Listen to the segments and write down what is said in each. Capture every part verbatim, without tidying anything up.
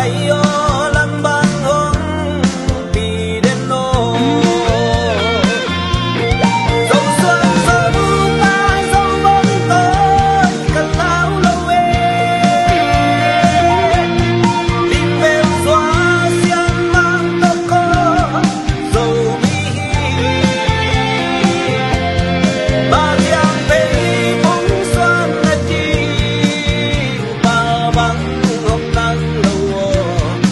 Aw, lang bang hong pi den lo. Zo suan zo tai zo bang toi ka lau lo e. Lim vel sua sian mang tawh ko Zomi hi. Bang hiam pei pung suan na ding, bang bang hong nang lo aw.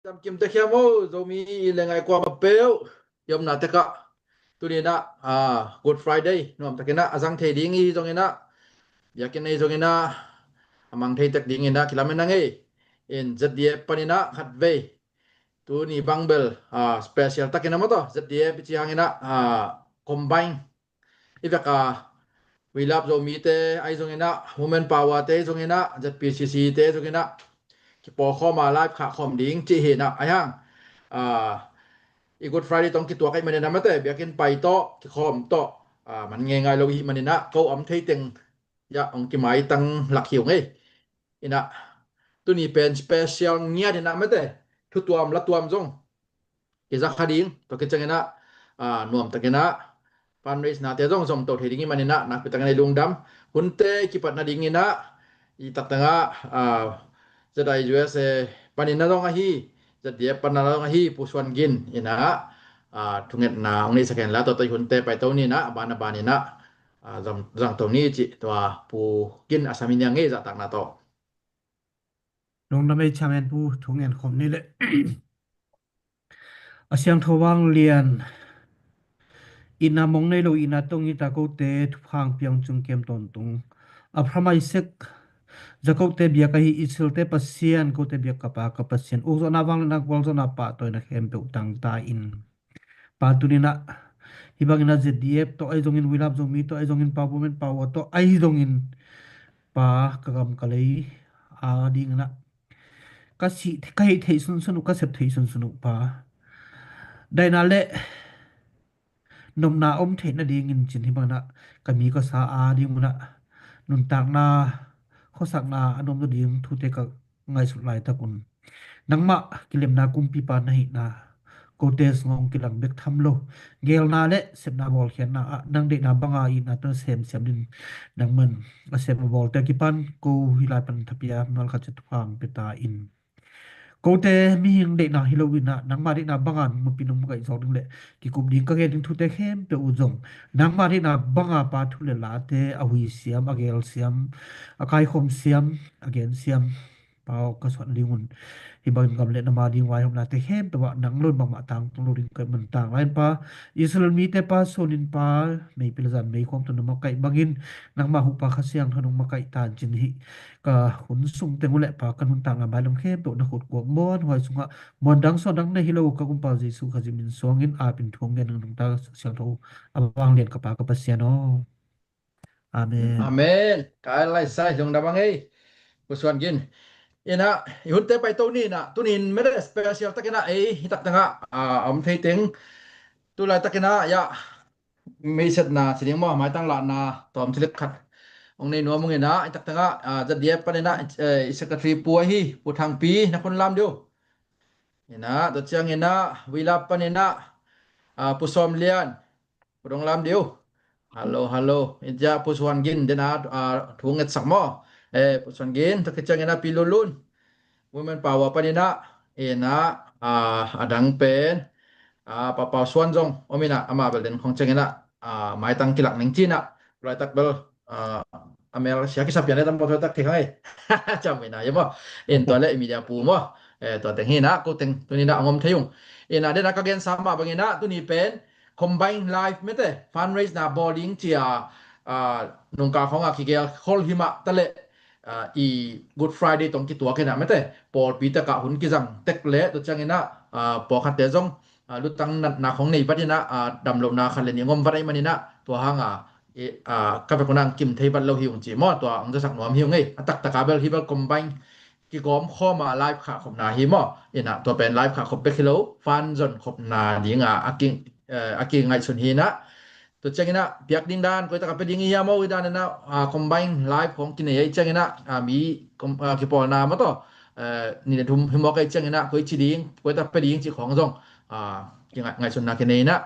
Tam kim tek hiam o, Zomi i le ngai kua ma peuh i omna tekah. Tuni inah, ah, Good Friday nuam takinah a zang thei ding i hi zonginah, biakinn ei zonginah a mang thei tek dinginah kilamen a ngei. In Z D F paninah khat vei tuni bang bel, ah, special takin a maw tawh Z D F i ci hanginah, ah, combine i vek a, We Love Zomi te ahi zonginah, Women Power te ahi zonginah, Z P C C te ahi zonginah kipawlkhawm a live khahkhawm ding cih hinah ahi hang. Ah, i Good Friday tawh kituak ahi maninah mate, biakinn pai tawh kikhawm tawh, ah, man ngeingai lo i hih maninah ko om thei teng yah hong kimaitang lak hi ung ei. Inah tuni pen special ngiat inah mate, thutuam latuam zong kizak kha ding, tua kicianginah, ah, nuam takinah fundraise nate zong zomto thei ding i maninah nakpi takinah i lungdam. Hunte kipat nadinginah i taktangah, ah, Z I U S A paninah zong ahi, Z D F paninah zong ahi, Pu Suan Gin inah, ah, thungetna hong neihsak hen la, tua tawh i hunte paito ninah, a ban a baninah, ah, zang, zangto ni cih tua Pu Gin a sam i niang ei zahtakna tawh. Lungdam ei chairman pu, thu ngen khawm ni le. A siangtho vanglian, ina mong nei lo ina tong ita kote thupha hong pia ung cung kem tawntung. Abraham, Isaac, Jacob te biak ahi Israel te Pasian, kote biak ka Pa ka Pasian, ukzawhna vanglian a gualzawhna pahtawina khempeuh tangta in. Pa, tuninah hih banginah Z D F tawh ahi zongin, We Love Zomi tawh ahi zongin, Pa, Women Power tawh ahi zongin, Pa, ka gam ka lei a dinginah ka sih, ka hih theih sunsun uh, ka sep theih sunsun uh, Pa, daihna le nopna om theih nadingin cin hih banginah ka mi ka sa a ding munah nuntakna, khuasakna a nuam nading thute ka ngaihsut laitak un, nangmah kilemna kumpipa na hihna kote sungah hong kilang bek tham lo, geelna le sepna bawlkhiatna ah nang deihna banga itna tawh semsiam din, nangman a sem a bawlte a kipan ko hih lai pan thapia mimal khat ciat thupha hong pia ta in. Kote mihing deihna hi lo inah nangmah deihna banga nungmapi nungmakaih zawk ding le kikup ding ka gen ding thute khempeuh uh zong nangmah deihna banga, Pa, thu le late a huisiam, a geelsiam, a kaikhomsiam, a gensiam, Pa aw, ka suah ding un. Hih bangin gam le na ma ding vaihawmnate khempeuh ah nang lo in bangmah tangtung lo ding ka hih man, tanglai in, Pa, Israel mite, Pa, sunin, Pa, meipil zan meikhawm tawh na makaih bangin nangmah huhpa Kha Siangtho nong makaih tancin hih ka hun sung teng uh le, Pa, ka nuntakna mailam khempeuh na khut kuak muanhuai sungah muandang suandang na hi lo ka Kumpa Jesuh Khazih min suangin apin thu ngen nang nungta siangtho a vanglian ka Pa ka Pasian aw. Amen. Amen. Ka ai lai sai lungdam a ngei. Pu Suan Gin. Inah i hunte paito ni inah, tunin mede special takinah ei hih taktangah, ah, a om thei teng, tulai takinah yah meisetna ci ding maw, maitang lahna tawm cilik khat hong nei nuam ung inah, i taktangah, ah, Z D F paninah, eh, i secretary pu ahi Pu Thangpi na khun lam dih uh. Inah tua cianginah We Love paninah, ah, Pu Sawm Lian, Pu dong lam dih uh. Hallo, hallo. Inah Pu Suan Gin den a, ah, thu ngetsak maw. Eh, Pu Suan Gin, tua kicianginah Pi Lulun, Women Power paninah, inah, ah, a dang pen, ah, Pa Pau Suan zong om inah, amah bel den khong cianginah, ah, maitang kilak ning cinah, laitak bel, ah, a mel sia kisa pian le tam pawh thuaitak thei khang ei. Cam inah ia maw. In tua le i media pu maw. Eh, tua teng hinah ko teng tuninah a ngom thei ung. Inah denah ka gensa mah banginah tuni pen combine live mete fundraise na bawl ding cia, ah, nungka khawngah kigel khol himah ta leh, ah, i Good Friday tawh kituak inah mete pawlpi takah hun kizang tek leh tua cianginah, ah, pawlkhatte zong, ah, lutang natna khawng nei vat inah, ah, damlohna khat le nih ngom vat ahih maninah tua hanga, i, ah, ka vek unah ang kim thei vat lo hi ung ci maw, tua ang zasak nuam hi ung ei. A taktaka bel hi bel combine kigawm khawma live khah khopna hi maw. Inah tua pen live khah khop bek hi lo, fan zon khopna dinga a ki, eh, a kingaihsun hi inah. Tua cianginah piak ding dan koi taka pia ding i hiam aw i dan inah, ah, combine live khawng kinei ahi cianginah, ah, mi kom-, ah, kipawlna maw tawh, eh, nih le thum hi mawk ahi cianginah koi ci ding, koi taka pia ding cih khawng zong, ah, kingaih, ngaihsunna kinei inah.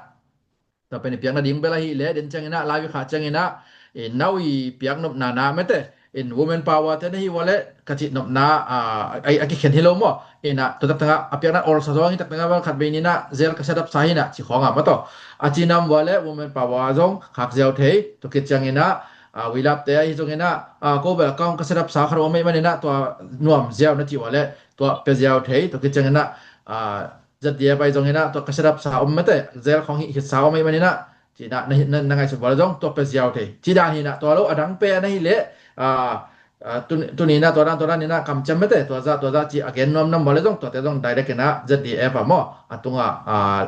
Tua pen i piak nading bel ahih leh den cianginah live i khah cianginah, eh, nau i piak nopna na mete in Women Power te na hi ua leh ka cih nopna, ah, a, a kikhen hi lo maw. Inah tua taktangah a piakna olsa zawng hi taktangah bel khat vei ninah zel ka set up sa hinah ci khawngah maw tawh a ci nam ua leh Women Power zong khak ziau thei. Tua khit cianginah, ah, We Love te ahi zonginah, ah, ko bel account ka set up sa khat om ahih maninah tua nuam ziau na ci ua leh tua pia ziau thei. Tua khit cianginah ah, Z D F ahi zongin ah tua ka set up sa om mate, zel khong hi, hi sa om ahi manin ah, ci-in ah na, na, na ngaihsut vua leh zong tua pia ziau thei. Ci dan hi-in ah tua lo a dang pia na hih leh, ah, ah, tu, tuni-in ah tua dan, tua dan in ah kamciam mate, tua zah, tua zah ci a gen nuam nam vua leh zong tuate zong direct in ah Z D F ah maw, a tungah, ah,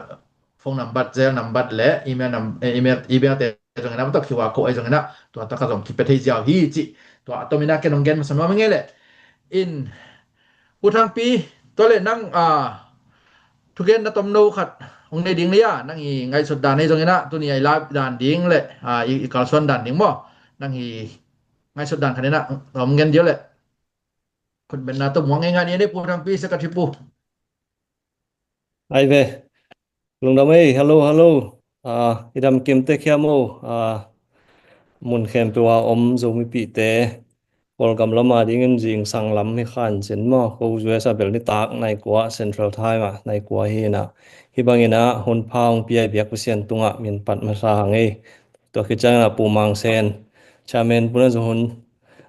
phone number, zel number le email num-, eh, email, email te zongin ah, mate, Q R code ahi zongin ah tua tak ah zong kipia thei ziau hi cih tua a tomin ah ken hong gen masa nuam ing ei leh. In, Pu Thangpi, tua leh nang, ah, thugen na tomno khat hong nei ding na hia, nang i ngaihsut dan ahi zongin ah, tuni a i live dan ding le, ah, i, i kalsuan dan ding maw, nang i ngaihsut dan khat in ah hong gen ding leh. Khutbetna tawh muak ngei ngai ni, Pu Thangpi, Sekathipu. Ai ve. Lungdam ei, hello, hello. Ah, i dam kim tek hiam aw. Ah, mun khempeuh a om Zomipihte, Kawlgam lam a dingin zingsang lam hi kha in cin maw. Ko U S a bel nitak nai kua Central Time ah nai kua hi-in ah, hih bangin ah hun pha hong pia i biak Pasian tungah min phat masa hang ei. Tua khit ciangin ah Pu Mang Sen, Chairman Pu na zong hun,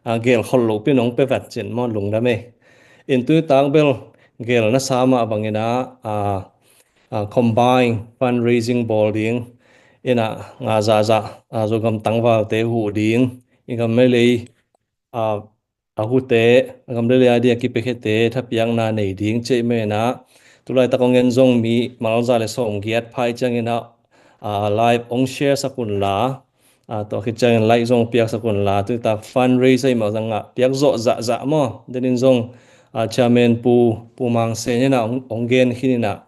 ah, gel khol lopi nong pia vet cin maw, lungdam ei. In tuni tak bel gel na sa mah bangin ah, ah, ah, combine fundraising bawl ding in ah, nga zahzah, ah, Zogam tangvalte huh ding, i gam le lei, ah, a huhte, a gam le lei a ding a kipiakhiate thapiakna nei ding ci ahih manin ah, tu laitak hong en zong mi mal za le sawmgiat pha ahih ciangin ah, ah, live hong share sak un la, ah, tua khit ciangin like zong piaksak un la, tuni tak fundraise ahih mah zongin ah piak zawh zahzah maw. Denin zong, ah, Chairman Pu, Pu Mang Sen in ah hong, hong gen khin in ah,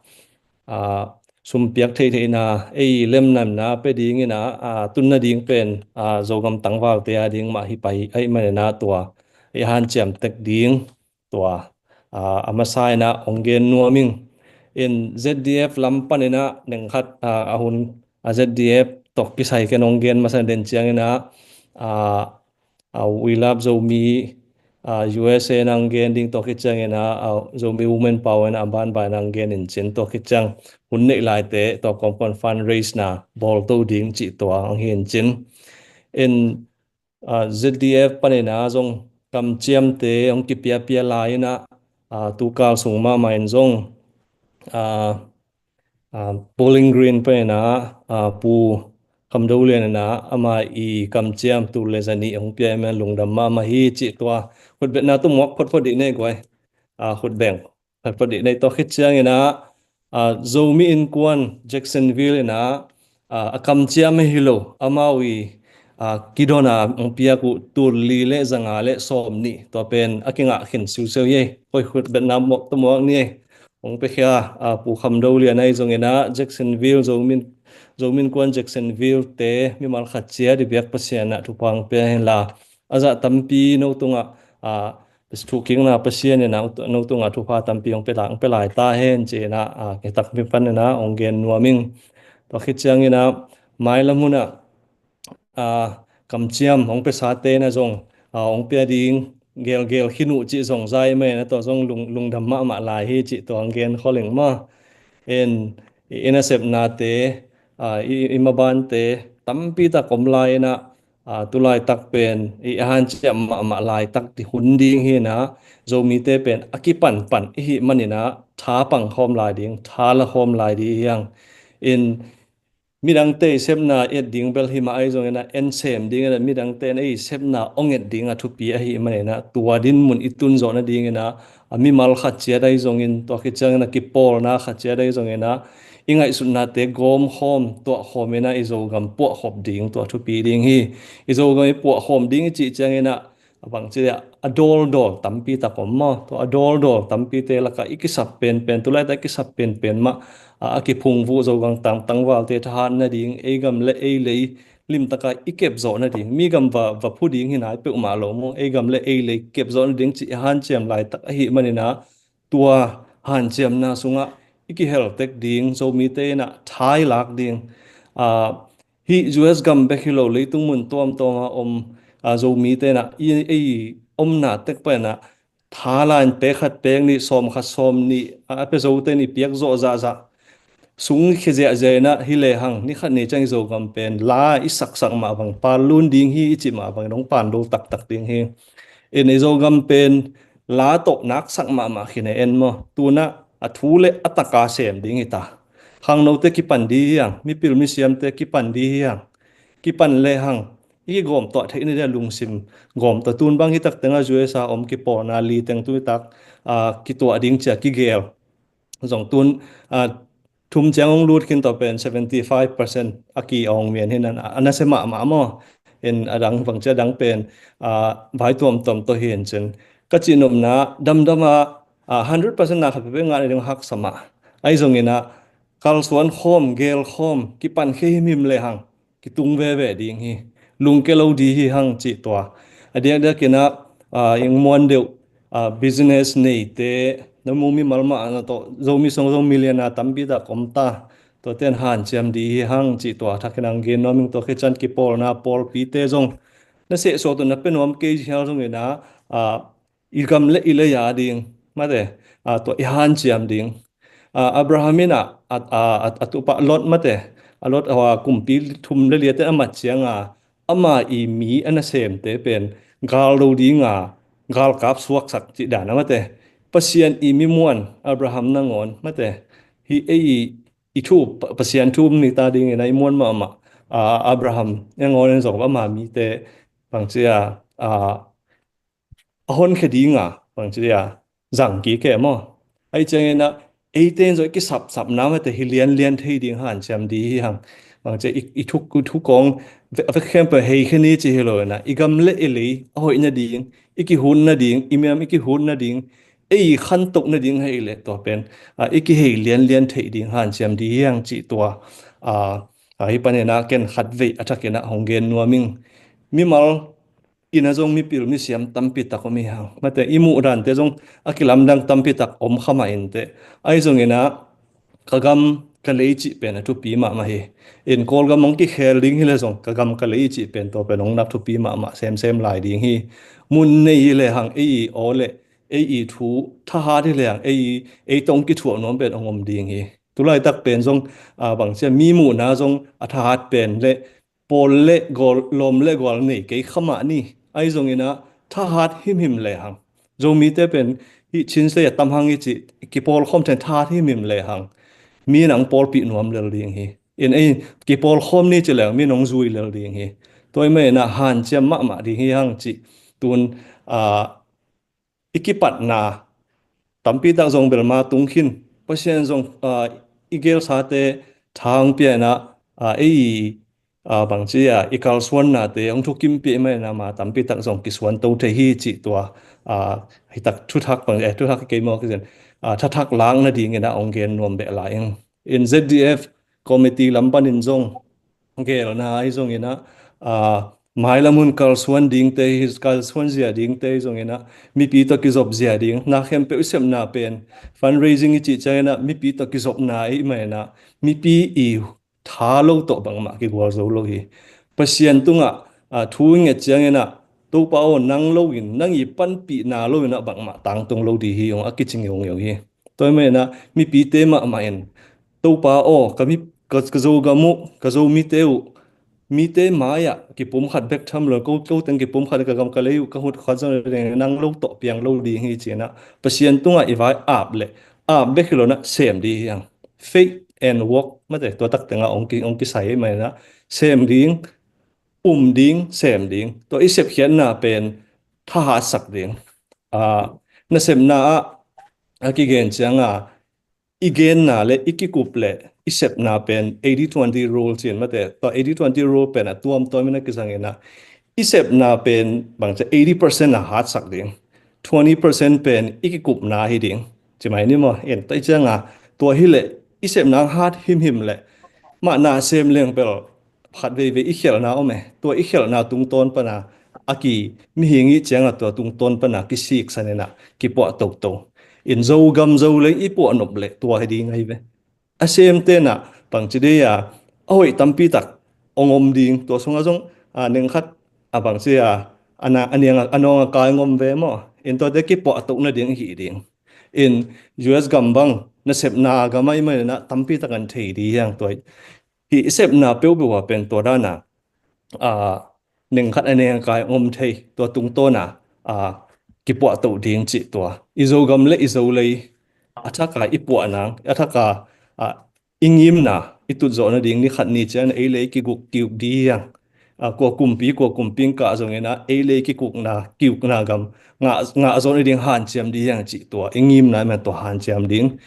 ah, sum piak theihtheihna, ei lemnamna pia dingin ah, ah, tun nading pen, ah, Zogam tangvalte a ding mah hi pah ahih manin ah tua i hanciam tek ding tua, ah, a masa in ah hong gen nuam ing. In Z D F lam panin ah neng khat, ah, a hun, ah, Z D F tawh kisai ken hong gen masa den ciangin ah, ah, ah, We Love Zomi, ah, U S A nang gen ding, tua khit ciangin ah, ah, Zomi Women Power in ah a banban nang gen in cin, tua khit ciang hun neih laite tua kawmkawm fundraise na bawl to ding cih tua hong hi in cin. In, ah, Z D F panin ah zong kamciamte hong kipiapia lai in ah, ah, tukal sung mahmah in zong, ah, ah, Bowling Green panin ah, ah, Pu Kham Do Lian in ah ama i kamciam tul le zanih hong pia ahih manin lungdam mahmah hi cih tua khutbetna tawh muak photphot dih nei guai. Ah, khutbeng photphot dih nei. Tua khit ciangin ah, ah, Zomi Innkuan Jacksonville in ah, ah, a kamciam ahi lo, amau i, ah, kidon a hong piak uh tul li le zanga le sawmnih, tua pen a kingah khin siusiau hi ei. Koi khutbetna muak tawh muak ni ei. Hong piakhia, ah, Pu Kham Do Lian ahi zongin ah Jacksonville, Zomi, Zomi Innkuan Jacksonville te mimal khat ciat i biak Pasian ah thupha hong pia hen la, a zah tampi no tungah, ah, thuhkikna Pasian in ah no tungah thupha tampi hong pia lai, hong pia lai ta hen ci-in ah, ah, kei tak mi panin ah hong gen nuam ing. Tua khit ciangin ah mailam hun ah, ah, kamciam hong piasate na zong, ah, hong pia ding gelgel khin uh cih zong za ahih manin ah tua zong lung, lungdam mahmah lai hi cih tua hong gen khol ing maw. In, i, i nasepnate, ah, i, i mabante tampi tak om lai in ah, ah, tu laitak pen i hanciam mahmah laitak ding hun ding hi in ah, Zomite pen a kipanpan i hih manin ah tha pang khawm lai ding, tha la khawm lai ding hi hang. In, midangte i sepna et ding bel hi mah ahi zongin ah, en sem dingin ah midangte in ei sepna hong et ding a thupi ahih manin ah, tua dinmun i tun zawh nadingin ah, a mimal khat ciat ahi zongin, tua khit ciangin a kipawlna khat ciat ahi zongin ah, i ngaihsutnate gawmkhawm, tuahkhawm in ah i Zogam puahkhop ding tua thupi ding hi. I Zogam i puahkhawm ding i cih ciangin ah, a bangci a dawldawl tampi tak om maw. Tua a dawldawl tampite lakah i kisap penpen, tu laitak i kisap penpen mah, a, a kiphungvuh Zogam tang, tangvalte thahat nading, ei gam le ei lei limtaka i kepzawh nading, mi gam va, va phu ding hi nai peuhmah lo maw, ei gam le ei lei kepzawh nading cih i hanciam laitak ahih manin ah, tua hanciamna sungah i kihel tek ding, Zomite in ah tha i lak ding, ah, hih U S gam bek hi lo, leitung mun tuamtuam a om, ah, Zomite in ah i, ei omna tek pan ah tha la in pek khat pek nih, sawm khat sawm nih, a, a pia zote in i piak zawh zahzah, sung khia ziahziah in ah hi lehang ni khat ni ciang i Zogam pen la i saksak mah bang, pan lun ding hi i cih mah bangin hong pan lo taktak ding hi. In i Zogam pen la tawh naksak mahmah khin e, en maw. Tu-in ah a thu le a taka sem ding hi ta. Khangnote kipan di hi hang, mipil misiamte kipan di hi hang. Kipan le hang, i kigawm tuah theih nading a lungsim gawm tuah. Tun bang hi tak tengah U S a om kipawlna li teng tu hi tak, a, kituah ding ci a kigel. Zong tun, a, thum ciang hong lut khin tawh pen seventy five percent a ki a hong mian hi na, a nasia mahmah maw. In a dang bang ci a dang pen, a, vai tuamtuam tawh hi in cin. Ka cihnopna damdam a, a, hundred percent na khat peuhpeuh ngah nading haksa mah. Ahi zongin a, kalsuan khawm, gel khawm, kipan khia himhim le hang, kitung veve ding hi. Lungke lo di hi hang cih tua. A diakdiakin a, a, ing muan deuh, a, business neite, na mu mimal mah na tawh, Zomi sung zong million a tampi tak om ta. Tuate in hanciam di hi hang cih tua. Thakin hong gen nuam ing. Tua khit ciang kipawlna pawlpite zong na sehsuak tawh na pia nuam kei hial zongin a, a, i gam le i lei a ding, mate, a, tua i hanciam ding. A, Abraham in a, a, a, a, a tupa Lot, mate, a Lot, a, kumpi thum le li a te a mat ciang a, ama i mi a nasemte pen gal do ding a, galkap suaksak cih dan a, mate. Pasian i mi muan Abraham nangawn, mate, hi ei i, i thu, Pa-, Pasian thu um ni ta dingin a i muan mahmah, a, Abraham nangawn in zong ama mite bang ci a, a, a honkhia ding a, bang ci a, zang kik e maw. Ahi ciangin a, eite in zong i kisapsapna, mate, hi lianlian thei ding hanciam di hi hang. Bang ci a, i, i thuk, i thuk kong, ve, ve khempeuh hei khia ni ci hi lo in a, i gam le i lei a hoih nading, i kihut nading, i miam i kihut nading, ei khantoh nading hi leh tua pen, a, i kihei lianlian thei ding hanciam di hi hang cih tua. A, a, hi panin a ken khatvei a thakin a hong gen nuam ing. Mimal in a zong mipil misiam tampi tak om hi hang. Mate, i muh dante zong a kilamdang tampi tak om kha mah inteh. Ahi zongin a, ka gam ka lei cih pen a thupi mahmah hi. In Kawlgam hong kikhel ding hi le zong, ka gam ka lei cih pen tua pen hong nak thupi mahmah semsem lai ding hi. Mun nei hi le hang ei i aw le ei i thu thahat hi le hang ei i, ei tawh kithuah nuam pen hong om ding hi. Tulaitak pen zong, a, bang ci a, mi muhna zong a thahat pen le pawl le gual, lawm le gual nei kei kha mah ni. Ahi zongin a, thahat himhim le hang. Zomite pen hi Chin State a tam hang i ci, kipawl khawm thei thahat himhim le hang. Mi in hong pawlpih nuam lel ding hi. In ei kipawl khawm ni ci le hang, mi in hong zui lel ding hi. Tua ahih manin a hanciam mahmah ding hi hang ci. Tun, a, i kipatna tampi tak zong bel ma tung khin. Pasian zong, a, i gelsate tha hong pia in a, a, ei, a, bang ci a, i kalsuannate hong thukimpih manin a ma tampi tak zong kisuanto thei hi cih tua, a, hi tak thuthak bang, eh, thuthak kei maw kizin, a, thathak lak nadingin a hong gen nuam beh lai ing. In Z D F committee lam panin zong gelna ahi zongin a, a, mailam hun kalsuan dingte hi, kalsuan zia dingte hi zongin a, mipi tawh kizop zia ding. Na khempeuh i sepna pen fundraising i cih ciangin a, mipi tawh kizopna ahih manin a, mipi i tha lo tawh bangmah kigual zo lo hi. Pasian tungah, a, thu i nget ciangin a, Topa aw, nang lo in, nang i panpihna lo in a bangmah tangtung lo ding hi, hong a kici ngeungeu hi. Tua ahih manin a, mipite mahmah in, Topa aw, ka mi, ka, ka Zogam uh, ka Zomite uh, mite mai-ah kipumkhat bek tham lo, ko, ko teng kipumkhat, ka gam ka lei uh, ka hut khat zong nang lo tawh piang lo ding hi ci-in a, Pasian tungah i vai ap leh, ap bek hi lo in a, sem ding hi hang. Faith and work, mate, tua tak tengah hong ki, hong kisai manin a, sem ding, um ding, sem ding. Tua i sepkhiatna pen thahatsak ding. A, nasepna ah a kigen ciang a, i genna le i kikup le i sepna pen eighty twenty rule ci-in, mate, tua eighty twenty rule pen a tuamtuam in a kizang in a, i sepna pen bang ci a, eighty percent a hatsak ding, twenty percent pen i kikupna hi ding, ci mai ni maw. En, tua i ciang a, tua hi leh i sepna hat himhim leh, mah na sem leng bel khat veivei i khialhna om e. Tua i khialhna tungtawn pan a, a ki, mihing i cih ciang a tua tungtawn pan a kisiksan in a, kipuah toto. In Zogam Zolei i puah nop leh tua hi ding ahi ve. A semte in a, bang ci ding a, a hoih tampi tak hong om ding, tua sungah zong, a, neng khat, a, bang ci a, a na, a niang a, a nawng a kai hong om ve maw. In tuate kipuah to nading hi ding. In U S gam bang, nasepna gam ahih manin a tampi tak an thei ding hi hang tua. Hih i sepna peuhpeuh ah pen tua dan a, a, neng khat a neng a kai om thei, tua tungtawn a, a, kipuah to ding cih tua. I Zogam le i Zolei, a thak a i puah nang, a thak a, a, i ngimna i tut zawh nading ni khat ni ciang ei le i kiguk kiuk ding hi hang. A, kua kumpi, kua kumpi in kah zongin ah ei le i kikukna, kiukna gam ngah, ngah zawh nading hanciam ding hi hang cih tua i ngimna i man tua hanciam ding.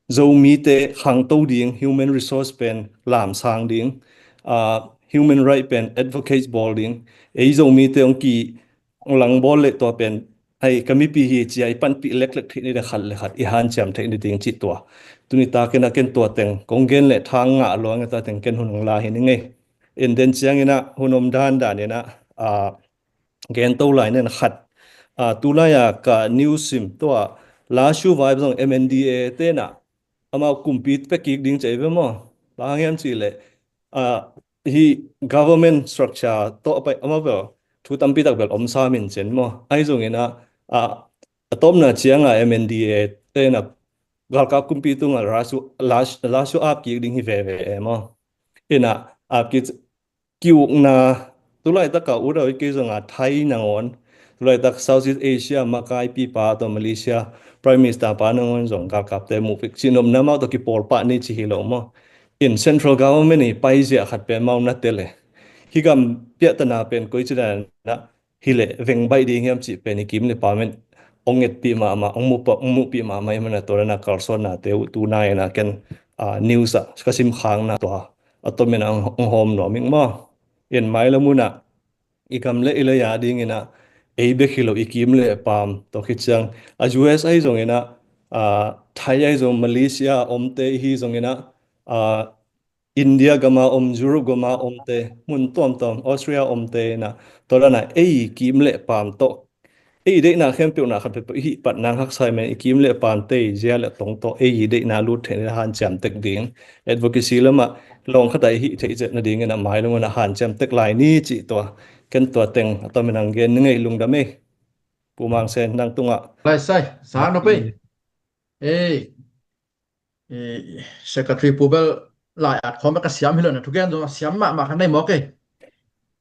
Zomite khangto ding human resource pen lamsang ding, a, human right pen advocate bawl ding. Ei Zomite hong ki langbawl le tua pen ai ka mipi hi cia i panpih leklek theih ni le khat le khat i hanciam theih ni ding cih tua. Tuni takin ah ken tua teng kong gen le thang ngah luang a tua teng ken hun hong la hi ni ngei. In den ciangin ah hun om dandan in ah, a, gen to lai nen khat. A, tulai a ka news sim tua Lashu vai zong M N D A te na amau kumpi pekik ding cei ve maw? Bang hang hiam cih leh, a, hi government structure tawh a pai amau bel thu tampi tak bel om sa min cen maw? Ahi zongin ah, a, a tawpna ciang a M N D A te na galkap kumpi tungah Lashu, Lash-, Lashu ap kik ding hi veve e maw? In ah ap kik kiukna, tulaitak a ut a ui kei zong a Thai nangawn, tulaitak Southeast Asia makaipipa tawh Malaysia Prime Minister pa nangawn zong galkapte muh pik cihnopna amau tawh kipawl pah ni ci hi lo maw? In central government i pai ziah khat pen amau na tel e. Hi gam piahtana pen koi ci dan ah hi leh veng baih ding hiam cih pen i kim le pam in hong etpih mahmah, hong muhpah, hong muhpih mahmah i man a tua dan a kalsuannate uh tu nai in ah ken, a, news ah ka sim khakna tua a tom in ah hong, hong hawm nuam ing maw? In mailam hun ah i gam le i lei a dingin ah ei bek hi lo i kim le pam tawh khit ciang a U S ahi zongin ah, a, Thai ahi zong, Malaysia omte i hi zongin ah, a, India gam a om, Europe gam a omte, mun tuamtuam, Australia omte in ah tua dan a ei kim le pam tawh ei deihna khempeuhna khat peuhpeuh i hih pat nang haksa i man i kim le pamte i zia le tong tawh ei deihna lut theih ni hanciam tek ding. Advocacy lamah lawng khat a i hih theih zet nadingin ah mailam hun ah hanciam tek lai ni cih tua. Ken tua teng a tom in hong gen ni ngei, lungdam ei. Pu Mang Sen nang tungah. Lai sai, sa no pei. Ei. Eh, Secretary Pu bel lai at khawm bek a siam hi lo na, thugen zong a siam mahmah kha nei mawk ei.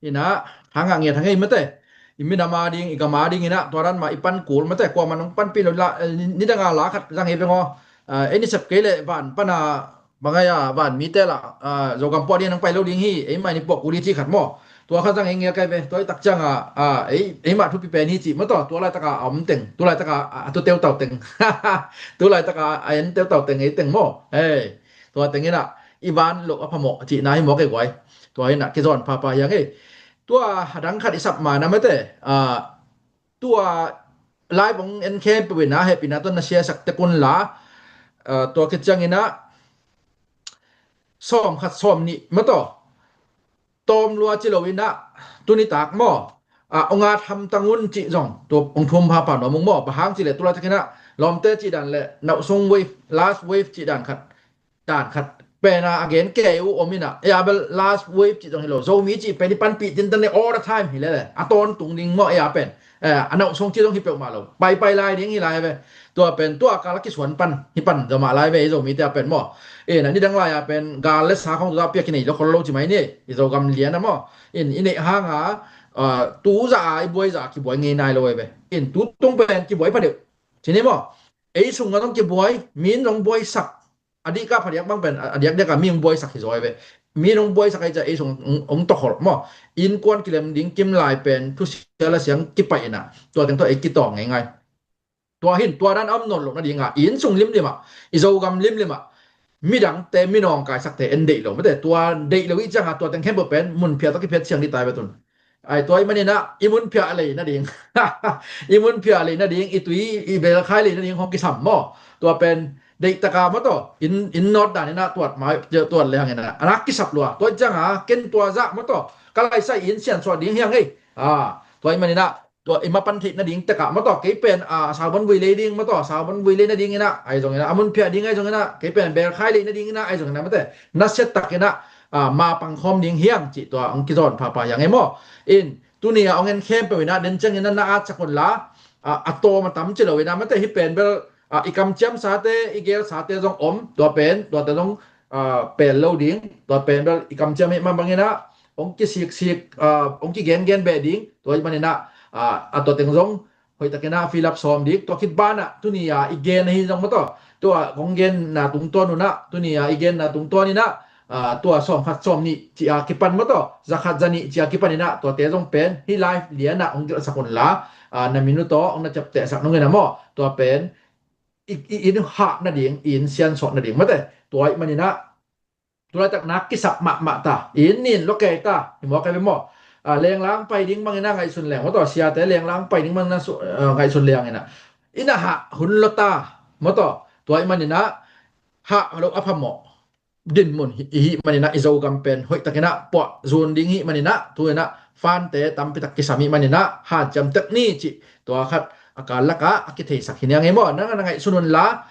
In ah, thang ah ngiat hang ei mate. I minam a ding, i gam a ding in ah, tua dan mah i pan kul mate, kuaman hong panpih lo la, eh, ni, nidang a la khat zang ei veng aw. Ah, ei ni sep kei le van pan a, bang ai a, van mite la, ah, Zogam pua ding nang pai lo ding hi, ei mai ni puak kul i ci khat maw. Tua kha zang ei ngial kai ve, tua i tak ciang a, a, ei, ei mah thupi pen hi cih maw tua, tua laitak a a om teng, tu laitak a, a, a tu teutau teng. Tu laitak a, a en teutau teng ei teng maw. Hei, tua teng in ah, i van loh a phamawh cihna hi mawk ei guai. Tua in ah, kizawn phapha hi hang ei. Tua a dang khat i sap ma na mate, a, tua live hong en khempeuh in ah, hehpihna tawh na siasak tek un la, a, tua khit ciang in ah, sawm khat sawm nih maw tua. Tawm lua ci lo in ah, tuni tak maw. Ah, hong at hamtang un cih zong, tua hong thum phapha nuam ung maw. Bang hang cih leh tu laitak in ah, lawmte cih dan le, nauhsung wave, last wave cih dan khat, dan khat. Pen a, a gen kei uh om in ah, ei a bel last wave cih zong hi lo. Zomi cih pen i panpih tintan le all the time hi le le. A tawntung ding maw, ei a pen. Eh, a nauhsung cih zong hi peuhmah lo. Paipai lai ding hi lai ve. Tua pen, tua kal a kisuan pan, hi pan zaw mah lai ve, i Zomite a pen maw. Eh, na nidang lai a pen, gal le sa khong tua piak i nei lo khol lo ci mai ni, i Zogam lian a maw. In, i neih hang a, ah, tu zah a, i buai zah a kibuai ngei nai lo ve. In, tu tung pen, kibuai pha deuh. Ci ni maw. Ei sung a zong kibuai, min zong buaisak. A dik a phadiak bang pen, a, a diakdiak a mi hong buaisak hi zaw ei ve. Mi hong buaisak ei ciah ei sung hong, hong tawkholh maw. Innkuan kilem ding kim lai pen, thusia la siang kipaih in ah. Tua teng tawh ei kitawng ngeingai. Tua hin, tua dan a om nawn loh nading a, i inn sung limlim ah, i Zogam limlim ah, midangte, minawngkaisakte en deih lo. Mate, tua deih lo i ciang a, tua teng khempeuh pen, mun phiat tawh kiphiat siang dih tai ve tun. Ai, tua i manin ah, i mun phiah lei nading. I mun phiah lei nading, i tui, i belkhai lei nading hong kisam maw. Tua pen, deih taka maw tua, in, in nawt dan in ah tuat mai, tuat le hang in ah. A nak kisap lua. Tua i ciang a, ken tua zah maw tua. Ka lai sai in sian suah ding hi hang ei. Ah, tua i manin ah, tua i mapan theih nading tek ah maw tua. Kei pen, ah, saubon vui lei ding maw tua. Saubon vui lei nading in ah. Ai zong in ah, a mun phiah ding ai zong in ah. Kei pen belkhai lei nading in ah. Ai zong in ah maw tua. Nasiat tak in ah, ah, ma pang khawm ding hi hang cih tua, hong kizawn phapha hi hang ei maw. In, tuni a hong en khempeuh in ah, den ciang in ah na atsak un la, ah, a tawm a tam ci lo in ah, mate hi pen bel, ah, i kamciam sate, i gel sate zong om, tua pen, tuate zong, ah, pel lo ding, tua pen bel, i kamciam hi mah bang in ah, hong kisiksik, ah, hong kigengen beh ding, tua hi man in ah, ah, a tua teng zong, hoihtakin ah fill up sawm ding. Tua khit banah tuni a i gen ahi zong maw taw, tua kong genna tungtawn un ah, tuni a i genna tungtawn in ah, ah, tua sawm khat sawm nih ci a kipan maw taw, za khat za nih ci a kipan in ah, tuate zong pen hih live lian ah hong gelhsak un la, ah, na minute aw hong na ciaptehsak nung in ah maw, tua pen i, i, in hah nading, in siansawh nading mate. Tua ahih manin ah tu laitak nak kisap mahmah ta, in nin lo kei ta hi maw, ka ve maw? Ah, lenglang pai ding bangin ah ngaihsun leng maw taw, siate lenglang pai ding bangin ah su-, ah, ngaihsun leng in ah, in ah hah hun lo ta maw taw. Tua ahih manin ah hah lo a phamawh dinmun hi, i hih manin ah i Zogam pen hoihtakin ah puah zun ding hih manin ah, tu in ah fante tampitak kisam hih manin ah hanciam tek ni cih tua khat a kal lakah a kitheisak hi niang ei maw. Nang a na ngaihsun un la,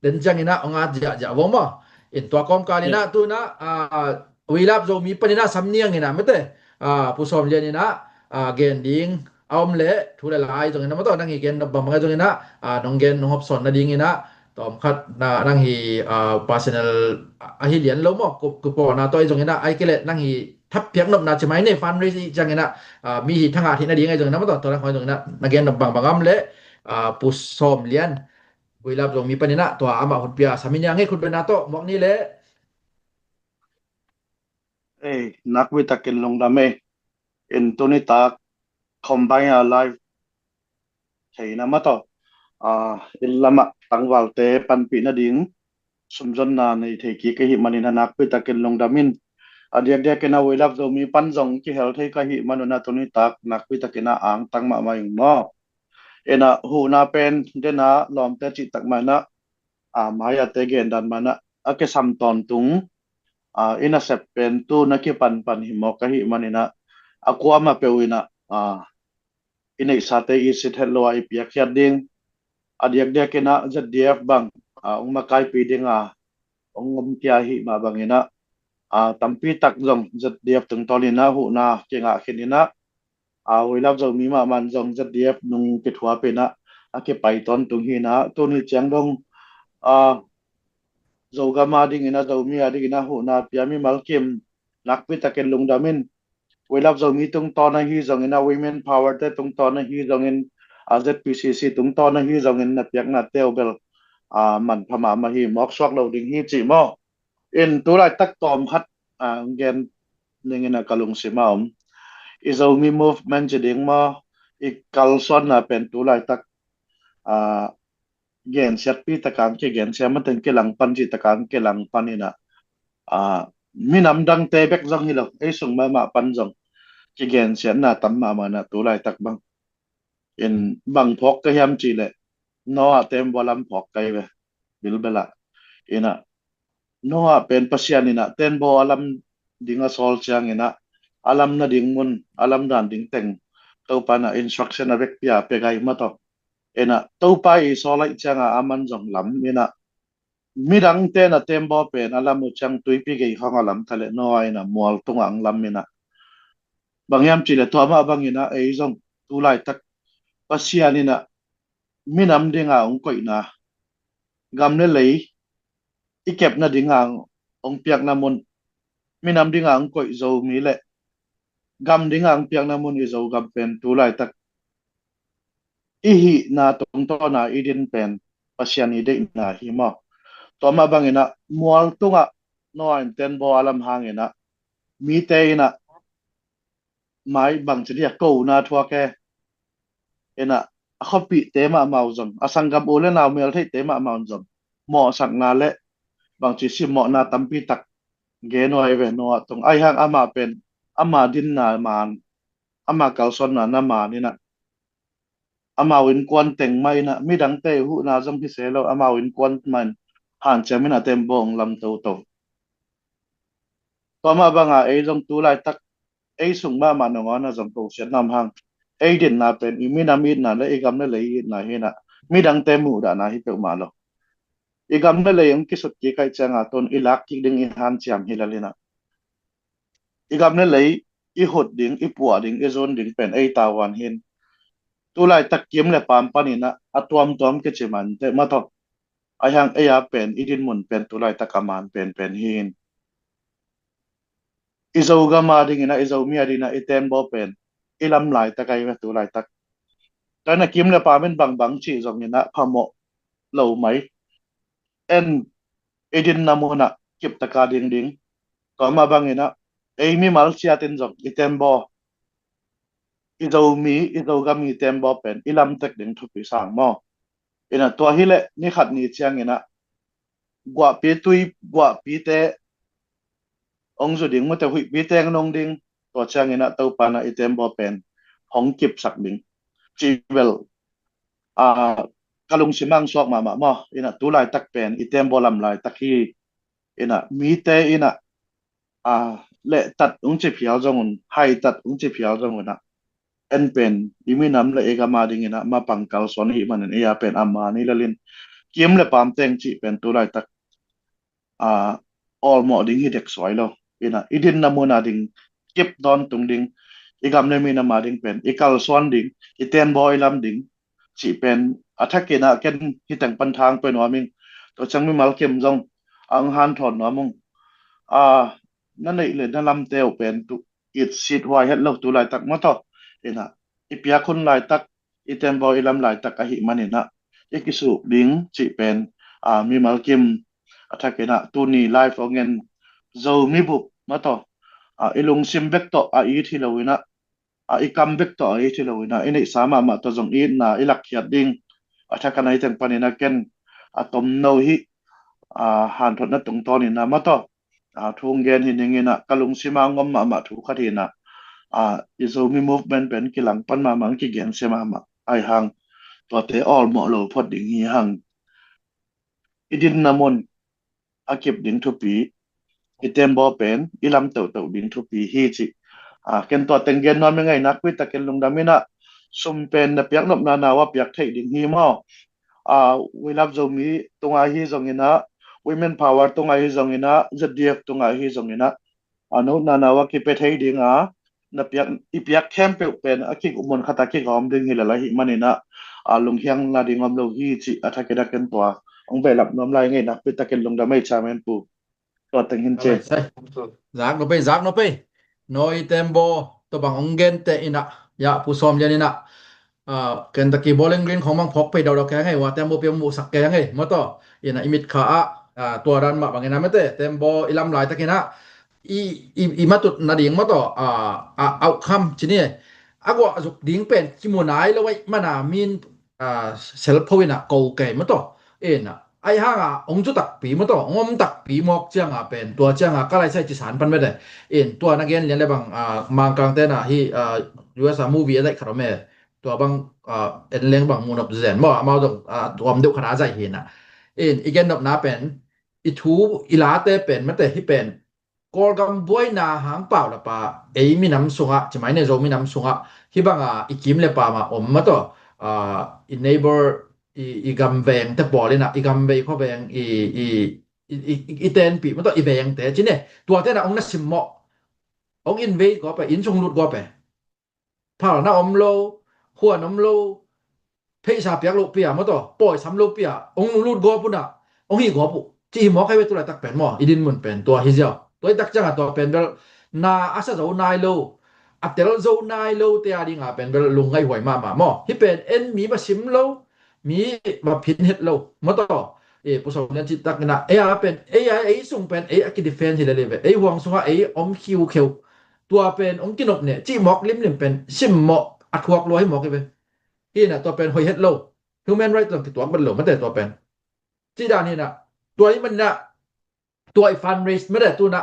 den ciangin ah hong at ziahziah vong maw. In tua kawmkal in ah tu in ah, ah, We Love Zomi panin ah sam niang in ah mate, ah, Pu Sawm Lian in ah, ah, gen ding a om leh thu le la ahi zongin ah maw taw, nang hi gen nop bangbang ahi zongin ah, ah, nong gen nong hopsawn nadingin ah tawm khat na, nang hi, ah, personal ahi lian lo maw, ku, ku pawna tawh ahi zongin ah, ahih kei leh nang hi thappiak nopna ci mai ni, fundraise i ciangin ah, ah, mi hi thangah theih nading ahi zongin ah maw taw, tua nang hoi zongin ah na gen nop bangbang a om leh, ah, Pu Sawm Lian, We Love Zomi panin ah tua amah hun pia sam hi niang ei, khut bena tawh muak ni leh. Ei, nakpi takin lungdam ei. In tuni tak combine a live theihna maw taw, ah, inn lamah tangvalte panpih nading sumzonna nei thei kik ahih manin ah nakpi takin lungdam in. A diakdiakin ah We Love Zomi pan zong kihel thei ka hih manun ah tuni tak nakpi takin ah angtang mahmah ing maw. In ah huhna pen den a lawmte cih tak mah in ah, ah, mai-ate gen dan mah in ah a kisam tawntung, ah, i nasep pen tu na kipanpan hi mawk ahih manin ah, a kuamah peuh in ah, ah, i neihsate i sit het lo a i piakkhiat ding. A diakdiakin ah Z D F bang, ah, hong makaipi ding a hong om kia ahih mah bangin ah, ah, tampi tak zong Z D F tungtawnin ah huhna kingah khin in ah, ah, We Love Zomi mahmah in zong Z D F nung kithuapih in ah a kipai tawntung hi in ah, tuni ciang dong, ah, Zogam a dingin ah, Zomi a dingin ah huhna pia mimal kim nakpi takin lungdam in. We Love Zomi tungtawn ahi zongin ah, Women Power te tungtawn ahi zongin, ah, Z P C C tungtawn ahi zongin na piaknate uh bel, ah, manpha mahmah hi, mawksuak lo ding hi cih maw. In tu laitak tawm khat, ah, gen ning in ah ka lungsim a om. I Zomi movement ci ding maw, i kalsuanna pen tu laitak, ah, gensiatpi tak a hong kigensia, mate hong kilangpan cih tak a hong kilangpan in ah, ah, minam dangte bek zong hi lo, ei sung mahmah pan zong kigensiatna tam mahmah in ah tu laitak bang. In bang phawk ka hiam cih leh, Noah tembaw a lam phawk ka hi ve, bilbel ah. In ah Noah pen Pasian in ah tembaw a lam ding a sawl ciangin ah, a lam nading mun, a lam dan ding teng Topa in ah instruction a vekpi a pia gai maw taw. In ah Topa i sawl ahih ciangin ah aman zong lam in ah, midangte in ah tembaw pen a lam uh ciang tuipi gei khawng a lam ta leh, Noah in ah mual tungah hong lam in ah. Bang hiam cih leh tua mah bangin ah ei zong tu laitak Pasian in ah minam ding a hong koihna, gam le lei i kepna ding a hong piakna mun, minam ding a hong koih Zomi le gam ding a hong piakna mun i Zogam pen tu laitak i hihna tungtawn a i din pen Pasian i deihna hi maw. Tua mah bangin ah mual tungah Noah in tembaw a lam hangin ah mite in ah mai bangci dia kona thuak e. In ah a khuapihte mahmah uh zong, a sanggam u le nau meltheihte mahmah uh zong mawhsakna le bangci simmawhna tampi tak gen uh ahi ve Noah tung. Ahi hang amah pen ama dinna man, ama kalsuanna na man in ah, amau innkuan teng mah in ah, midangte huhna zong hi se lo, amau innkuan mah in hanciam in ah tembaw hong lam toto. Tua mah banga ei zong tu laitak ei sung mahmah nangawn ah zong kosiatna om hang, ei dinna pen i minam itna le i gam le lei itna hi in ah, midangte muhdahna hi peuhmah lo. I gam le lei hong kisut kik ahih ciangin ah tun i lak kik ding i hanciam hi lel in ah, i gam le lei i hut ding, i puah ding, i zun ding pen ei tavuan hi in. Tu laitak kim le paam panin ah a tuamtuam kici mah inteh maw taw. Ahi hang ei a pen i dinmun pen tu laitak a man penpen hi in. I Zogam a dingin ah, i Zomi a dingin ah i tembaw pen i lam laitak ahi ve tu laitak. Tua in a kim le pam in bangbang cih zong in a phamawh lo mai. En, i dinna mun ah kiptaka dingding. Tua mah bang in a ei mimal ciat in zong i tembaw, i Zomi, i Zogam i tembaw pen i lamtek ding thupi sang maw. In a tua hi leh ni khat ni ciang in a guahpi tui, guahpite hong zu ding, mate, huihpi teng nong ding. Tua ciang in a Topa in a i tembaw pen hong kipsak ding cih bel, a, ka lungsim ah hong suak mahmah maw. In a tu laitak pen i tembaw lam laitak hi. In a mite in a, a, lehtat hong ci phial zong un, haitat hong ci phial zong un a, en pen i minam le i gam a ding in a mapang kalsuan ahih manin ei a pen a mani lel in kim le pam teng cih pen tu laitak, a, awlmawh ding hi dek suai lo. In a i dinna mun a ding kip tawntung ding, i gam le minam a ding pen i kalsuan ding, i tembaw i lam ding cih pen a thak in a ken hi teng pan thang pia nuam ing. Tua ciang mimal kim zong a hong hanthawn nuam ung. A, na neih le na lamte uh pen tu it sit huai het lo tu laitak maw tawh. In a i piak hun laitak, i tembaw i lam laitak ahih manin a i kisuk ding cih pen, a, mimal kim a thak in a tuni live hong en Zomi bup maw tawh, a, i lungsim bek tawh a it hi lo in a, a, i kam bek tawh a it hi lo in a, i neihsa mahmah tawh zong itna i lakkhiat ding a thak a na hi teng pan in a ken a tomno hi, a, hanthotna tungtawn in a maw tawh, a, thu hong gen hi ning in a ka lungsim ah hong om mahmah thu khat hi in a, a, i Zomi movement pen kilang pan mahmah, kigensia mahmah. Ahi hang tuate awlmawh lo phot ding hi hang. I dinna mun a kip ding thupi, i tembaw pen i lam teuhteuh ding thupi hi cih, a, ken tua teng gen nuam ing. Ngaihnak pi takin lungdam in a, sum pen na piak nopna na uh a piak theih ding hi maw. A, We Love Zomi tungah hi zong in a, Women Power tungah hi zong in a, Z D F tungah hi zong in a, a, nopna na uh a kipia thei ding a, na piak, i piak khempeuh pen a kigawm, mun khat a kigawm ding hi lel ahih manin a, a, lunghiang nading om lo hi cih a thak in a ken tua hong behlap nuam lai. Ngaihnak pi takin lungdam ei, Chairman Pu. Tua teng hi in ci. Zak nop ei, zak nop ei. No i tembaw tua bang hong gente in a, ya, Pu Sawm Lian in a, a, Kentucky Bowling Green khong bang phawk pei daudau keng ei, hua tembaw piang muhsak keng ei maw tawh. In a i mitkha ah, a, tua dan mah bang in a, mate, tembaw i lam laitak in a i, i, i matut nading maw tawh, a, a, outcome ci ni. A guah zuk ding pen kimu nai lo ahih man a min, a, selpho in a ko kei maw tawh. In a ahi hang a hong zu takpi maw tawh, hong om takpi mawk ciang a pen, tua ciang a ka laisai ci san pan, mate. In tua na gen lian le bang, a, Mangkang te na hi, a, U S a movie a daih khat om e. Tua bang, a, en leng bang mu nop zen maw, amau zong, a, tuam deuh khat a zaih hi in a. In i gen nopna pen, i thu i late pen, mate, hih pen Kawlgam buaina hang paulap a, ei minam sungah, ci mai ni, Zo minam sungah hih bang a i kim le pam a om maw tawh, a, i neighbor, i, i gam vengte pawl in a, i gam vei khua veng, i, i, i, i, i tenpih maw tawh, i vengte ci ni, tuate in a hong na simmawh, hong inn vei gawp e, inn sung lut gawp e. Phalna om lo, huan om lo, pheisa piak loh pia maw tawh, pawisam loh pia, hong lut gawp un a, hong hih gawp uh, ci hi mawk hi ve. Tu laitak pen maw, i dinmun pen tua hi ziau. Tua hi tak ciang a tua pen bel na a sa zo nai lo, a tel zo nai lote a ding a pen bel lungngaih huai mahmah maw. Hih pen en mi va sim lo, mi va phin het lo maw tawh. E, Pu Sawm Lian cih tak in a, ei a pen, ei a, ei sung pen ei a kidefend hi lel hi ve. Ei huang sungah ei om khiukheu. Tua pen hong kinop ne cih mawk limlim pen simmawh a thuak lua hi mawk hi ve. Hi in a tua pen hoih het lo. Human right tawh kituak bet lo, mate, tua pen. Cih dan hi in a, tua ahih manin a, tua i fundraise, mate, tu in a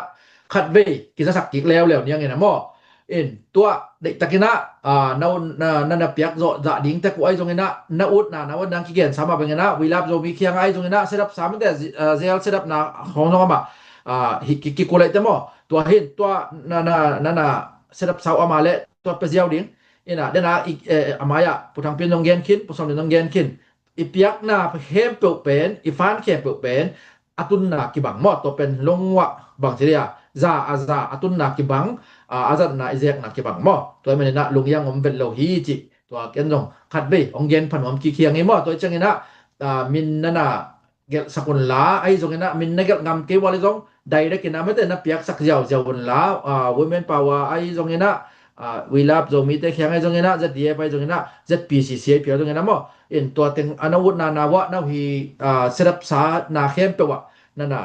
khatvei kizasak kik leuleu niang in a maw. In tua deihtak in a, a, na, na, na, na piak zawh zah ding tek uh ahi zong in a, na utna, na utna kigen sa mah bang in a, We Love Zomi kiang ahi zong in a, set up sa, mate, zi-, a, zel set up na khong zong amah, a, hi ki, ki kulai te maw. Tua hi in, tua na, na, na, na set up sa uh amah le, tua pia ziau ding. In a, den a, i, e, a mai ah, Pu Thang Pin zong gen khin, Pu Sawm Lian zong gen khin. I piakna khempeuh pen, i fund khempeuh pen, a tunna kibang maw, tua pen long wah bang ci dia, za a za a tunna kibang, a, a zatna i zekna kibang maw. Tua ahih manin a lunghiang om vet lo hi cih, tua ken zong khatvei hong gen pha nuam kik hi ing ei maw. Tua ciang in a, a, min na na gelhsak un la, ahi zong in a, min na gelh ngam kei ua le zong, direct in a, mate, na piaksak ziauziau un la, a, Women Power ahi zong in a, ah, We Love Zomite kiang ahi zongin ah, Z D F ahi zongin ah, Z P C C ahi phial zongin ah maw, in tua teng a na utna na uah na hi, ah, set up sa na khempeuh ah na na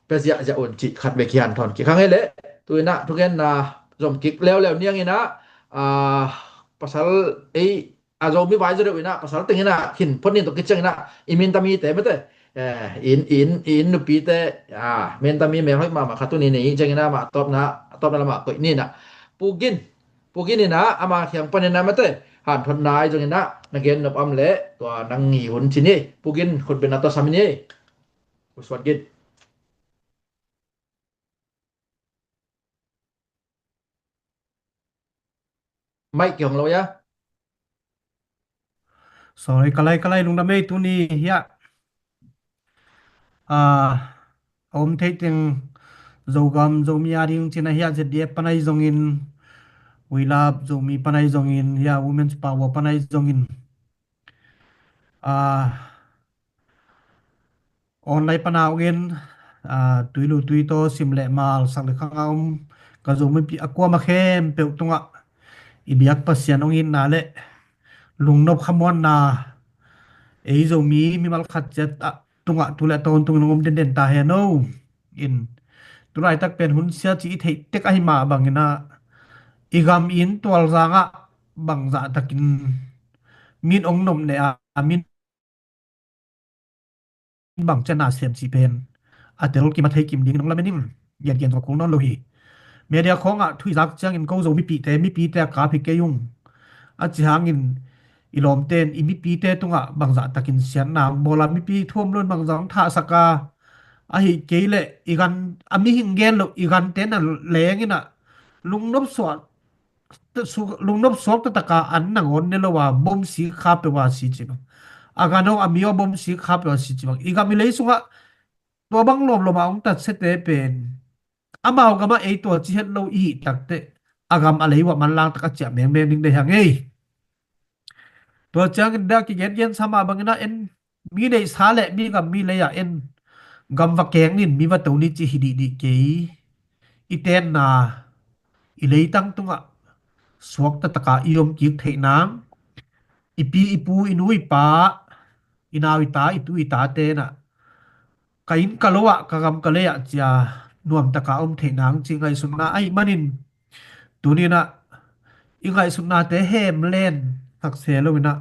pia ziahziah un cih khat vei kihanthawn kik hang ei leh. Tu-in ah thugenna zom kik leuleu niangin ah, ah, pasal ei a Zomi vai zaw deuh in ah pasal teng in ah khin phot nin tawh kiciangin ah i minta mite mate, eh, i inn, i inn, i inn nupite, ah, minta mi melhoih mahmah khat tuni nei ciangin ah amah tawpna, a tawpna lamah koih ni in ah. Pu Gin, Pu Gin in ah ama kiang panin ah mate, hanthawnna ahi zongin ah na gen nop om leh tua nang ngi hun ci ni. Pu Gin, khutbetna tawh sam ni. Pu Suan Gin. Mic kihong lo ia. Sorry, ka lai, ka lai, lungdam ei. Tuni hiah, ah, a om theih teng Zogam, Zomi a ding cih na hiah Z D F pan ahi zongin, We Love Zomi pan ahi zongin, hiah Women's Power pan ahi zongin, ah, online pana ong en, ah, tui lu tui taw, sim le mal, sak le khang a om ka Zomipi a kuama khempeuh tungah i biak Pasian hong itna le lungnop khamuanna, ei Zomi mimal khat ciat ah tungah tu le a tawntungin hong om denden ta hen o. In, tu laitak pen hun sia ci i theih tek ahi mah bangin ah, i gam i inn tualzang ah bangzah takin min hong nopneh a, min bang ciang na sem cih pen a tel kim a thei kim dingin hong lamen ing. Gengen tawh kul nawn lo hi. Media khawngah thu i zak ciangin ko Zo mipihte, mipite a kap hi kei ung. A ci hangin i lawmte in i mipite tungah bangzah takin siatna hong bawl a, mipi thu om lo in bangzah hong thahsak a, ahih kei leh i gan, a mihing gen loh i gante na leng in ah lungnop suak su-, lungnop suak taktak a an nangawn ne lo a, bom sik kha peuh a si ci bang. A gan aw, a mi aw, bom sik kha peuh a si ci bang. I gam i lei sungah tua bang lawmlawm a hong tatsiate pen amau gamah ei tua ci het lo i hih takteh, a gam a lei uah manlang tak a ciah mengmeng ding deih hang ei. Tua ciangin dah kigengen sa mah bangin ah en, mi neihsa le mi gam mi lei ah en, gam va keng nin, mi va to ni ci hi dihdih kei. I tenna, i leitang tungah suak taktak a i om kik theih nang, i pi i pu, i nu i pa, i nau i ta, i tu i tate in ah ka inn ka lo ah, ka gam ka lei ah cia nuam taka om theih nang cih ngaihsutna ahih manin, tuni in ah i ngaihsutnate hem len sak se lo in ah,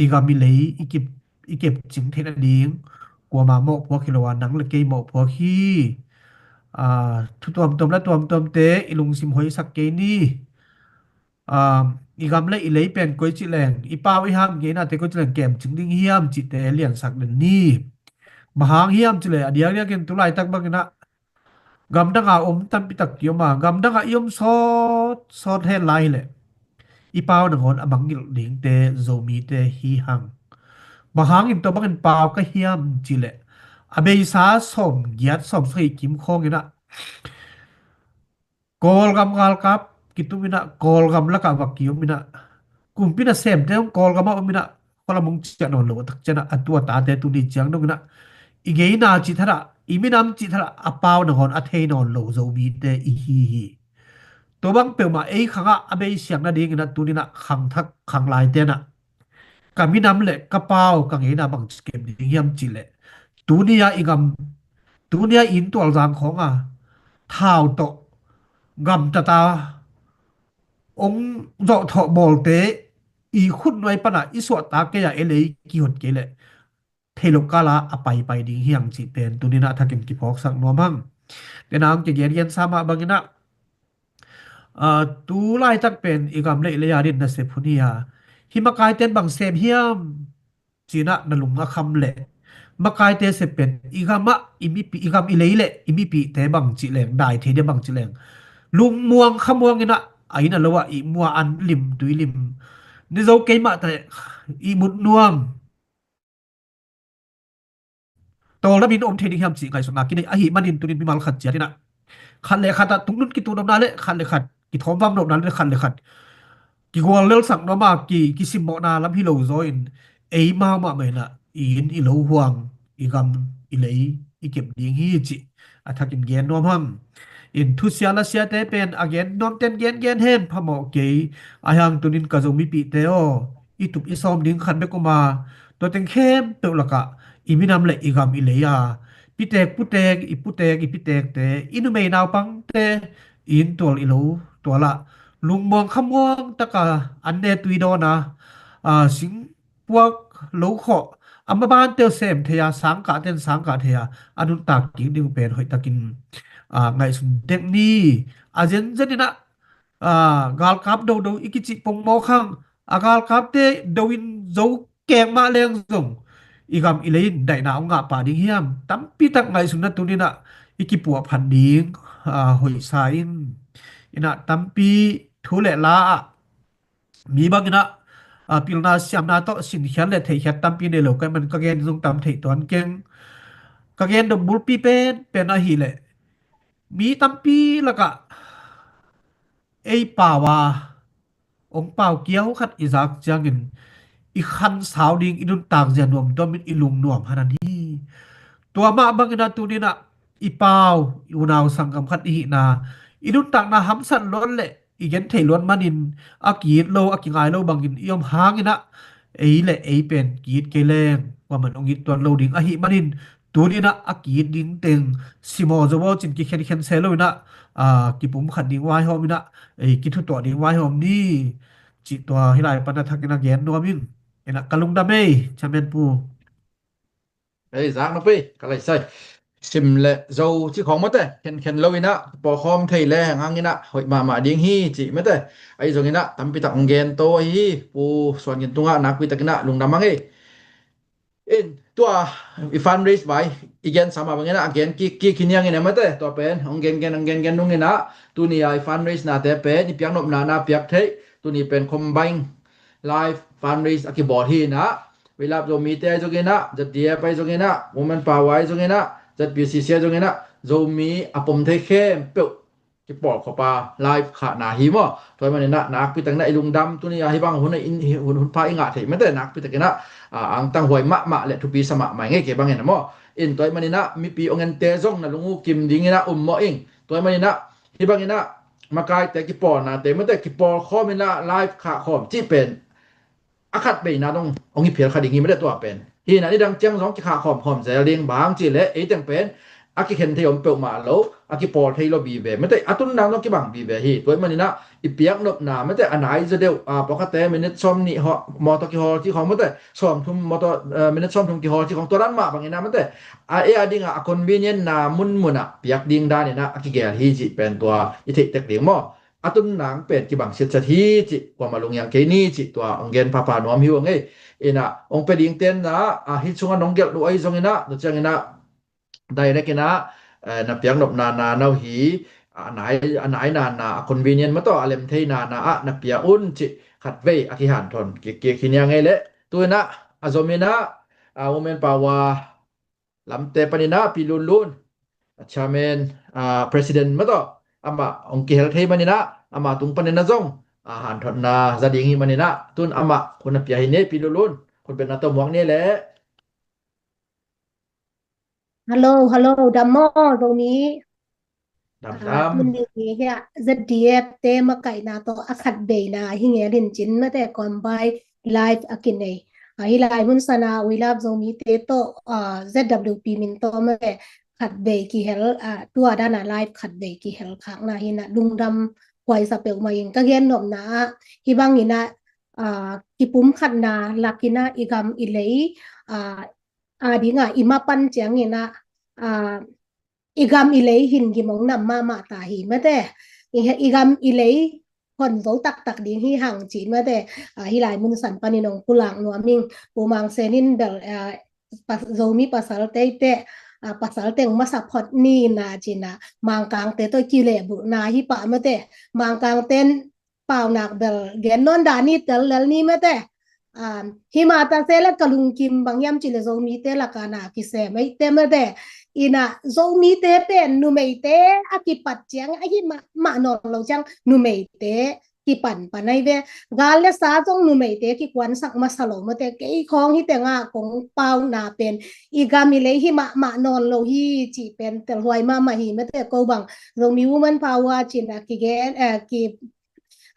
i gam i lei i kip, i kepcing theih nading kuama mawhpuak hi lo a, nang le kei mawhpuak hi. Aa, thu tuamtuam le tuamtuamte i lungsim hoihsak kei ni. Aa, i gam le i lei pen koici leng, i pau i ham ngeinate koici leng kemcing ding hiam cihte liansak den ni. Bang hang hiam cih leh, a diakdiakin tu laitak bangin ah gamdang a om tampi tak kiom a, gamdang a i om sawtsawt hen lai hi leh, i pau nangawn a mangngilh dingte Zomite hi hang. Bang hangin tua bangin pau ka hiam cih leh, a beisa sawmgiat sawmsagih kim khawngin ah Kawlgam galkap kitum in ah, Kawlgam lakah va kiom in ah, kumpi nasemte hong Kawlgam ah om in ah, khualam hong ciah nawn lo a tak ciangin ah, a tu a tate tuni ciang dong in ah, i ngeina cih thadah, i minam cih thadah a pau nangawn a thei nawn lo Zomite i hi hi. Tua bang peuhmah ei khangah a beisiang nadingin ah tuni in ah khangthak khanglaite in ah, ka minam le ka pau ka ngeina bangci kem ding hiam cih leh, tuni a i gam, tuni a i inn tualzang khawng a thau tawh gamtat a hong zawhthawh bawlte i khutnuai panah i suahtak kei a, ei le ei kihot kei leh thei lo kala a paipai ding hiang cih pen tuni in ah thakin kiphawksak nuam hang. Tena hong kigengen sa mah bangin ah, aa, tu laitak pen i gam le i lei a din nasep hun hi a, hih makaite in bang sem hiam ci-in ah na lung a kham leh, makaite sep pen i gam ah i mipi, i gam i lei le i mipihte bang cih leng, dai thei dia bang cih leng, lungmuang khamuang in ah, a inn a lo ah ihmu a an lim tui lim, ni zo keimah teh ihmut nuam, tawldam in om thei ding hiam cih ngaihsutna kinei ahih manin tunin mimal khat ciat in ah, khat le khat ah tungnun kituh nopna le khat le khat kithawmvam nopna le khat le khat kigual lelsak nuam a, ki, kisimmawhna lam hi lo zaw in, ei mau mahmah in ah i inn i lo huang, i gam i lei i kep ding hi cih a thakin gen nuam hang. In thusia lasiate pen a gen nuamten gengen hen phamawh kei. Ahi hang tunin ka Zomipihte aw, i tup i sawm ding khat bek om a, tua teng khempeuh lakah i minam le i gam i lei a, pitek putek, i putek i pitekte, i numei naupangte, i inntual i lo tual ah lungmuang khamuang taka an ne tui dawn a, a, sing puak lo khawh, a maban teu sem thei a, sangkah ten sangkah thei a, a nuntak kik ding pen hoih takin, a, ngaihsun dek ni. A zenzen in ah, a, galkap dodo i kicih pongmawk hang, a galkapte do in zo keng mah leng zong i gam i lei in daihna hong ngah pah ding hiam? Tampi tak ngaihsunna tuni in ah i kipuahphat ding, a, hoihsa in. In ah tampi thu le la ah mi bangin ah, a, pilna siamna tawh sinkhiat le theihkhiat tampi nei lo ka hih man ka gen zong tam theih tuan keng. Ka gen dop bulpi pen pen ahih leh mi tampi lakah ei pau a, hong pau kiau khat i zak ciangin i khansau ding, i nuntak zia nuamtuamin i lungnuam hanan hi. Tua mah bangin ah tunin ah i pau, i unau sanggam khat i hihna, i nuntakna hamsat luat le i genthei luat manin a ki-it lo, a kingai lo bangin i om hangin ah ei le ei pen ki-it kei leng kuaman hong it tuan lo ding ahih manin, tunin ah a ki-it ding teng simaw zo aw cin kikhenkhen se lo in ah, a, kipumkhat ding vaihawm in ah, ei, kithutuah ding vaihawm ni. Cih tua hih lai pan a thakin a gen nuam in. In ah ka lungdam ei, Chairman Pu. Ei, zak na pei, ka lai sai. Sim le zo ci khawng mawte, khenkhen lo in ah, pawkhawm thei le hang hang in ah, hoih mahmah ding hi, cih mawte. Ahi zongin ah, tampi tak hong gen to ahi hi, Pu Suan Gin tungah nakpi takin ah, lungdam hang ei. In, tua i fundraise vai, i gen sama bangin ah, a gen kik kik hi niangin ah mawte, tua pen, hong gen gen, hong gen gen nungin ah, tuni a i fundraise nate pen, i piaknopna na piak theih, tuni pen combine live fundraise a kibawl hi in ah, We Love Zomite ahi zongin ah, Z D F ahi zongin ah, Women Power ahi zongin ah, Z P C C ahi zongin ah, Zomi a pom thei khempeuh kipawlkhop a live khahna hi maw. Tua ahih manin ah nakpi takin ah i lungdam, tuni a hih bang hun, hun, hun pha i ngah theih mawte, nakpi takin ah, a, angtang huai mahmah le thupi sa mahmah i ngei kei bangin ah maw. In tua ahih manin ah mipi hong ente zong na lung uh kim dingin ah um mawh ing. Tua ahih manin ah hih bangin ah makaite kipawlnate mawte, kipawlkhawm in ah live khahkhawm cih pen a khat beina dong hong hi phial kha ding hi mawte tua pen. Hi in ah nidang ciang zong kikhah khawmkhawm zel ding, bang hang cih leh ei teng pen a kikhen thei om peuhmah lo, a kipawl thei lo vive mawte, a tun nang zong kibang vive hi. Tua ahih manin ah i piaknopna mawte, a nai zaw deuh, a, pawlkhatte minute sawmnih hawl, mawtaw kihawl ci khawng mawte, sawmthum mawtaw, eh, minute sawmthum kihawl ci khawng, tua dan mah bangin ah mawte, a, ei a dingah a convenient na munmun ah piak ding danin ah a kigel hi cih pen tua i theih tek ding maw. A tun nang pen kibang siatset hi cih kuamah lunghiang kei ni cih tua hong gen phapha nuam hi uh a ngei. In ah hong pia dingte in ah, a, hih sungah nong gelh uh ahi zongin ah, tua ciangin ah direct in ah, eh, na piaknopna na na uh hi, a nai, a naina na, a convenient mawtaw a lem theina na ah na pia un cih khatvei a kihanthawn kik kik hi nia ngei leh. Tu in ah a zom in ah, a, Women Power lamte panin ah Pi Lun Lun, a, Chairman, a, President mawtaw, amah hong kihel thei manin ah, amah tung panin ah zong, a, hanthotna za ding hi manin ah, tun amah hun a pia hi ni, Pi Lun Lun, khut beng na tawh muak ni leh. Hello, hello, dam maw, Zomi? Dam, ah, dam. Tuni hi a Z D F te makaihna tawh a khat beina hi ngel in cin mawte, combine live a kinei. A, hih lai mun san a We Love Zomite tawh, a, Z W P min tawh mawte khat bei kihel, a, tua dan a live khat bei kihel khakna hi in ah lungdam huai sa peuhmah ing. Ka gen nopna ah hih bangin ah, a, kipumkhatna lak in ah i gam i lei, a, a dingah i mapan ciangin ah, a, i gam i lei hin gim hong nam mahmah ta hi mawte. I, i gam i lei hon zo taktak ding hi hang cih mawte. A, hih lai mun san panin hong pulak nuam ing. Pu Mang Sen in bel, a, pa, Zomi pasal teitei, a, pasal teng masa phot ni na cin ah Mangkangte tawh kilehbulhna hi pah mawte. Mangkangte'n paunak bel gen nawn dah ni, tel lel ni mawte. Um, himah ta se leh ka lungkim bang hiam cih leh Zomite lak ah na kisem eite mawte. In ah Zomite pen numeite a kipat ciang, ahi mah, mah nawn lo ciang numeite kipan pan ai ve. Gal le sa zong numeite kikuansak masa lo mate, kei khawng hi tengah kong pauna pen i gam i lei hi mahmah nawn lo hi cih pen telhuai mahmah hi mate. Ko bang Zomi Women Power cin a kigen, eh, ki,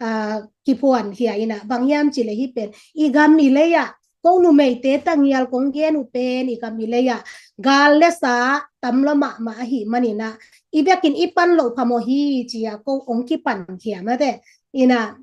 ah, kiphuan hi a ina bang hiam cih le hi pen i gam i lei ah ko numeite tangial kong gen uh pen i gam i lei ah gal le sa tam lo mahmah ahi manina i bekin i pan lo phamawh hi ci a ko ong kipan khia mate. Ina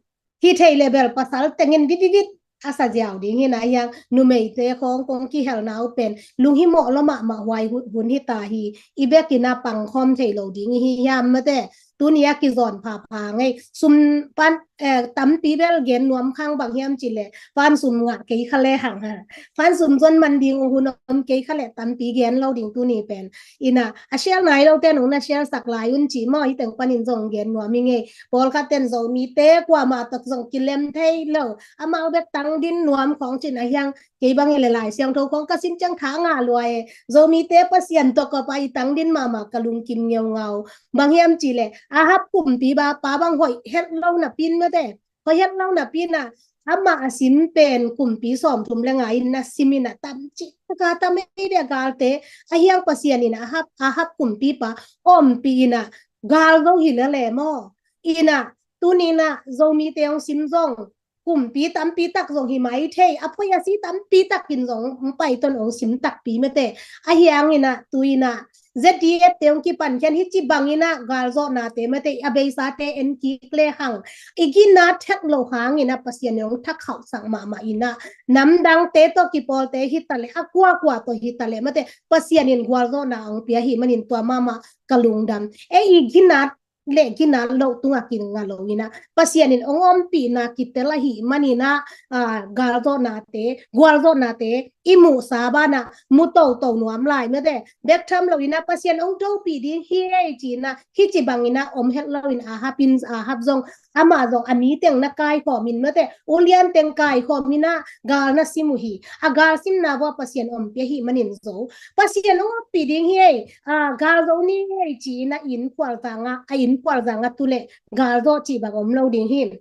hi thei le bel pasal tengin vitvivit a sa ziau ding hi na hiang numeite khawng kong kihelna uh pen lunghimawh lo mahmah huai hun hi ta hi. I bekin a pangkhawm thei lo ding hi hiam mate. Tuni a kizawn phapha ngei sum pan, eh, tampi bel gen nuam khang bang hiam cih le pan sum ngah kei kha le hang ha. Pan sum zon man ding uh hun om kei kha le tampi gen lo ding tuni pen. Ina a share nai lo ten ong na share sak lai un ci maw, i teng panin zong gen nuam i ngei. Pawlkhat ten Zomite kuamah tawh zong kilem thei lo, amau bek tangdin nuam khawng cin a hiang kei bang i le Lai Siangtho khawng ka sim ciang tha ngah lua e. Zomite Pasian tawh kawpa i tangdin mahmah ka lungkim ngeungau. Bang hiam cih le Ahab kumpi ba pa bang hoih het lo napi in mate, hoih het lo napi in a amah a sim pen kumpi sawmthum le nga in na sim in a tamci ka tam ei ve galte. A hiang Pasian in a Ahab, Ahab kumpi pa ompih in a gal zo hi le le maw. Ina tuni in a Zomite ong sim zong kumpi tampi tak zong hi mai thei, a poi a si tampi tak in zong ong pai ton ong sim takpi mate. A hiang in a tu in a Z D F te ong kipan khian hi ci bang in a galzawhnate mate a beisate en kik le hang i ginat thek lo hang in a Pasian ong thak khauh sak mahmah in a namdangte tawh kipawlte hi ta le a kuakua tawh hi ta le mate Pasian in gualzawhna ong pia hi manin tua mahmah ka lungdam. E i ginat le ginat lo tunga kinga lo in a Pasian in ong ompihna kitel ahi manin a, ah, galzawhnate gualzawhnate i muhsa ban a mu toto nuam lai mate. Bek tham lo in a Pasian ong dopih ding hi ei ci in a hi ci bang in a om het lo in Ahab in Ahab zong amah zong a mi teng na kaikhawm in mate, ulian teng kaikhawm in a gal na sim uh hi. A gal simna vua Pasian ompih ahi manin zo Pasian ong ompih ding hi ei. A gal zo ni ngei ci in a inn khualzang a, a inn khualzang a tu le gal zo ci bang om lo ding hi.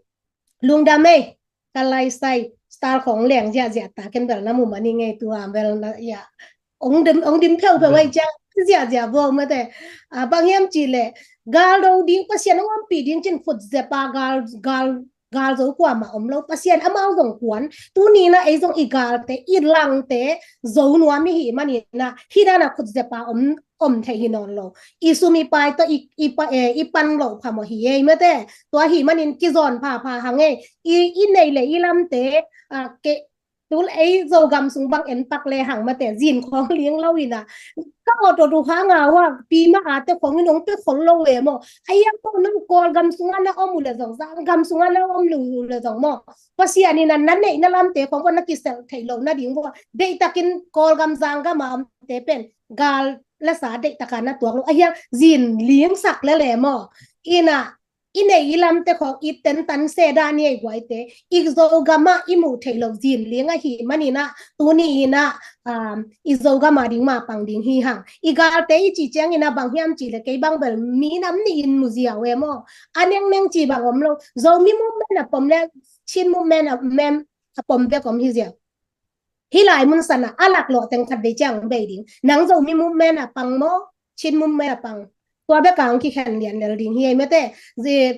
Lungdam ei, ka lai sai style khong leng ziahziah ta ken bel na mu mani ngei tua bel na ia ong dim ong dim pheupheu ei ciang ziahziah bo mate. A bang hiam ci le gal do ding Pasian ong ompih ding cin khut zepa gal gal gal zo kuamah om lo Pasian amau zong kuan. Tuni in a ei zong i galte i langte zo nuam i hi manin a hi dan a khut zepa om om thei hi nawn lo. I sum i pai tawh i i pa e i pan lo phamawh hi ei mate. Tua hi manin kizawn phapha hang ei i i nei le i lamte a ke tul ei Zogam sung bang en pak le hang mate zin khawng ling lo in a ka awt awt uh hang a ua pi ma a te khawng in ong pe khol lo e maw. A iang pawh nang Kawlgam sung a na om uh le zong Zanggam sung a na om lu le zong maw Pasian in a na neihna lamte khawng pawh na kiselh theih loh nading pawh deihtakin Kawlgam Zanggam a omte pen gal le sa deihtak a na tuak lo a hiang zin lingsak le le maw. In a i nei i lamte khawng i tentan se dan i ei guaite i Zogam ah i muh theih loh zin ling ahi manin a tuni in a um, i Zogam a ding mah pang ding hi hang. I galte i ci ciangin a bang hiam ci le kei bang bel mi nam nih in mu ziau e maw. A nengneng ci bang om lo. Zomi movement a pom le Chin movement a mem a pom bek om hi ziau. Hi lai mun san a a lak lawh teng khat vei ciang bei ding. Nang Zomi movement a pang maw Chin movement a pang. Tua bek a ong kikhen lian lel ding hi ei mate.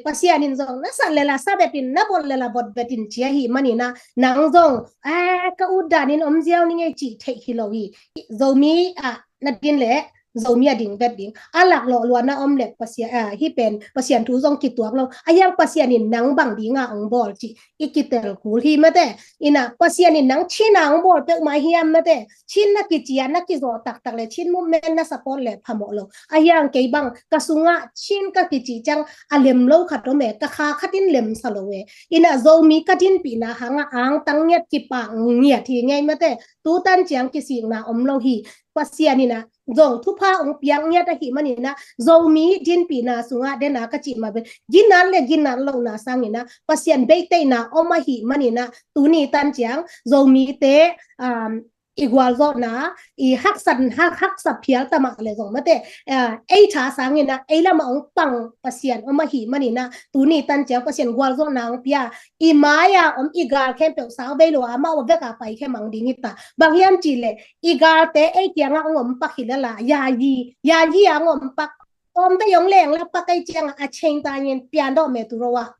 Pasian in zong na sat le la sa bet in na bot le la bot bet in ci ahi manin a nang zong a ka ut dan in om ziau ni ngei ci theih hi lo hi. Zomi a na din le Zomi a ding bet ding a lak lawh luan a om le Pasian a hi pen Pasian thu zong kituak lo. A hiang Pasian in nang bang ding a ong bawl ci i kitel kul hi mate. In a Pasian in nang Chin a ong bawl peuhmah hiam mate. Chin na kici a na kizawh taktak le Chin movement na support le phamawh lo. A hiang kei bang ka sungah Chin ka kici ciang a lem lo khat om e ka kha khat in lemsa lo e. In a Zomi ka dinpihna hang a angtang ngiat kipak ngiat hi ngei mate. Tutan ciang kisikna om lo hi. Pasian in a zong thupha ong piak ngiat ahi manin a Zomi dinpihna sungah den a ka cih mah bel ginat le ginat lohna sangin a Pasian beiteihna om ahi manin a tuni tan ciang Zomite um, i gualzawhna i haksan, hak, haksa phial ta mah le zong mate, ah, ei tha sangin ah ei lamah hong pang Pasian om ahih manin ah tuni tan ciang Pasian gualzawhna hong pia, i mai-a om i gal khempeuh sauvei lo a amau a vek a paikhia mang ding hi ta. Bang hiam cih leh i galte ei kiangah hong om pak hi lel a, yayi, yayi a hong om pak. Tawmvei hong lengla pak ei ciangah a cheng ta in pian dawh me tu ro ah.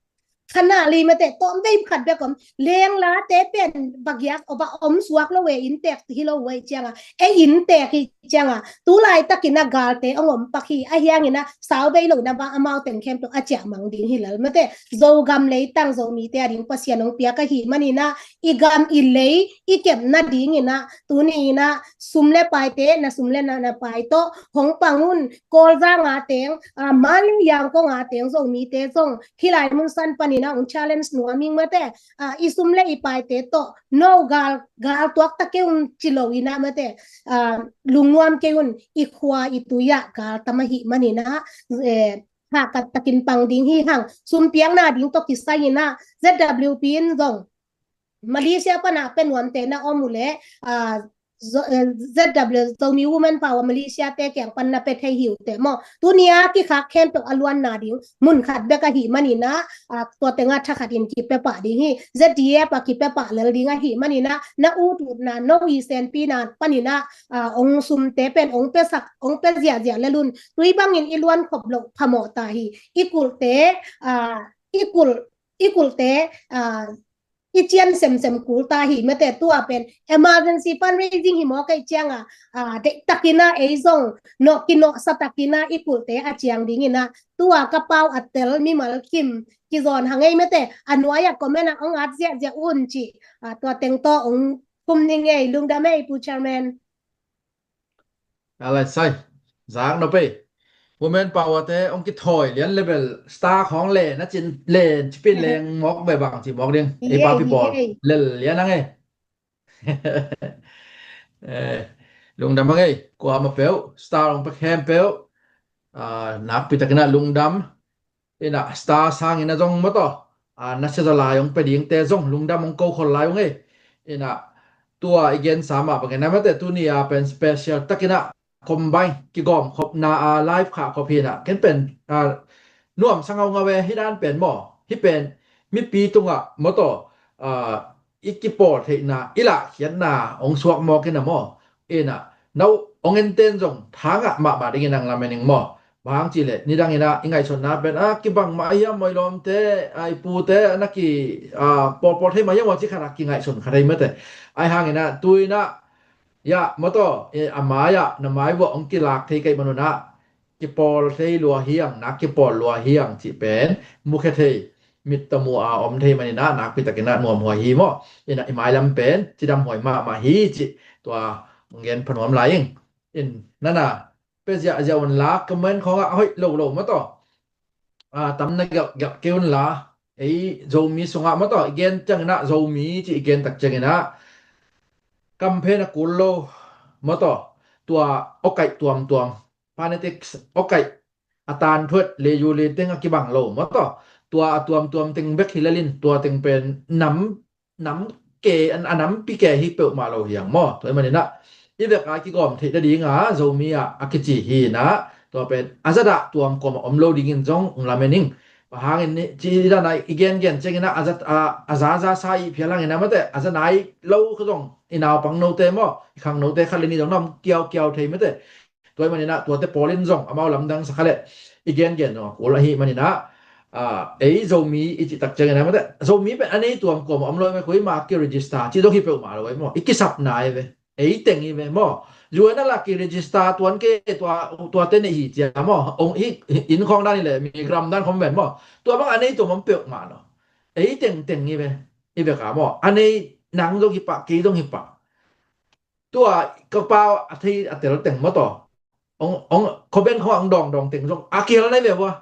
Khanah li mate, tawmvei khat bek om. Lenglate pen bagiak a va om suak lo e, inntek hi lo uh ei ciangah, ei inntek hi ciangah tu laitakin ah galte hong om pak hi. Ahi hangin ah sauvei lo in ah amau teng khempeuh a ciah mang ding hi lel mate. Zogam leitang Zomite a ding Pasian hong piak ahih manin ah i gam i lei i kepna dingin ah tuni in ah sum le paite, na sum le na, na pai tawh hong pang un. Kawlzang a teng, ah, Manley, Yangon a teng Zomite zong hih lai mun san panin ah hong challenge nuam ing mate. Ah, i sum le i paite tawh no gal, gal tuak ta kei un ci lo in ah mate, ah, lungnuam kei un. I khua i tui ah gal tam ahih manin ah, eh, hahkat takin pang ding hi hang. Sumpiakna ding tawh kisai in ah Z W P in zong Malaysia pan a pia nuamte na om uh leh, ah, Zo-, eh, Z W, Zomi Women Power Malaysia te kiang pan na pia thei hi uh teh maw. Tuni a kikhak khempeuh a luanna ding mun khat bek ahih manin ah, ah, tua teng ah thakhat in kipia pah ding hi. Z D F a kipia pah lel ding ahih manin ah na ut utna, no i senpina panin ah, ah, hong sumte pen hong piasak, hong pia ziahziah lel un. Tui bangin i luan khop loh phamawh ta hi. I kulhte, ah, i kulh, i kulhte, ah, i cian semsem kul ta hi mate. Tua pen emergency fundraising hi mawk ei ciangah, ah, deihtakin ah ei zong nawh, kinawhsa takin ah i kulhte a ciang dingin ah tua ka pau a tel mimal kim kizawn hang ei mate. A nuai ah comment ah hong at ziahziah un ci, ah, tua teng tawh hong khum ning ei. Lungdam ei Pu Chairman. Alai sai, zak no pei. Women Power te hong kithawi lian level star khawng len a cin len cipin leng mawk ve bang ci mawk ding. Ei pa pi pawl lel lian ang ei. Eh, lungdam ang ei. Kuama peuh star hong pek hem peuh, ah, nakpi takin ah lungdam. Ina star sangin a zong maw taw, a, na sia zaw lai hong pia dingte zong lungdam hong ko khol lai ung ei. Ina tua i gensa mah bangin a mate tuni a pen special takin a combine kigawm khopna a live khah khop hi ina ken pen, a, nuamsa ngaungau e. Hi dan pen maw, hi pen mipi tungah maw taw, a, i kipawl theihna, i lahkhiatna hong suak mawk ina maw. Ina no hong enten zong thangah mahmah dingin ang lamen ing maw. Bang hang cih leh nidang ina i ngaihsutna pen, a, kibang mah hiam, moilawmte, a, i pute na ki, a, pawlpawl thei mah hiam aw ci khat a kingaihsun kha thei mate. Ahi hang ina tu ina, ya, maw taw, e, a mai-ah na mai vuah hong kilak thei kei man un ah kipawl thei lua hiang, nak kipawl lua hiang cih pen mukhia thei, mittamu a om thei manin ah nakpi takin ah nuamhuai hi maw. Ina i mailam pen cidamhuai mahmah hi cih tua hong gen phanuam lai ing. In nana pe ziahziah un la, comment khawngah a hoih lo lo maw taw, a, tam na gelh gelh kei un la. Ei Zomi sungah maw taw i gen ciangin ah, Zomi cih i gen tak ciangin ah kamphen a kul lo maw taw, tua awkaih tuamtuam, phonetics awkaih a tanthuat le yu le teng a kibang lo maw taw, tua a tuamtuam teng bek hi lelin tua teng pen nam, nam ke, a nampi ke hi peuhmah lo hiang maw. Tua ahih manin ah i vek a kigawm theih nading a Zomi ah a kici hi ina, tua pen a zadah tuam kuamah om lo dingin zong ung lamen ing. Bang hangin ci dan a i gengen ciangin ah a za, a, a zaza sa i phial hangin ah mate a za nai lo kha zong i naupang note maw, i khang note khat le nih zong na om kiaukiau thei mate. Tua ahih manin ah tuate pawl in zong amau lamdang sa kha leh i gengen zong a kul ahih manin ah, a, ei Zomi i cih tak ciangin ah mate Zomi pen a nei tuam kuamah om lo, me khui ma ki register cih zong hi peuhmah lo ei maw, i kisapna ei ve. Ei teng hi ve maw. U N a la ki register tuan ke tua, tuate neih hi cia maw. Ong hi, hi, inn khawng dan hi le mi gram dan khawng ven maw. Tua bang a nei tuam om peuhmah lo. Ei tengteng hi ve. I vek a maw, a nei nang zong hi pah, kei zong hi pah. Tua ka pau a thei a tel teng maw taw, ong, ong, comment khawng ang dawngdawng teng zong a kihel nai ve vua.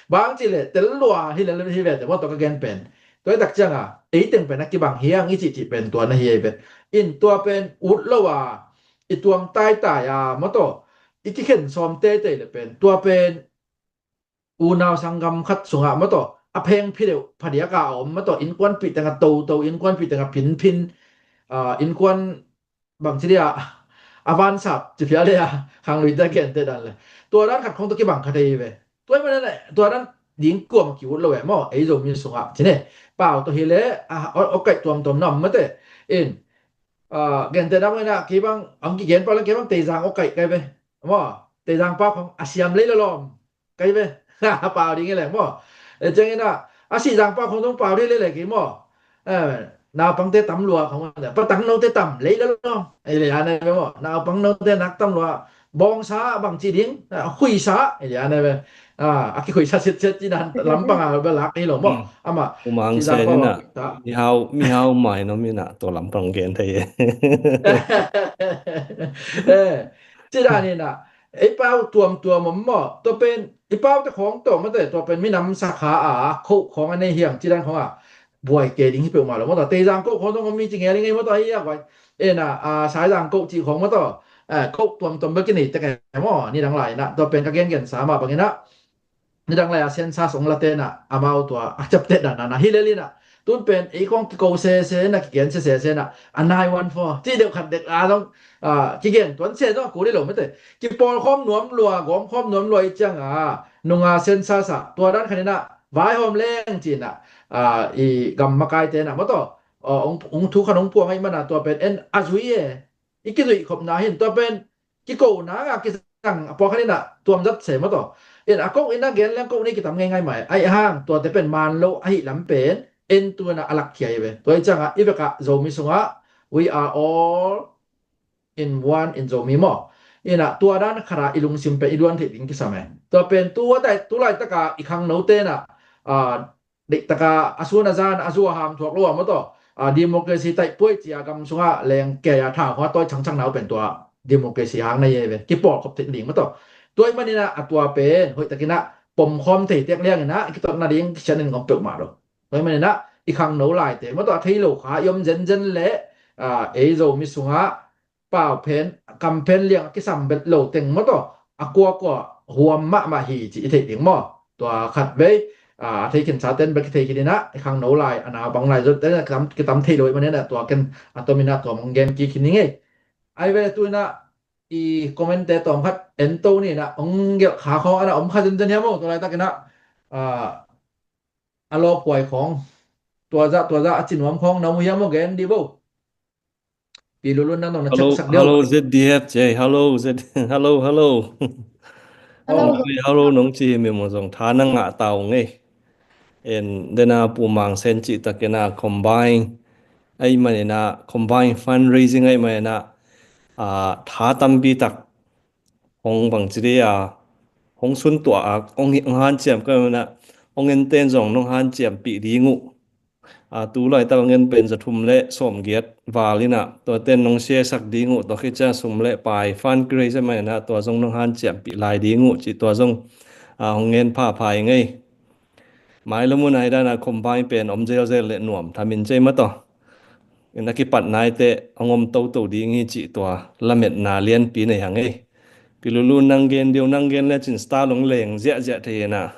Bang cih leh tel lua hi le hi ve te maw taw ka gen pen. Tua i tak ciang a ei teng pen a kibang hiang i cihcih pen tua na hi ei ve. In tua pen ut lo a i tuang taitai a maw taw i kikhen sawm teitei le pen tua pen unau sanggam khat sungah maw taw a pheng phideuh phadiak a om maw taw, innkuanpih teng a toto, innkuanpih teng a phinphin, a, innkuan bangci dia a vansap ci phial le a khangluite a gente dan le tua dan khat khong tawh kibang kha thei hi ve. Tua hi manin tua dan ding kuamah ki-ut lo e maw, ei Zomi sungah ci ne. Pau tawh hi le a awkaih tuamtuam na om mate. In a, gente na mawina kei bang ang kigen pau le kei bang Teizang awkaih kai ve maw. Teizang pau khong a siam lei lawlawm kai ve. Pau ding hi leng maw. E ciangin a, a sihzang pau khong zong pau ding hi lei lei kei maw. Naupangte tam lua khong a patang note tam lei lawlawm ei lei a ne ve maw. Naupang note nak tam lua, bawngsa bang ci ding, khuisa ei lei a ne ve. A kikhuisa sitsiat ci dan lampang a belak hi lo maw. Amah Umang sihzang pau sena mihau mihau mai no mina tua lampang gen thei e. Ci dan hi na, ei pau tuamtuam om maw, tua pen ei pau te khawng tawh mate, tua pen minam sakha a khoh khawng a nei hiang ci dan khawng a buai kei ding hi peuhmah lo maw. Tua Teizang khoh khawng tawh om mi ci ngel i ngei maw, tua hi a guai. Ena a, Saizang khoh cih khawng maw, tua khoh tuamtuam bek i nei tek e maw. Nidang lai na tua pen ka gengensa mah bangin a nidang lai a census ong la tenah amau tua a ciapteh dan a na hi lel inah tun pen ei khawng kiko sese na kigen sese na a nine one four ci deuh khat dek a zong kigen tuan se zong a kul hi lo mate. Kipawlkhawm nuam lua, gawmkhawm nuam lua i cianga nunga census ah tua dan khat inah vaihawm leng ci inah i gam makaite na maw, tua ong thu khat ong phuang ahi mana tua pen en a zui e. I kizuih khopna hin tua pen kiko nanga kizang a pawlkhat inah tuamzat se maw, tua in a koh inah gen leng koh ni kitam ngeingai mai ahi hang tuate pen man lo ahi lam pen en tu inah a lakkhia hi ve. Tua hi ciangah i vekah Zomi sungah we are all in one in Zomi maw, inah tua dan khatah i lungsim pen i duan theih ding kisam e. Tua pen tu a dai tu laitaka i khangnote inah deihtaka a sun a zan a zu a ham thuak lo a maw, tua democracy taihpuai cia gam sungah leng kei a thau hua tawi changchang nau pen tua democracy hang na ye ve, kipawlkhop theih ding maw, tua tua hi maninah a tua pen hoihtakinah pomkhawm thei tek lianginah i kitotna ding kisian in ngom peuhmah lo. Tua hi maninah i khangno laite maw, tua a thei lo kha i om zenzen le ei Zomi sungah pau pen kam pen liang a kisam bet lo teng maw, tua a kuakua huam mahmah hi ci i theih ding maw. Tua khat vei a thei khinsa ten bek i thei khin inah i khangno lai a naupang lai zot ten kitam thei lo i maninah tua ken a tominah tua mong gen kik khin i ngei. Ai ve tu inah i comment te tawm khat en to ni inah ong gelh kha khawng ana om kha zenzen hiam maw, tua laitakinah a lawphuai khawng tua zah tua zah a cinuam khawng na mu hiam maw, gen dih bo. Pi Lulun nang dong na caksak deuh. Hello Z D F J. Hello Z. Hello, hello. Hello. Hello nong ci hi mi maw, zong tha na ngah tau ngei. En dena Pu Mang Sen cih takina combine ahi maninah, combine fundraising ahi maninah tha tampi tak hong bangci dih a hong suntuah a hong hanciam ka maninah hong enten zong nong hanciampih ding uh. A tu laitak a ngen pen za thum le sawmgiat val inah tua ten nong siasak ding uh, tua khit ciang sum le pai fundraise maninah tua zong nong hanciampih lai ding uh cih tua zong a hong ngen phapha i ngei. Mai lo mun ai dana combine pen om zelzel le nuam thamin cei maw, tua in a kipat naite hong om toto ding hi cih tua lametna lianpi nei hang ei. Pi Lulun nang gen deuh, nang gen le cin star long leng ziahziah thei hena.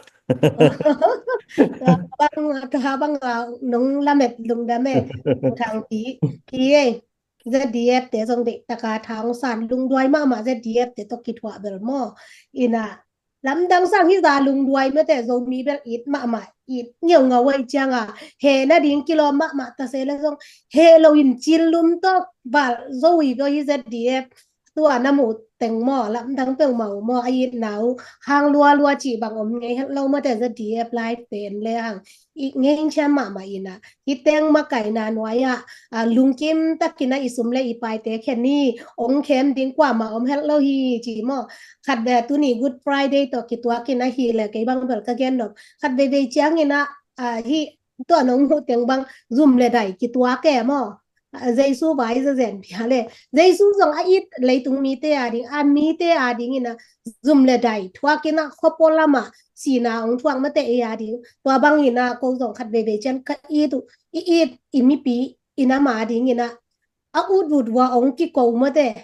Tua bang, tua bang a nong lamet lungdam e. Thang pi pi e. Z D F te zong deihtaka thang san lungduai mahmah Z D F te tawh kithuah bel maw. Ina lamdang sang hi za lungduai mete Zomi bel it mahmah, it ngeungau ahi cianga he nading kilawm mahmah ta se le zong he loin cil lum tawh bal zo ui bel hi Z D F. Tua na mu teng maw, lamdang peuhmah uh maw, a itna uh hang lualua cih bang om ngei het lo mate Z D F live pen le hang i ngeng thiam mahmah ina. Hi teng makaina nuai-ah lungkim takin a i sum le i paite khen hi, ong khem ding kuamah om het lo hi ci maw. Khat ve tuni Good Friday tawh kituakin ahi le kei bang bel ka gen nop. Khat veivei ciangin ah hi tua nong huh teng bang zum le dai kituak e maw. Jesu vai zazen pia le Jesu zong a it leitung mite a ding, a mite a ding ina zum le dai thuak ina khuapua lama sina ong thuak mate e a ding. Tua bang ina ko zong khat veivei cian ka it uh, i it i mipi ina ma ding ina a ut ut ua ong kiko mate.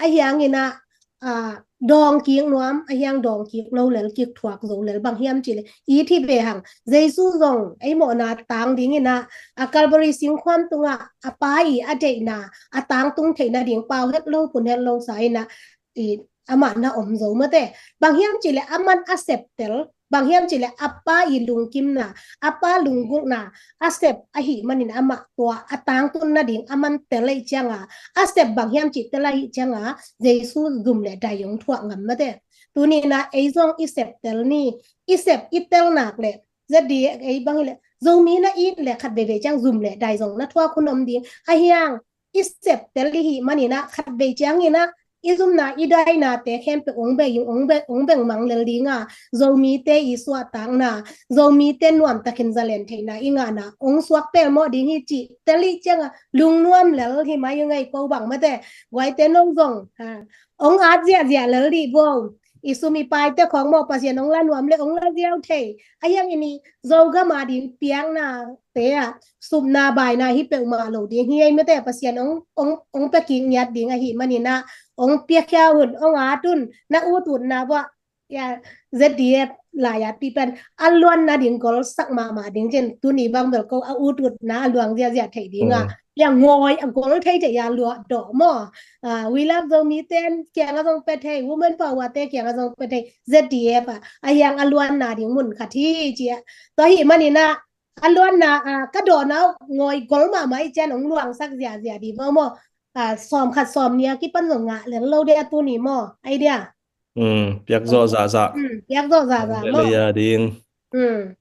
A hiang ina a dawng kik nuam, a hiang dawng kik lo lel, kik thuak zo lel. Bang hiam cih leh i thi ve hang, Jesu zong ei mawhna tang dingin ah, a Calvary singkhuam tungah a Pa i a deihna a tangtung theihna ding pau het lo, phun het lo sa in ah, i, amah na om zo mate. Bang hiam cih leh aman a septel, bang hiam cih leh a Pa i lungkimna, a Pa lunggulhna a sep ahih manin amah tua a tangtunna ding aman tel ahih cianga, a sep bang hiam cih tel ahih cianga, Jesu zum le dai hong thuak ngam mate. Tuni in ah ei zong i septel ni, i sep i tel nak leh, ZDF ei bang hi leh, Zomi na it leh khat veivei ciang zum le dai zong na thuak hun om ding. A hiang i septel i hih manin ah khat vei ciangin ah i zumna i dainate khempeuh ong bei, ong bei, ong beng mang lel ding a, Zomite i suahtakna, Zomite nuamtakin zalen theihna i ngahna ong suak pelmawh ding hi cih tel i cianga lungnuam lel hi mai ung ei ko bang mate. Guaite nong zong, ha, ong at ziahziah lel dih bo. I sum i paite khawng maw, Pasian ong la nuam leh ong la ziau thei. A hiang i ni Zogam a ding piaknate ah supna baina hi peuhmah lo ding hi ei mate. Pasian ong, ong, ong pia kik ngiat ding ahih manin ah, ong piakhia un, ong at un, na ututna bua, ya, ZDF lai-at pi pen a luanna ding gol sak mahmah ding cin, tuni bang bel ko a ututna a luang ziahziah thei ding a. Ya, ngawi a gol thei thei a luah dawh maw. Ah, We Love Zomi ten kiang a zong pe thei, Women Power te kiang a zong pe thei, ZDF a, a hiang a luanna ding mun khat hi ci a. Tua hih manin ah, a luanna, ah, ka dawhna uh ngawi gol mahmah i cian ong luangsak ziahziah dih maw maw. Ah, sawm khat sawm nih a kipan zong ngah lel lo dia tuni maw. Ai dia. Hmm, piak zawh zahzah. Hmm, piak zawh zahzah maw. Lei a ding. Hmm.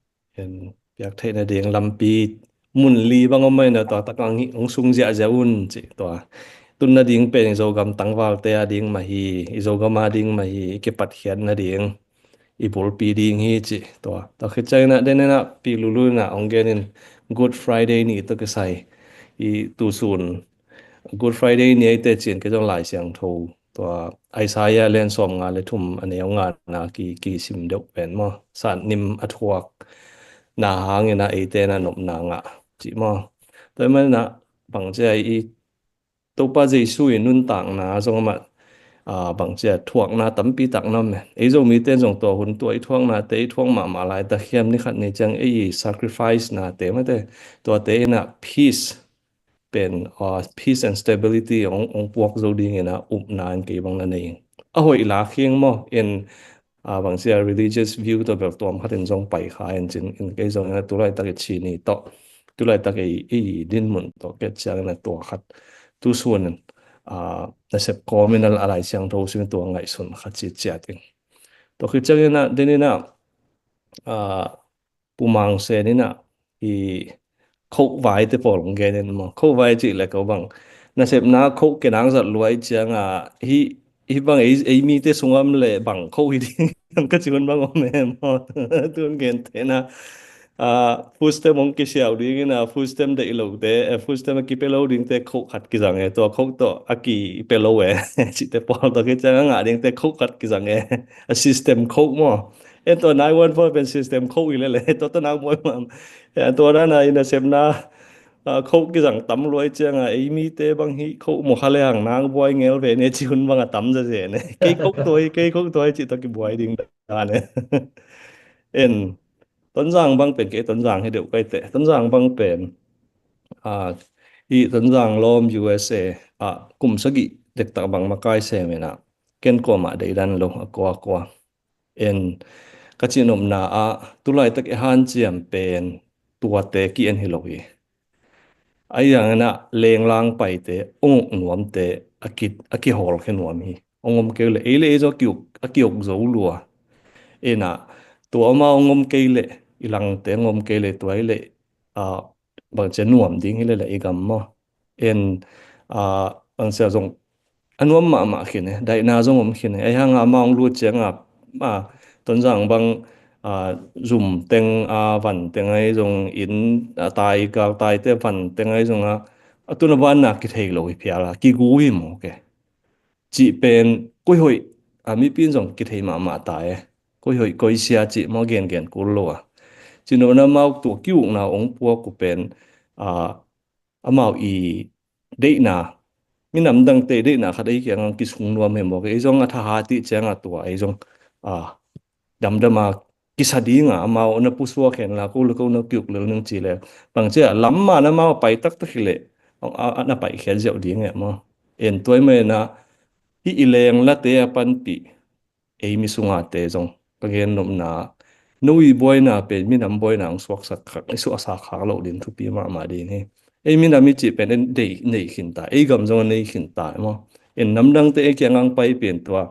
Piak theihna ding lampi mun li bang om mai na, tua tak ang hi, ong sung ziahziah un ci tua. Tun nading pen i Zogam tangvalte a ding mah hi, i Zogam a ding mah hi, i kipatkhiat nading, i bulpi ding hi ci tua. Tua khit ciangin ah, den in ah, Pi Lulu in ah ong gen in, Good Friday ni tawh kisai. I tusun Good Friday ni eite cin kei zong Lai Siangtho tua Isaiah lian sawmnga le thum a neu ngana ki, kisim deuh pen maw, satnim a thuak na hangin ah eite na nopna ngah cih maw. Tua ahih manin ah bangcia i Topa Jesu i nuntakna zong amah, ah, bangcia thuakna tampi tak na om e. Ei Zomite in zong tua hun tua i thuaknate i thuak mahmah laitak hiam, ni khat ni ciang ei i sacrifice nate mate, tuate in ah peace pen, ah, peace and stability ong, ong puak zo dingin ah upna in kei bang na nei ing. A hoih lak hi ing maw, in, ah, bangcia religious view tawh bel tuam khat in zong pai kha in cin, in kei zong in ah tulaitak i ci ni tawh, tulaitak i, i dinmun tawh ket ciangin ah tua khat tusun in, ah, nasep kawmin a Lai Siangtho sim tua ngaihsun khat ci ciat ing. Tua khit ciangin ah, den in ah, ah, Pu Mang Sen in ah i khoh vaite pawl ong gen in maw. Khoh vai cih le ko bang, nasepna khoh kinang zat luai ciang a, hi, hi bang ei, ei mite sungam le bang khoh hi ding ka ci hun bang om e maw. Tun gen te na, ah, food stamp ong kisiau ding in ah, food stamp deih lo te, eh, food stamp a kipia lo ding te khoh khat kizang e, tua khoh tawh a kipia lo e. Cih te pawl tawh kiciang a ngah ding te khoh khat kizang e. A system khoh maw. En tua nine one four pen system khoh hi lele, tua tua nang buai mam. Ya, tua na na i nasepna, ah, khoh kizang tam luai ciang a, ei mite bang hi khoh mawh kha le hang nang buai ngel ve ne ci hun bang a tam zaze ne. Kei khoh tuai, kei khoh tuai ci tua kibuai ding dan ne. En, Tonzang bang pen kei Tonzang hi deuh kai te. Tonzang bang pen, ah, i Tonzang lawm U S A, ah, kum sagih dektak bang makai sem in ah, ken kuamah deidan lo, a kua kua. En, ka cihnopna ah, tulaitak i hanciam pen tuate ki-en hi lo hi. Ahi hangin ah lenglang paite, ong uk nuamte, a ki, a kihawl khe nuam hi. Ong om kei leh, ei le ei zaw a ki-uk, a ki-uk zo lua. En ah, tua amau ong om kei leh, i langte ong om kei leh, tua hi leh, ah, bangcia nuam ding hi leh leh i gam maw. En, ah, bangcia zong a nuam mahmah khin e, daihna zong om khin e. Ahi hang a amau ong lut ciang a, a, Tonzang bang, a, zum teng a, van teng ahi zong in, a, tai, galtaite van teng ahi zong a, a tun a vanna kithei lo hi phial a, kigu hi maw ke. Cih pen, koi hoih, a, mipi in zong kithei mahmah ta e. Koi hoih, koi sia cih maw gengen kul lo a. Cih nopna amau tua ki-ukna ong puak uh pen, a, amau i deihna, minam dangte deihna khat ei kiangah kisung nuam hi mawk. Ei zong a thahat i cih ciangah tua ei zong a damdam a kisa ding a, amau na pusuak hen la, ko le ko na kiuk lel ning ci le, bangci a lam man amau pai taktak hi leh a, a, a na paikhiat ziau ding e maw. En tua ahih manin a hih i leenglate a panpih ei mi sungate zong ka gen nopna, no i buaina pen minam buaina hong suaksak khak, i suaksak khak loh ding thupi mahmah ding hi. Ei minam i cih pen en dei nei khin ta, ei gam zong a nei khin ta e maw. En namdangte ei kiangah hong pai pen tua,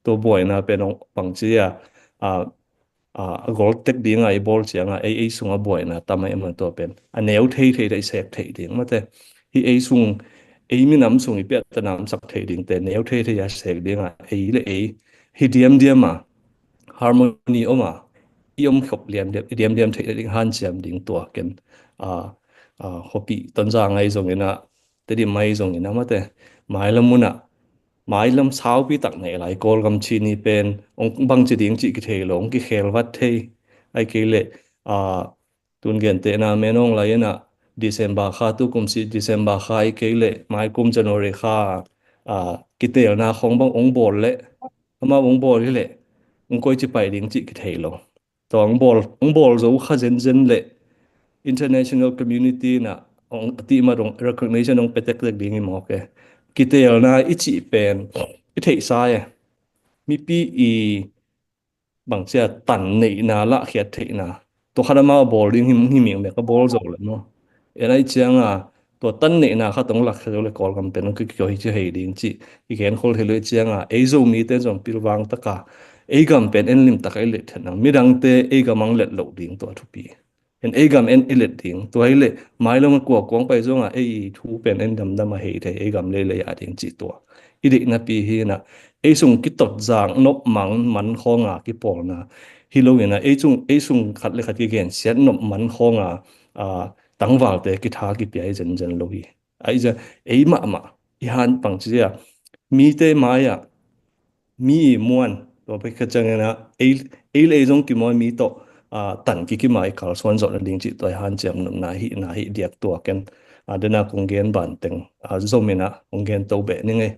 tua buaina pen hong bangci a, a, a, a gol tek ding a i bawl ciangah ei, ei sungah buaina tam a i man tua pen a neu thei thei a i sek thei ding mate. Hih ei sung, ei minam sung i piahtana om sak thei dingte neu thei thei a sek ding a, ei le ei hi diamdiam a, harmony om a, i om khop lian diam, i diamdiam theih ding hanciam ding tua ken, a, a, khuapi Tonzang ahi zongin a, Tedim ahi zongin a mate, mailam mun a, mailam saupi tak nei lai Kawlgam Chin i pen hong bangci ding cih kithei lo, hong kikhel vat thei. Ahih kei leh, a, tun gentehna men hong lai in a, December kha, tu kum si December kha ahih kei leh mai kum January kha, a, kiteelna khong bang hong bawl leh, amau hong bawl hi leh hong koici pai ding cih kithei lo. Tua hong bawl, hong bawl zo kha zenzen leh international community in a hong, a tihmat hong recognition hong pia tektek ding hi mawk e. Kiteelna i cih pen i theihsa e. Mipi i bangci a tan neihna lahkhiat theihna, tua khat amau a bawl ding hi, hi mingmek a bawl zo leh maw. En ahih ciangah tua tan neihna khat hong lakkhia zo leh Kawlgam pen hong kikiaw hi ci hei ding cih i genkhol hi lo ahih ciangah ei Zomite zong pilvang taka ei gam pen en limtak a i let theih nang, midangte ei gam hong let loh ding tua thupi. En ei gam en i let ding, tua hi leh mailam a kua kuang pai zongah ei thu pen en damdam a hei thei, ei gam leilei a ding cih tua i deihnapi hi in a, ei sung kitot zak nop mang man khawng a kipawlna hi lo in a, ei sung, ei sung khat le khat kigensiat nop man khawng a, a, tangvalte kitha kipia hi zenzen lo hi. Ahi zia ei mahmah i han pang ci a, mite mai-ah mi i muan tua pek khat ciangin a, ei, ei le ei zong kimawi mi tawh, a, tan kikima i kalsuan zawh nading cih tua i hanciam nopna hi na hi diak tua ken, a, dena kong gen banteng, a, zom in a kong gen to beh ning ei.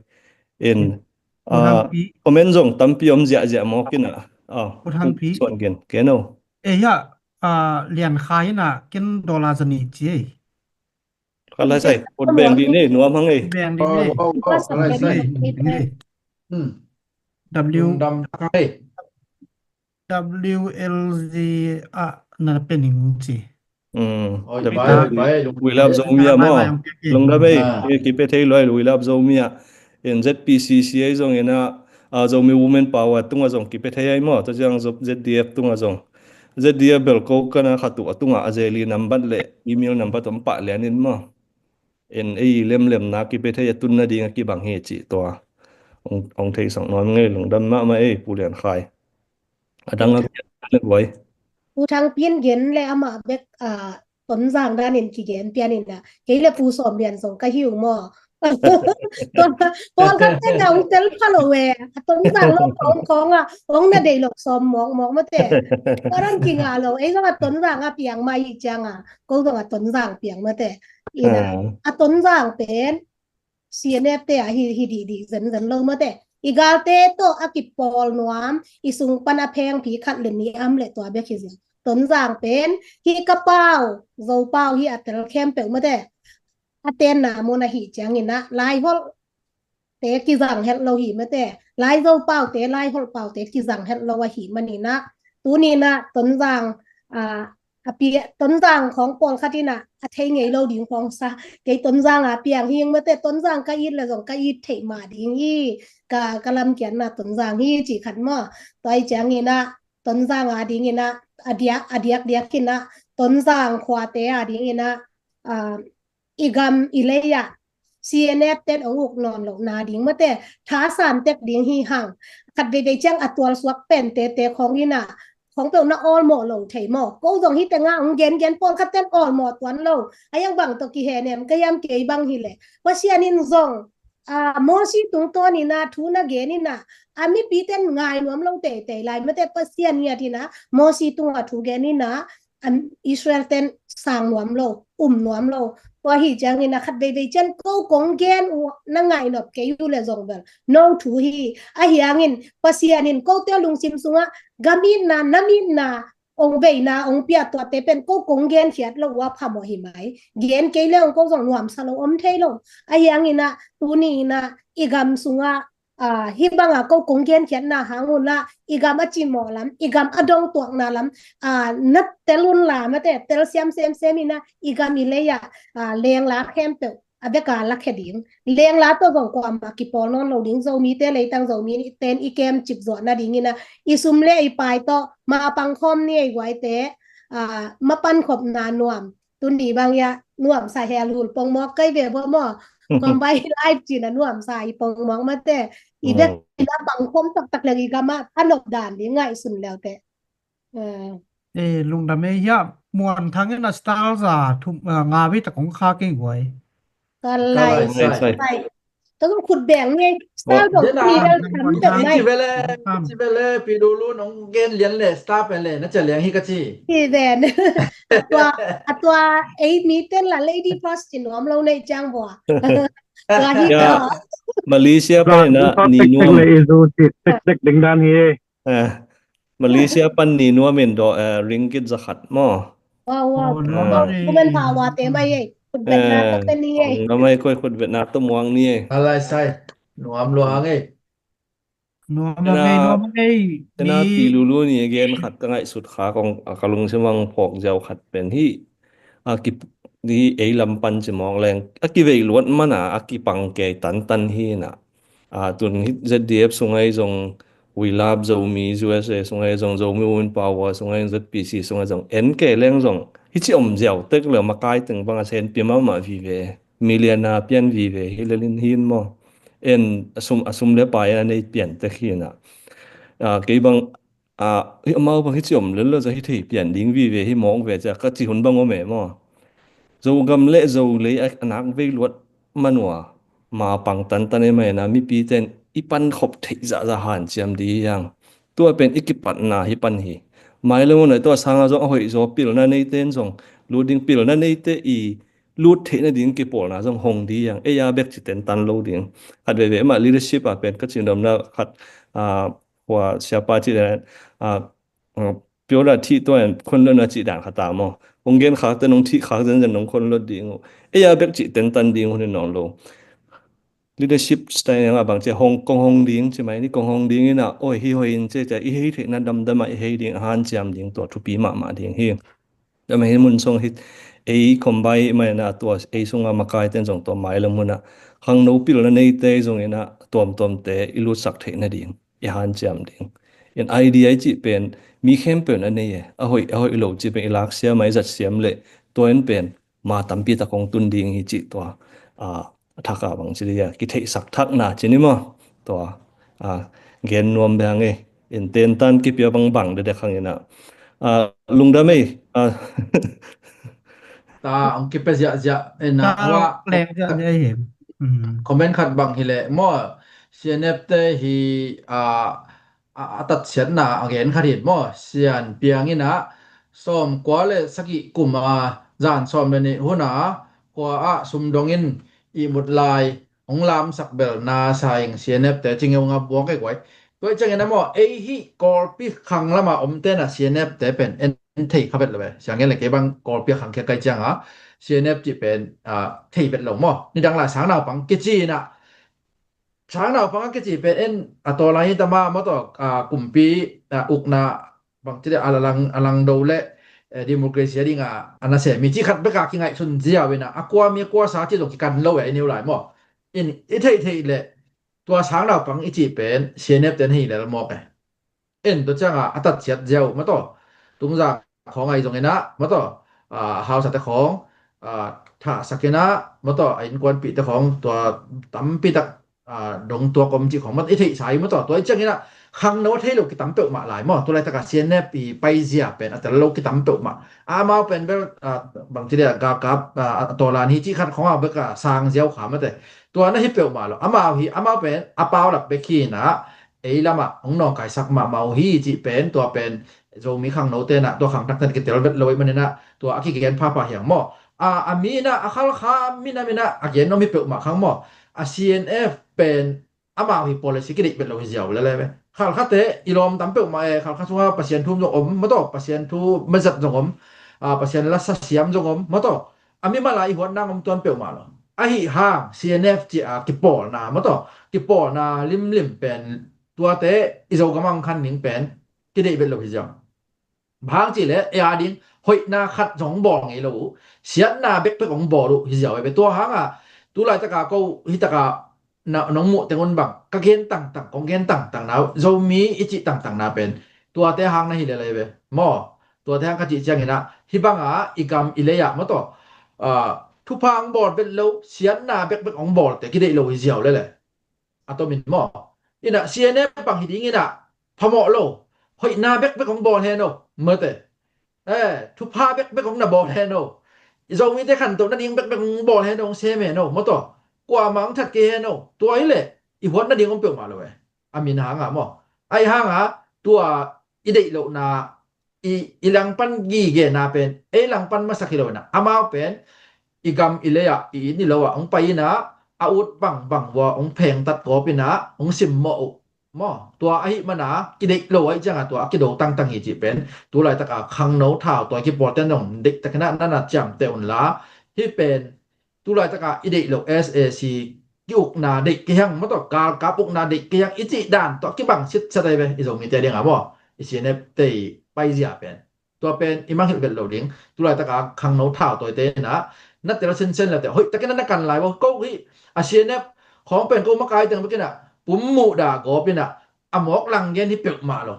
In, a, comment zong tampi om ziahziah mawk in a, a, suan gen ken o. Ei ah, a, Lian Khai in a ken dollar zanih ci ei. Kha lai sai, ut beng dih ni, nuam hang ei. Beng dih ni. Wow, wow, wow, kha lai sai. Hmm. W. Lungdam kha ei. W L Z a na pe ning ci. Hmm. Oi, pai, pai, lung- We love Zomi a maw. Lungdam ei, ah, eh, kipe thei loi, We love Zomi a. In Z P C C a zong in a, a, Zomi Women Power tungah zong kipe thei ai maw. Tua ciang Z D F tungah zong. Z D F bel ko kana khat uh a tungah a zeli nambat le email nambat om pah lian in maw. En ei lemlemna kipe thei a tun nading a kibang hi cih tua. Ong, ong thei sang nuam ngei, lungdam mahmah ei Pu Lian Khai. A dang a kian le buai. Pu Thang Pin gen le amah bek, a, Tonzang dan in kigen pian in a. Kei le Pu Sawm Lian zong ka hi uh maw. Tua, pawlkhat te na ong tel pha lo e. A Tonzang lo ka ong khawng a, ong na deih lo sawm mawkmawk mate. Tua dan kinga lo. Ei zong a Tonzang a piang mah i ciang a, ko zong a Tonzang piang mate. Ina, ah, a Tonzang pen C N F te a hi, hi dihdih zenzen lo mate. I galte tawh a kipawl nuam, i sung pan a phengphi khat le nih a om le tua bek hi zia. Tonzang pen hi ka pau, Zo pau hi a tel khempeuh mate. A tenna mun ahih ciangin a, Laiholh te kizang het lo hi mate. Laizo pau te, Laiholh pau te kizang het lo ahih manin a, tuni in a Tonzang, a, a pi, Tonzang khawng pawlkhat in a, a thei ngei lo ding khawng sa. Kei Tonzang a piang hing mate, Tonzang ka it le zong ka it theih mah ding hi. Ka, ka lamkiatna Tonzang hi cih khat maw. Tua ahih ciangin a, Tonzang a dingin a, a diak, a diakdiak in a, Tonzang khuate a dingin a, a, i gam i lei ah C N F ten ong uk nawn lohna ding mate, thasan tek ding hi hang. Khat veivei ciang a tualsuak pen tete khawng in a, khawng peuh na awlmawh lo thei maw. Ko zong hi teng a ong gengen, pawlkhat ten awlmawh tuan lo. A iang bang tawh kihenem ka hiam, kei bang hi leh Pasian in zong, a, Mosi tungtawn in a thu na gen in a, a mipi ten ngai nuam lo teitei lai mate, Pasian ngiat in a Mosi tungah thu gen in a, a, Israel ten sang nuam lo, um nuam lo. Tua hi ciangin a khat veivei cian ko kong gen uh na ngainop kei uh le zong bel no thu hi. Ahi hangin Pasian in kote lungsim sungah gam itna, nam itna, ong veina ong pia tuate pen ko kong genkhiat lo uh a phamawh hi mai. Gen kei le ong ko zong nuamsa lo om thei lo. Ahi hangin a tuni in a i gam sungah a, hih banga ko kong genkhiatna hang unla i gam a cimawh lam, i gam a dongtuakna lam a, na tel unla mate, tel siam semsem in a i gam i lei ah a, lengla khempeuh a beka lakhia ding. Lengla tawh zong kuamah kipawl nawn lo ding. Zomite leitang Zomi ten i kem cip zuah nadingin a, i sum le i pai tawh ma pangkhawm ni ei guaite a, ma pankhopna nuam. Tuni bang ia nuamsa hel hul pongmawk kai ve bua maw? Kombai live cina nuamsa i pongmawk mate. I bek ina pangkhom taktak leng i gama a nop dan ding ngaihsun leute. Eh, lungdam ei hia. Muan Thang in a style za thum, eh, nga vei tak kong kha kei guai. Kalai sai. Ka zong khut beng ni ei. Style bang ni bel tam tek mai. Ci vele, ci vele, Pi Lulu nong gen lian le, style pen le, na cia liang hi ka ci. Hi ven. A tua, a tua ei mi ten la lady first ci nuam lo nei ciang bua. Tua hi ka. Malaysia pan na ni nuam. Tek tek ding dan hi. Malaysia pan ni nuam in do, eh, ringgit zakhat maw. Wow, wow. Kuman pha wa te mai ei. Khut betna to te ni ei. Nuam ei koi khut betna to muang ni ei. Alai sai. Nuam luang ei. Nuam a ngei, nuam a ngei. Tena Pi Lulu ni gen khat ka ngaihsut kha kong a ka lungsim ang phawk ziau khat pen hi. A ki hi ei lam pan ci mawk leng a kivei luat mana a kipang kei tantan hi na. A tun hi Z D F sungai zong We Love Zomi, U S A sungai zong Zomi Women Power sungai zong Z P C sungai zong en kei leng zong hi ci om ziau tek le makai teng bang a sen pi mama vive. Millionaire pian vive hi lelin hin maw. En a sum, a sum le pai a nei pian tek hi na. A, kei bang, a, hi amau bang hi ci om lel lo za hi thei pian ding vive hi mawk ve cia ka ci hun bang om e maw. Zogam le Zolei a nak vei luat manua ma pang tantan e mai na mipi ten i pan khop theih zahzah hanciam di hiang. Tua pen i kipatna hi pan hi. Mai le mun a tua sanga zong a hoih zaw pilna nei ten zong lut ding pilna nei te i lut theihna ding kipawlna zong hong di hiang. Ei a bek ci tentan lo ding. Khat veve mah leadership a pen ka cindawmna khat, a, hua siapa ci dan, a, a, pioda thih tua in khon lona ci dan khat a maw. Hong gen khak te nong thih khak zenzen nong khon lot ding uh. Ei a bek ci tentan ding hun in nong lo. Leadership style nga bang ci hong kong hong ding ci mai ni kong hong ding in a oi hi hoi in ci ci i hei theihna damdam a i hei ding a hanciam ding tua thupi mahmah ding hi. Dam hi mun song hi ei khombai mai na tua ei sunga makai ten zong tua mai lam hun a khangno pilna nei te zong in a tuamtuam te i lutsak theihna ding i hanciam ding. In idea i cih pen mi khempeuh na nei e a hoih a hoih lo cih pen i lak siam a i zat siam le tua in pen ma tampi tak hong tun ding hi cih tua, a, a thak a bang ci dia kitheihsak thakna ci ni maw? Tua, a, gen nuam bia ngei in tentan kipia bang bang dede khang ina, a, lungdam ei, a. Ta hong kipia ziahziah ina, a, wa, leng ziahziah hi. Comment khat bang hi le maw, C N F te hi, a, a, a tatsiatna a gen khat hi maw, Sian Piang in a sawm kua le sagih kum a zan sawm le nih hun a kua ah sumdong in ihmut lai hong lamsak bel na sa ing C N F te ci ngeu nga buang kei guai. Tua i ciangin a maw ei hih Kawlpi khang lama om tena C N F te pen en thei kha vet lo ve. Siang gen le kei bang Kawlpi a khang khia kai cianga C N F cih pen, a, thei vet lo maw. Nidang lai sang naupang kici ina sang naupang a kici pen en a tawlai hi tama maw tawh, a, kumpi, a, ukna bang ci deh a lang, a lang do le, eh, democracy a dinga a nasem hi ci khat beka kingaihsun ziau ina a kua mi a kua sa ci zong kikan lo e i neu lai maw. In i theih theih le tua sang naupang i cih pen C N F ten hi lel mawk e. En tua cianga a tatsiat ziau maw tawh. Tungza khawng ahi zong ina maw tawh, a, hausate khawng, a, thahsak ina maw tawh a innkuanpihte khawng tua tampi tak, a, dong tuak om cih khawng maw i theihsa hi maw tawh. Tua i ciang ina khangno a thei lo kitam peuhmah lai maw. Tua laitaka C N F i paizia pen a tel lo kitam peuhmah. Amau pen bel, a, bang ci dia galkap, a, a tawlan hi cih khat khawng a beka sang ziau kha mate. Tua na hi peuhmah lo. Amau hi, amau pen a paulap bek hi ina ei lamah hong nawngkaisak mahmah uh hi cih pen tua pen Zomi khangno tena tua khangthak ten kitel vet lo ih manina tua a kigen phapha hiang maw. a, a mi in ah, a Khalkha mi in ah, mi in ah a gen om hi peuhmah khang maw. A C N F pen amau hi policy kideih bet lo hi ziau lele ve. Khalkhate i lawm tam peuhmah e, Khalkha sungah Pasian thu zong om maw taw, Pasian thu mazat zong om, a, Pasian lasa siam zong om maw taw. A mimal a i huatna om tuan peuhmah lo. Ahi hang C N F ci a kipawlna maw taw, kipawlna limlim pen tuate i Zogam a hong khan ning pen kideih bet lo hi ziau. Bang hang cih leh ei a ding hoihna khat zong bawl ngei lo uh. Siatna bekbek hong bawl uh hi ziau e ve. Tua hangah tu laitaka ko hi taka na, nong muh teng un bang ka gen tangtang, kong gen tangtang na uh, Zomi i cih tangtang na pen tuate hang na hi lele ve maw. Tuate hang ka cih ciangin ah hih bangah i gam i lei ah maw taw, a, thupha hong bawl bet lo, siatna bekbek hong bawlte kideih lo hi ziau lele. A tomin maw. Inah C N F bang hi dingin ah phamawh lo. Hoihna bekbek hong bawl hen o, mate. Eh, thupha bekbek hong na bawl hen o. I Zomite khantoh nading bekbek hong bawl hen o, hong sem hen o, maw taw. Kuamah hong that kei hen o. Tua hi leh i huat nading om peuhmah lo e. A min hangah maw. Ahi hangah tua i deih lohna i, i langpan gigena pen ei langpan masak hi lo inah, amau pen i gam i lei ah, i inn i lo ah hong pai inah, a ut bangbang uh ah hong phengtat gawp inah hong simmawh uh maw. Tua ahih mana kideih lo ahih ciangah tua a kido tangtang hi cih pen tu laitaka khangno thau tua kipawlten zong deihtakinah nana ciamteh unla, hih pen tu laitaka i deih lo S A C ki-ukna deih kei hang maw taw, galkap ukna deih kei hang i cih dan tawh kibang sitset ahi ve i Zomite dingah maw. I C N F te i paizia pen tua pen i mangngilh vet lo ding. Tu laitaka khangno thau tawite inah na tel sinsen late hoihtakin na kan lai bo. Ko hih a C N F khawng pen ko makai teng bekinah pum muhdah gawp inah a mawk lang gen hi peuhmah lo.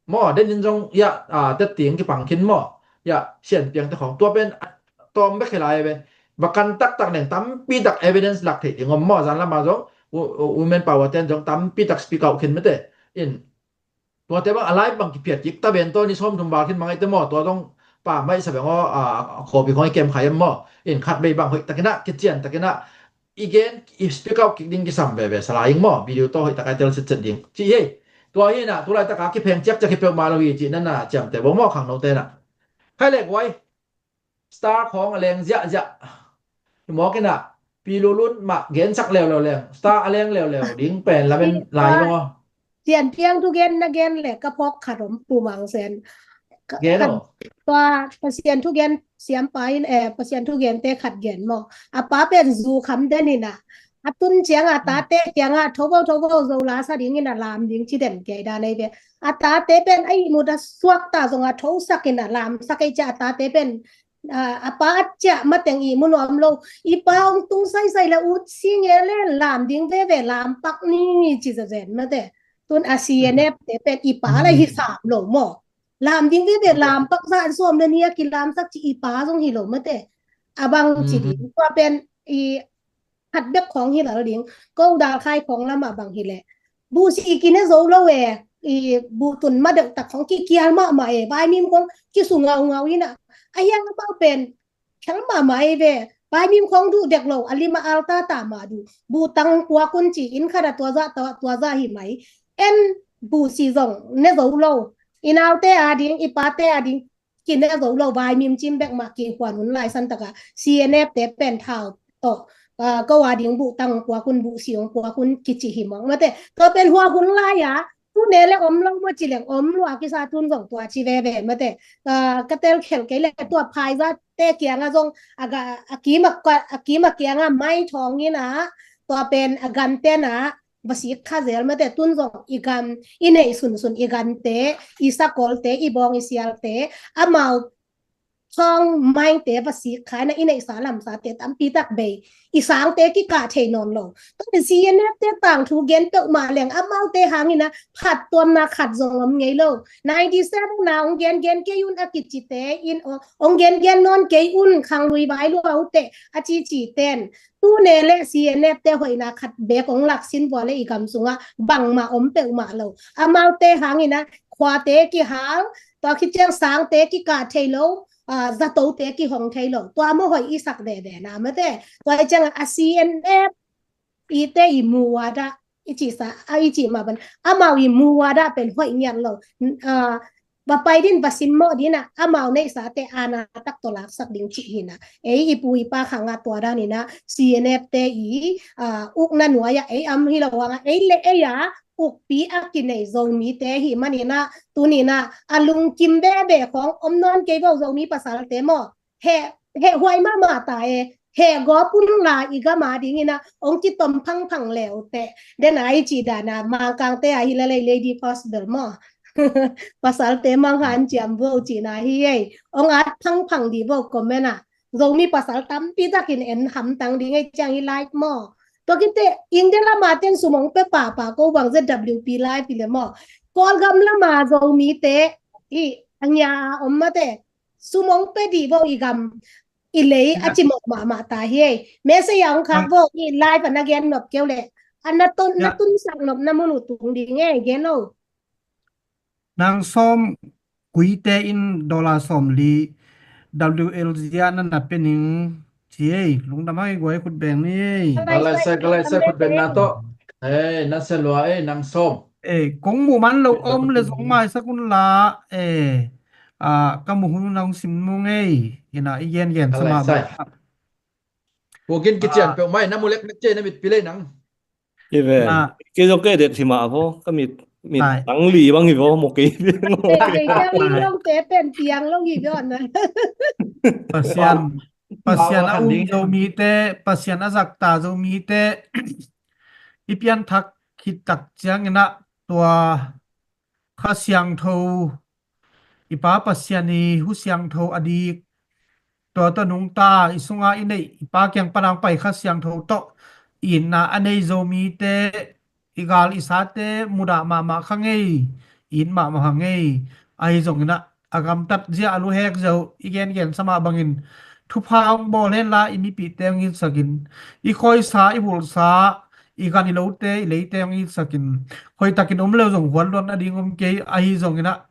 Maw, denin zong, ya, a, tetting kipang khin maw. Ya, sianpiangte khawng. Tua pen, a, tawm bek hi lai ve. Va kan taktak neng tampi tak evidence lak theih ding om maw. Zan lama zong, wo-, wo-, women power ten zong tampi tak speak out khin mate. In, tuate bang a live bang kiphiat kik ta ben tawh ni sawm thum val khin mangaihte maw. Tua zong pa mai sa beng aw, a, a, copy khawng i kem khai em maw. In khat bei bang hoih takinah, kician takinah, i gen, i speak out kik ding kisam veve, sa lai ing maw, video tawh hoih taka i tel sitset ding. Ci hi, tua hi inah, tu laitaka kipheng ciakciak hi peuhmah lo hi, cih nana ciamteh bo maw, khangnote inah. Khai lek uai, star khawng a leng ziahziah. Hi mawk inah, Pi Lulun mah gensak leuleu leng, star a leng leuleu ding pen lamen lai maw. Sianpiang thu gen na gen le ka phawk khat om Pu Mang Sen. Ka, gen khat, aw. Tua Pasian thu gen siampa in, eh, Pasian thu gente khat gen maw. A pa pen zu kham den inah. A tun ciangah a tate kiangah tho vo, tho vo, Zo la sa dingin a lam ding ci den kei dan ei ve. A tate pen a ihmut a suakta zongah thosak inah lamsak ei ciah a tate pen a, a pa a ciah mateng ihmu nuam lo. I pa hong tung saisai le ut si nge le lam ding veve lam pak ni ci zazen mate. Tun a C N F te pen i pa la hi sam lo maw. Lam ding veve lam pak za an sawm le ni a kilamsak ci i pa zong hi lo mate. A bang ci ding. Tua pen i khat bek khawng hi lal ding. Ko dal khai khawng lamah bang hi leh. Buh si kine zo lo e. I buh tun ma deuh tak khawng kikial mahmah e. Vaimim khawng kisu ngaungau inah. A hiang amau pen khel mahmah e ve. Vaimim khawng duh dek lo. A lim a alta ta mah duh. Buh tang puak un ci inn khat a tua zah, tua, tua zah hi mai. En buh si zong ne zo lo. I naute a ding, i pate a ding. Kine zo lo vaimim cim bek mah kihuan hun lai san taka C N F te pen thau tawh, ah, ko a ding buh tang puak un buh si hong puak un kici hi mawk mate. Tua pen hua hun lai a, tu ne le om lo maw ci leng om lua kisa tun zong tua ci veve mate. Ah, ka tel khelh kei le tua phaizate kiangah zong a ga, a kim a ka, a kim a kiangah mai thawng inah tua pen a gamten ah va sik kha zel mate. Tun zong i gam, i neih sunsun i gamte, i sakolte, i bawng i sialte, amau thawng maite va sik kha inah i neihsa lamsate tampi tak bei. I sangte kikah thei nawn lo. Tun C N F te tangthu gen peuhmah leng amaute hang inah phattuamna khat zong om ngei lo. Ninety seven na hong gengen kei un a kicite in aw, hong gengen nawn kei un khanglui vai lua uh teh a cici ten. Tu ne le C N F te hoihna khat bek hong laksin vua le i gam sungah bangmah om peuhmah lo. Amaute hang inah khuate kihal, tua khit ciang sangte kikah thei lo, ah, zatote kihong thei lo. Tua maw hoih i sak veve na mate. Tua i ciangah a C N F i te i mu ua dah i cihsa, a i cih mah ban. Amau i mu ua dah pen hoih ngiat lo. Ah, va pai din, va simmawh din ah, amau neihsate aana tak tawh laksak ding cih hi na. Ei i pu i pa khangah tua dan in ah C N F te i, ah, ukna nuai ah ei om hi lo hangah, ei le ei a ukpi a kinei Zomite ahih manin ah, tuni in ah a lungkim veve khawng om nawn kei vo, Zomi pasalte maw. Heh, heh huai mahmah ta e, heh gawp un la, i gam a dingin ah hong kitom phangphang le uh teh. Den a i cih dan a Mangkangte a hi lel ei, lady first bel maw. Pasalte manghanciam vo cihna hi ei. Hong at phangphang dih vo comment ah. Zomi pasal tampi takin en hamtang ding ei ciang hi live maw. Tua khit teh India lam a ten sum hong pia pahpah ko bang, Z W P live hi le maw. Kawlgam lam a Zomite i a ngia a om mah teh sum hong pia dih vo, i gam i lei a cimawh mahmah ta hi ei. Message a hong khak vo, i live a na gen nop kei uh leh, a na tun, na tunsak nopna mun uh tung ding ei, gen lo. Nang Sawm Kuite in dollar sawmli W L Z ah na na pia ning ci ei. Lungdam hang ei, guai khut beng ni ei. Ka lai sai, ka lai sai, khut beng na tawh. Ei, na sia lua ei, nang Sawm. Ei, kong muh man lo om le zong maisak un la, ei, ah, ka muh hun un a hong sim nung ei, ina i gen gen sa mah bang. Pukin kician peuh mai, na mu lek lek cia, na mitpi lei nang. Hi ve. Kei zong kei det hi mah vo, ka mit, mit tang li bang hi vo, mu kei. Pasian, Pasian a um Zomite, Pasian a zakta Zomite i pianthak khit tak ciangin ah tua Kha Siangtho, i Pa Pasian i hu siangtho a dik, tua tawh nungta i sunga i neih, i Pa kiang pan a hong pai Kha Siangtho tawh itna a nei Zomite, i gal i sate mudah mahmah kha ngei, it mahmah kha ngei. Ahi zongin ah a gamtat zia a luhek zia uh i gengen sa mah bangin thupha hong bawl hen la, i mipite hong itsakin, i khuaisa, i bulhsa, i gan i lote, i leite hong itsakin, hoihtakin om leu zong huan luan a ding om kei. Ahi zongin ah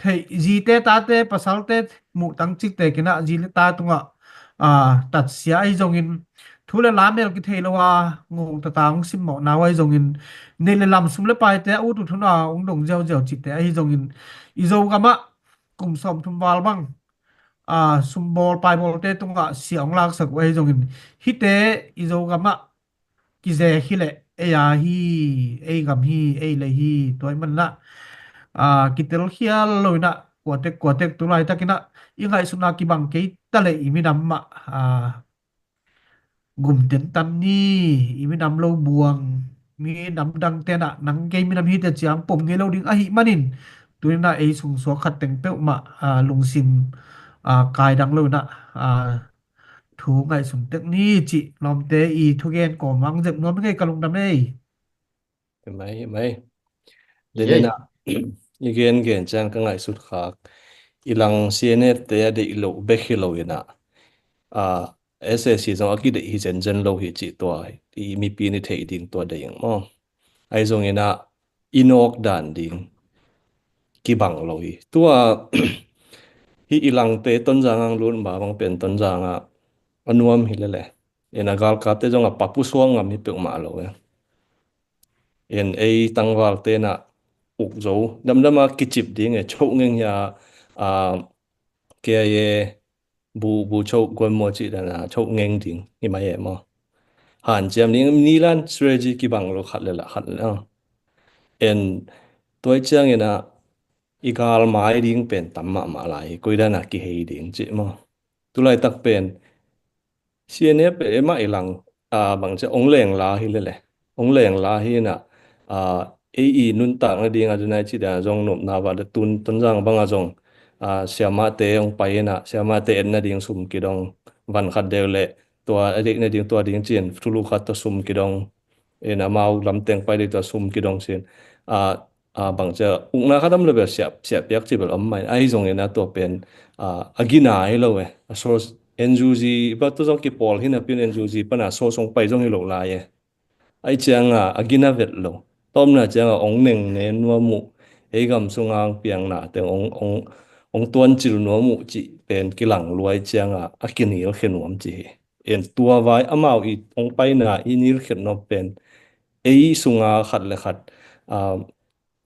theih, zite tate, pasalte muh tang ciktekin ah zi le ta tungah, ah, tatsia ahi zongin, thu le la mel kithei lo a ngongtata hong simmawhna uh ahi zongin, neih le lam, sum le paite a ut uh thuna hong dong ziauziau cihte ahi zongin, i Zogamah kum sawmthum val bang, ah, sumbawl paibawlte tungah sia hong laksak uh ahi zongin, hihte i Zogamah kizek hi leh ei a hi, ei gam hi, ei lei hi. Tua ahih manin ah, ah, kitel khial lo in ah, kuatek kuatek tu laitakin ah i ngaihsutna kibang kei ta leh i minam mah, ah, gum tentan ni, i minam lo buang, minam dangte in ah nang kei minam hi teh ciang pom ngei lo ding ahih manin, tuni in ah ei sungsuak khat teng peuhmah, ah, lungsim, ah, kaidang lo in ah, ah, thu ngaihsun tek ni cih lawmte i thugen kawm ah hong zep nuam hi ngei, ka lungdam ei. Hi mai, hi mai. Denin ah i gengen ciang ka ngaihsut khak, i lang C N F te a deih loh bek hi lo in ah, ah, S A C zong a kideih hi zenzen lo hi cih tua i mipi in i theih ding tua deih ing maw. Ahi zongin ah i nawk dan ding kibang lo hi. Tua hih i langte Tonzang ah hong lut ma bang pen Tonzang ah a nuam hi lele. En, a galkapte zong a papu suang ngam hi peuhmah lo e. En, ei tangvalte in ah uk zo, damdam a kicip ding e, choh ngeng hi a, ah, K I A bu, bu choh guan maw cih dan a choh ngeng ding hi mai e maw. Hanciam ding, ni lan strategy kibang lo khat le lah khat le. En, tua ahih ciangin ah i gal mai ding pen tam mahmah lai hi, koi dan a kihei ding cih maw. Tu laitak pen C N F e mah i lang, ah, bang ci a, ong leng la hi lele. Ong leng la hi in ah, ah, ei i nuntak nading a, tunai cih dan a zong nopna va da tun, Tonzang bang a zong, ah, siamahte ong pai in ah, siamahte etna ding sum kidong, van khat deuh le tua a deih nading, tua ding ci-in thulu khat tawh sum kidong. En, amau lamteng pai deuh tua sum kidong ci-in, ah, ah, bang ci a, ukna khat om le bel siah, siah piak ci bel om mai. Ahi zongin ah tua pen, ah, a gina hi lo e. A source, N U G pa tu zong kipawl hi napi-in N U G pan a source ong pai zong hi lo lai e. Ahih ciang a, a gina vet lo. Tawpna ciang a ong neng ne nuam uh, ei gam sunga ong piangna teng ong, ong, ong tuancil nuam uh cih pen kilang lua ahih ciang a, a kinilkhia nuam ci hi. En, tua vai amau i ong paina i nilkhiat nuam pen ei sunga khat le khat, ah,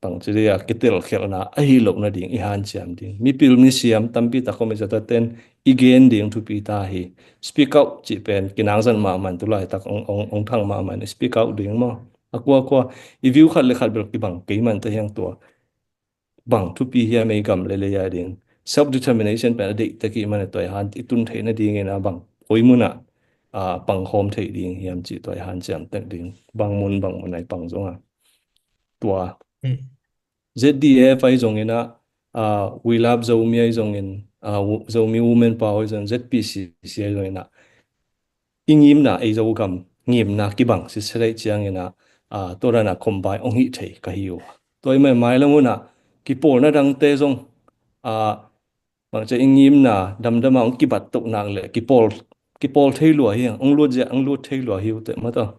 bangci dia, kitelkhialhna ahi loh nading i hanciam ding. Mipil misiam tampi tak om i zata ten i gen ding thupi ta hi. Speak out cih pen kinangzan mahmah in, tulaitak ong, ong, ong thang mahmah in, speak out ding maw. A kuakua i view khat le khat bel kibang kei man ta hiang tua. Bang thupi hiam ei gam le lei a ding. Self determination pen a deih tek i man a tua i han i tun theih nadingin a bang koi munah a pangkhawm theih ding hiam cih tua i hanciam tek ding. Bang mun bang mun a i pang zong a tua. Eh. Z D F ahi zongin ah, ah, We Love Zomi ahi zongin, ah, Wo-, Zomi Women Power ahi zongin, Z P C C ahi zongin ah, i ngimna ei Zogam ngimna kibang sitset ahi ciangin ah, ah, tua dan a combine ong hih thei ka hi uh. Tua i mai mai lam un ah, kipawlna dangte zong, ah, bangci i ngimna damdam a ong kibat toh nak le kipawl, kipawl thei lua hi, ong lut zia, ong lut thei lua hi uh teh mataw.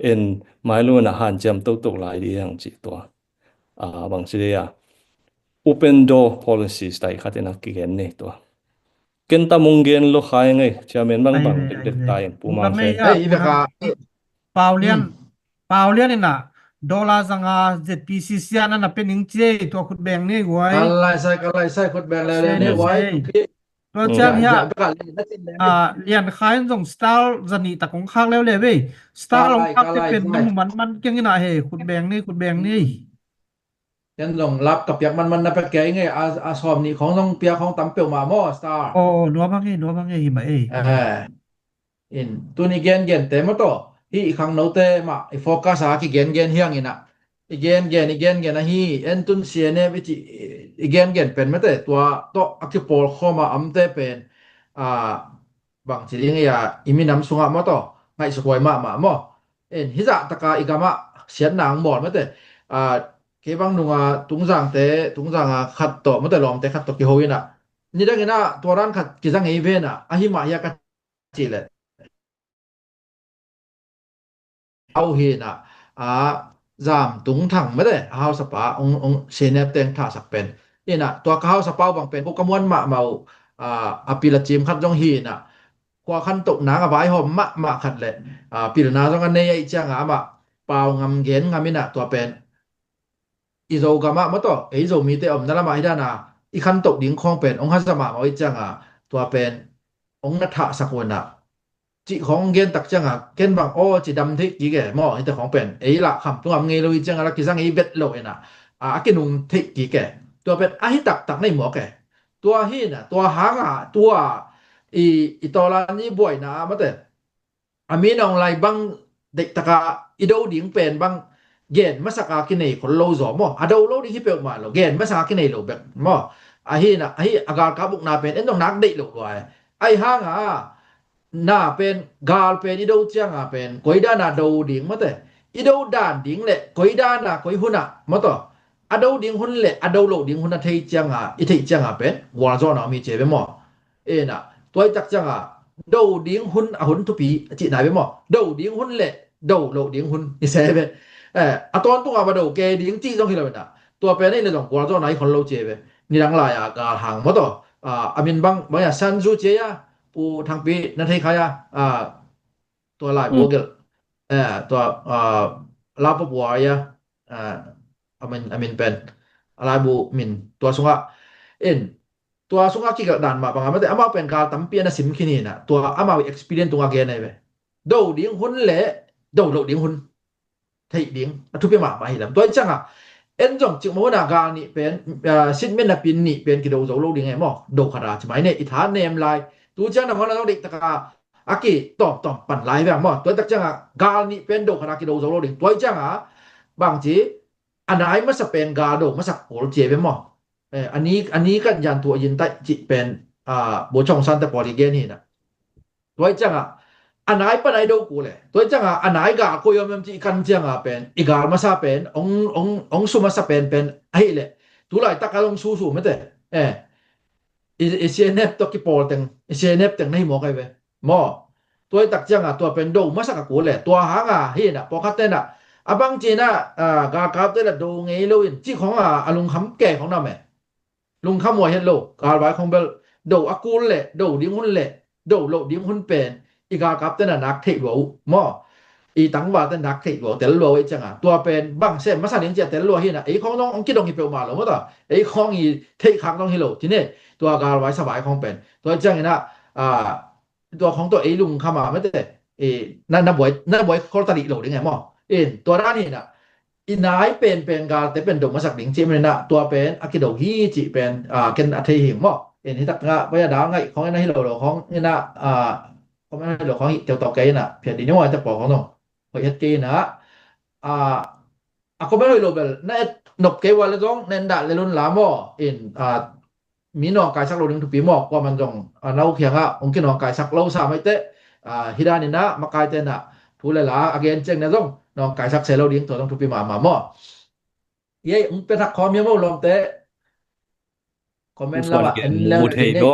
En mai lam un ah hanciam toto lai ding hi hang cih tua. Ah, bangci dia, open door policies tai khat in ah kigen ni tua. Ken tam ong gen lo khai ngei, chairman bang bang dekdek tai in, Pu Mang Sen. Ei, i vek a, Pau Lian, Pau Lian in ah dollar zanga Z P C C a na na pe ning ci ei, tua khut beng ni guai. Ka lai sai, ka lai sai, khut beng le le ni guai. Tua ciang hiah, ah, Lian Khai in zong star zanih tak ong khak leuleu ei. Star ong khak te pen na mu manman keng in ah he, khut beng ni, khut beng ni. Ken zong lap ka piak manman na pek kei ngei, a, a sawm nih khong zong piak khong tam peuhmah maw, star. Oh, nuam hang ei, nuam hang ei, hi mah ei. Eh. In, tun i gengen te maw tawh, hih i khangnote mah i focus a kigengen hi hang in ah. I gengen, i gengen ahi, en tun C N F i cih, i gengen pen mate, tua tawh a kipawl khawm a amte pen, ah, bangci ding ei a, i minam sungah maw tawh, ngaihsut huai mahmah maw. En, hih zah taka i gamah siatna ang bawl mate. Ah, kei bang nunga Tungzangte, Tungzanga khat tawh mate, lawmte khat tawh kiho in ah. Nidang in ah, tua dan khat kiza ngei ven ah, ahi mah hia ka cih leh. Au hi in ah, a, Zam Tung Thang mate, a hausapa, ong, ong, C N F teng thahsak pen. In ah, tua ka hausapa uh bang pen, ko ka muan mahmah uh, a, a pil a cim khat zong hi in ah, khua khantohna a vaihawm mahmah khat le, a, pilna zong a nei ahih cianga amah pau ngam gen ngam in ah tua pen i Zogam ah maw tawh, ei Zomite omna lamah hi dan a i khantoh ding khawng pen ong haza mahmah ahih cianga tua pen ong na thahsak un ah cih khawng ong gen tak cianga ken bang aw ci dam theih kik e maw, hite khawng pen ei lah kham tungah ngei lo hi cianga la kiza ngei vet lo in ah, a, a kinung theih kik e. Tua pen ahi taktak na hi mawk e. Tua hi in ah, tua hanga, tua i, i tawlan i buaina ah mate, a min a ong lai bang deih taka i do ding pen bang gen masak a kinei khol lo zaw maw. A do lo ding hi peuhmah lo, gen masak a kinei lo bek maw. Ahi in ah, ahi a galkap ukna pen en zong nak deih lo lua e. Ahi hanga na pen, gal pen i do cianga pen koi dan a do ding mate, i do dan ding le koi dan a koi hun ah maw tawh, a do ding hun le a do lo ding hun a thei cianga, i theih cianga pen gualzawhna om hi ci ve maw. En ah, tua i tak cianga do ding hun a hun thupi a cihna ve maw. Do ding hun le do lo ding hun i se ve. Eh, a tawntunga va do ke ding cih zong hi lo in ah, tua pen ei le zong gualzawhna i khol lo ci ve. Nidang lai a gal hang maw tawh, a, a min bang bang ia Sanzu ci a, Pu Thangpi na thei khai a, a, tua lai bu gelh, eh, tua, a, Lau Papua ia, a, a min, a min pen a laibu min tua sungah, en, tua sungah kigelh dan mah bangah mate, amau pen gal tampi a na sim khin hi in ah, tua amau experience tungah gen ahi ve. Do ding hun le do lo ding hun theih ding a thupi mahmah hi lam. Tua hi cianga en zong cik maw hun a gal nih pen, a, sitmen a pin nih pen kido zo lo ding e maw. Do khat a ci mai ne, i tha nem lai. Tu ciang na maw na zong deih taka a kitawmtawm pan lai veng maw. Tua hi tak cianga gal nih pen do khat a kido zo lo ding. Tua hi cianga bangci a nai masa pen gal do masak kul ci e ve maw. Eh, a ni, a ni kan yan tua yin taih cih pen, a, Bo Chong San te pawl i gen hi in ah. Tua hi cianga a nai pan a i do kul e. Tua hi cianga a nai gal koi om em cih kan cianga pen i gal masa pen ong, ong, ong su masa pen pen ahi le. Tu laitak a long su su mate. Eh, i, i C N F tawh kipawl teng, i C N F teng na hi mawk ahi ve maw. Tua hi tak cianga tua pen do masak a kul e. Tua hanga hi in ah pawlkhat ten ah a bang ci in ah, a, galkapte la do ngei lo in cih khong a, a lungkham kei khong na me. Lungkham huai het lo, galvai khong bel do a kul le do ding hun le do lo ding hun pen i galkap ten a nak theih lua uh maw. i tangvalte nak theih lua, tel lua uh ei cianga, tua pen bang sem masa ding cia tel lua hi na, ei khong dong hong kidong hi peuhmah lo maw ta, ei khong i theih khak dong hi lo ci ne, tua galvai savai khong pen tua ciangin ah, a, tua khong tua ei lungkham a mete, i, na, na buai, na buai khol ta dih lo ding e maw. In tua dan hi na, i nai penpen galte pen do masak ding cih manin ah tua pen a kido hi cih pen, a, ken a thei hing maw. In hi tak nga pai a dal ngaih khong in a hi lo lo khong in ah, a, khong in a hi lo khong hi keu tawh kei in ah phiat ding nyo ai tak pawl khong no. Hoih het kei in ah, a, a comment hoih lo bel na et nop kei ua le zong na en dah le lun la maw. In, a, mi nawngkaisak lo ding thupi maw, kuaman zong, a, no khiangah hong kinawngkaisak lo sa maite, a, hi danin ah makaite na thu le la a gen ciang na zong nawngkaisak se lo ding tua zong thupi mahmah maw. Yei hong pia thak khawm ia maw lawmte. Comment lamah en leng mu thei lo.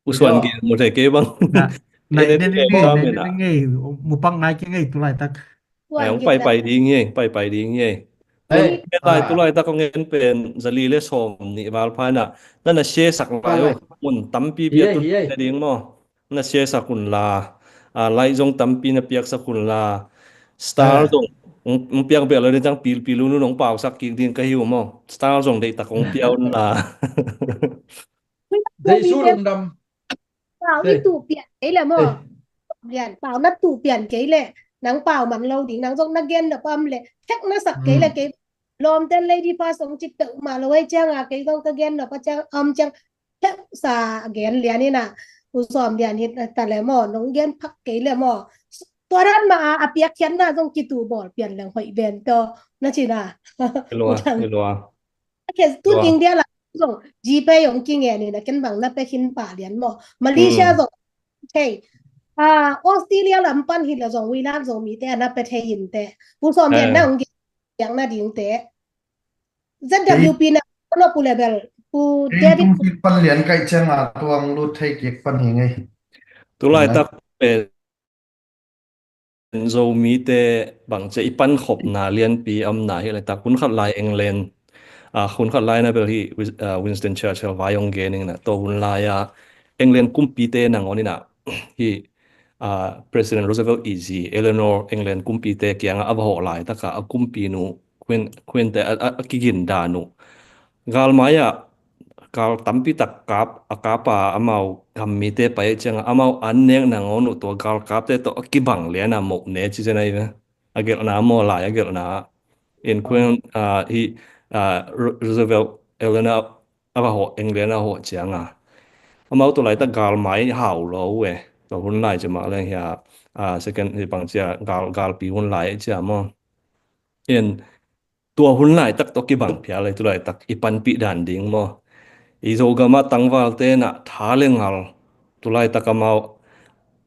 Usuan gen mu thei kei bang. Na, na en en en en en en ngei, mu pang ngai kei ngei tulaitak. Ai, hong pai pai ding hi, pai pai ding hi. Ei, lai, ah, tulaitak kong en pen zali le sawm nih val pha na, na na share sak lai uh. Mun tampi bia tu na ding maw. Na share sak un la. Ah, like zong tampi na piak sak un la. Star zong, mm, mm, piak bia lo ding cang pil pil un un hong pau sak kik ding ka hi uh maw. Star zong deih tak hong pia un la. Dei su lungdam. Pau ni tu pian kei le maw. Lian, pau na tu pian kei le. Nang pau man lo ding, nang zong na gen na pam le. Thek na sak kei le kei. Lawmten lady first hong ci peuhmah lo ei cianga kei zong ka gen na pa ciang am ciang. Thek sa gen lian ina. U sawm lian hit ta le maw, nong gen phak kei le maw. Tua dan ma a, a piak khian na zong kitu bawl pian leng hoih ben to. Na ci na. Elua, elua. Kes tu ting dia la zong GPay hong kingen in a ken bang na pe khin pa lian maw. Malaysia zong thei. Ah, Australia lam pan hi la zong wi lam zong mi te a na pe thei in te. Pu sawm lian na hong gen na ding te. ZWP na no pu level. Pu David kum pan lian kai chang a tuang lut thei kik pan hi ngei. Tulaitak pen Zomite bangcia i pankhopna lianpi a omna hi laitak hun khat lai England, ah, hun khat lai na bel hi Wis-, ah, Winston Churchill vai hong gen ing na, tua hun lai-a England kumpite nangawn ina hi, ah, President Roosevelt i zi Eleanor England kumpite kiangah a va hawh laitaka a kumpinu Queen, Queen te a, a, a kigin dan uh. Galmai ah gal tampi tak kap, a kap a amau gam mite pai ciangah amau an nek nangawn uh tua galkapte tawh a kibang liana moh ne ci zen ahi ve. A gelhna maw lai a gelhna. In Queen, ah, hi, ah, Ro-, Roosevelt Eleanor a va hawh, England a hawh cianga amau tua laitak galmai hau lo uh e. Tua hun lai ci mah leng hia, ah, second hi bangcia gal, galpi hun lai cia maw. In tua hun laitak tawh kibang phial ei, tu laitak i panpih dan ding maw. I Zogam ah tangvalte na tha le ngal, tu laitak amau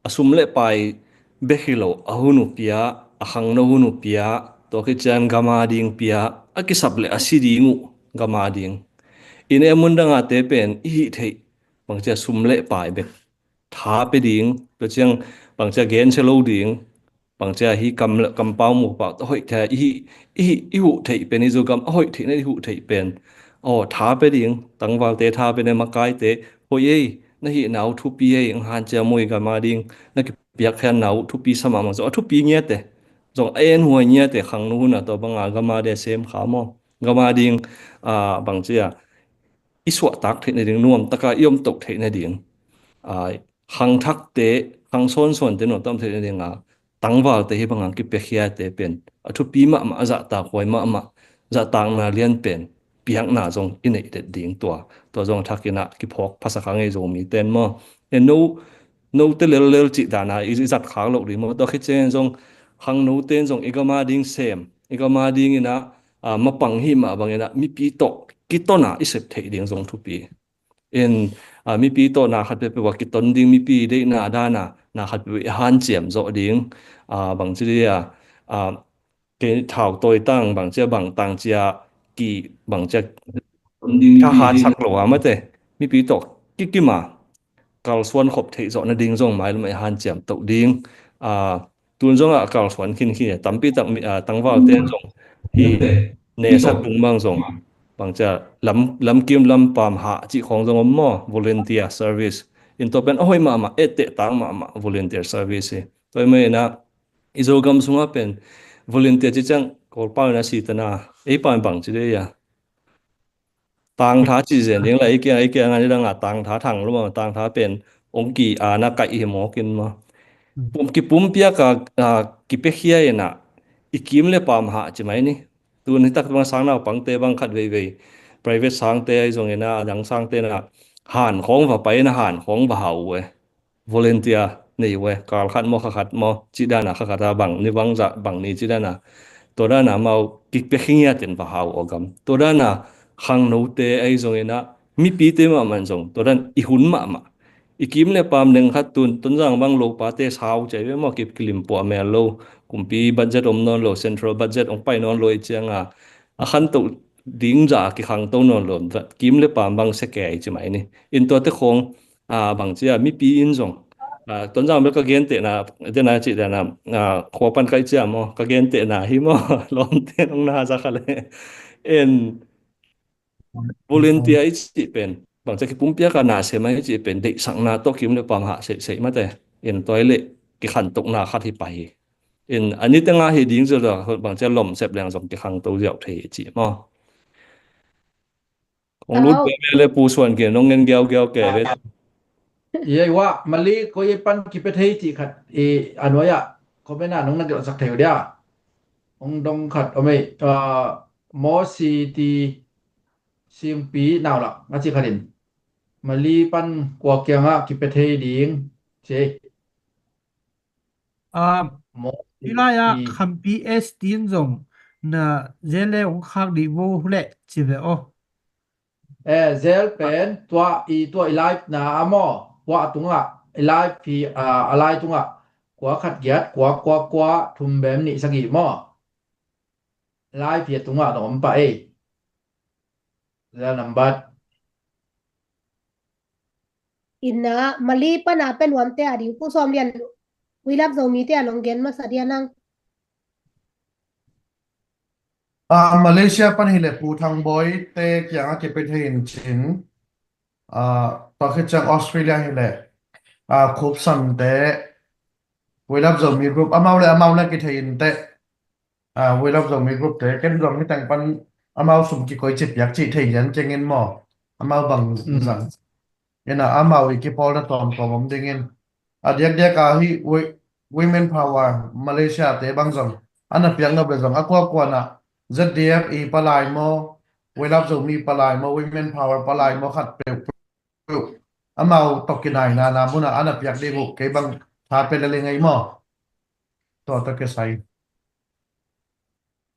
a sum le pai bek hi lo, a hun uh pia, a khangno hun uh pia, tua khit ciang gam a ding pia, a kisap le a si ding uh gam a ding. In e mun dangate pen i hih theih bangcia sum le pai bek tha pe ding, tua ciang bangcia gensia lo ding, bangcia hi kam, kampau mupau tawh hoih thei, i hih, i hih, i huh theih pen, i Zogam a hoih theihna i huh theih pen. Aw, tha pe ding, tangvalte tha pe ne, makaite, hoih ei, na hihna uh thupi ei, ang hanciam uh i gam a ding, na kipiakkhiatna uh thupi sa mahmah, zong a thupi ngiate, zong a en huai ngiate, khangno hun a tua banga gam a dia sem kha maw, gam a ding, ah, bangcia i suahtak theih nading, nuamtaka i omtoh theih nading, ah, khangthakte, khang sawnsawnte nuamtak om theih nadinga tangvalte hi banga kipiakhiate pen a thupi mahmah, a zahtak huai mahmah, zahtakna lian pen piakna zong i neih det ding tua. Tua zong a thakinah kiphawk phasak a ngei Zomi ten maw. E no, note lellel cih dana i, i zat khak loh ding maw. Tua khit ciangin zong khangnote in zong i gam a ding sem, i gam a dinginah, ah, mapang hih mah banginah mipi tawh kitona i sep theih ding zong thupi. In, ah, mipi tawh na khat peuhpeuh a kiton ding, mipi deihna dana na khat peuhpeuh i hanciam zawh ding, ah, bangci dia, ah, kei thau tawi tang, bangcia bang tang cia ki, bangcia thahat sak lo a mate, mipi tawh kikima kalsuan khop theih zawh nading zong mailam i hanciam toh ding, ah, tun zongah a kalsuan khinkhin, tampi tak mi, ah, tangvalte zong hi nesak ding bang zong bangcia lam, lamkim lampam hah cih khawng zong om maw, volunteer service. In tua pen a hoih mahmah, etteh tak mahmah volunteer service hi. Tua hi mah inah I Zogam sungah pen volunteer ci ciang Kawlpau in a si tana, ei pau in bang ci dei a. Tangtha ci zen ding la, ei kiang, ei kiang a ni dang a tangtha thang lo ma, tangtha pen ong ki a na kaih hi mawk in ma. Pum, kipumpiak a, a, kipiakhia in a, i kim le paam hah ci mai ni. Tun hi tak bang sang naupangte bang khat veivei, private sangte ahi zongin a, a dang sangte na, han khawng va pai na, han khawng va hau e. Volunteer nei ve, kal khat maw, kha khat maw, cih dana kha khat a bang ni bang zah bang ni cih dana. Tua dana amau kipia khingiat in va hau aw gam. Tua dana khangnote ahi zongin a, mipite mahmah in zong tua dan i hun mahmah. I kim le paam neng khat tun, Tonzang bang lopate sau cai ve maw, kip kilim puah mel lo, kumpi budget om nawn lo, central budget ong pai nawn lo i cianga, a khantoh ding zah a kikhangto nawn lo, kim le paam bang sia kei ci mai ni. In tuate khawng, a, bang cia mipi in zong, a, Tonzang bel ka gentehna, tena cih dana, a, khua pan kai cia maw, ka gentehna hi maw, lawmte nong na za kha le. En, volunteer i cih pen, bang cia kipumpiak a na sem a i cih pen, deihsakna tawh kim le paam hah seihseih mate. En, tua i le kikhantohna khat hi pah hi. In, a niteng a hi ding zia, bang cia lawm sep leng zong kikhangto ziau thei hi cih maw. Kong lut ve ve le Pu Suan Gin, nong ngen giaugiau ke ve. Ye wa, Mali ko ye pan kipia thei cih khat, i, a nuai ah, comment ah nong na gelhsak thei uh dia. Ong dong khat, om ei, ah, Mo Si Ti Singpi Nau Lak, a cih khat in. Mali pan kua kiangah kipia thei ding, ci. Ah, Mo Si Ti. Hilai ah Khampi S T in zong na zel le ong khak dih vo huleh ci ve aw. Eh, zel pen tua i, tua i live na a maw, tua a tungah, i live hi, ah, a lai tungah, kua khat giat, kua, kua, kua, thum bem nih sagih maw. Live hi a tungah dong om pah ei. Zel nambat. Ina, Mali pana pen nuamte a ding Pu Sawm Lian, We Love Zomi te a long gen masa dia nang. Ah, Malaysia pan hi le Pu Thang Bawi te kiangah kipia thei in cin. Ah, tua khit ciang Australia hi le, ah, Khup San te, We Love Zomi group, amau le amau na kithei in te. Ah, We Love Zomi group te, ken zong hi teng pan amau sum kikoi ci piak ci thei lian keng in maw. Amau bang zang. Ina amau i kipawlna tawmtawm om dingin. A diakdiak a hi wi-, Women Power Malaysia te bang zong. Ana piak nop le zong a kuakuan ah Z D F i palai maw, We Love Zomi palai maw, Women Power palai maw khat peuh peuh. Amau tawh kinaina na mun ah ana piak ding uh kei bang tha pe le le ngei maw. Tua tawh kisai.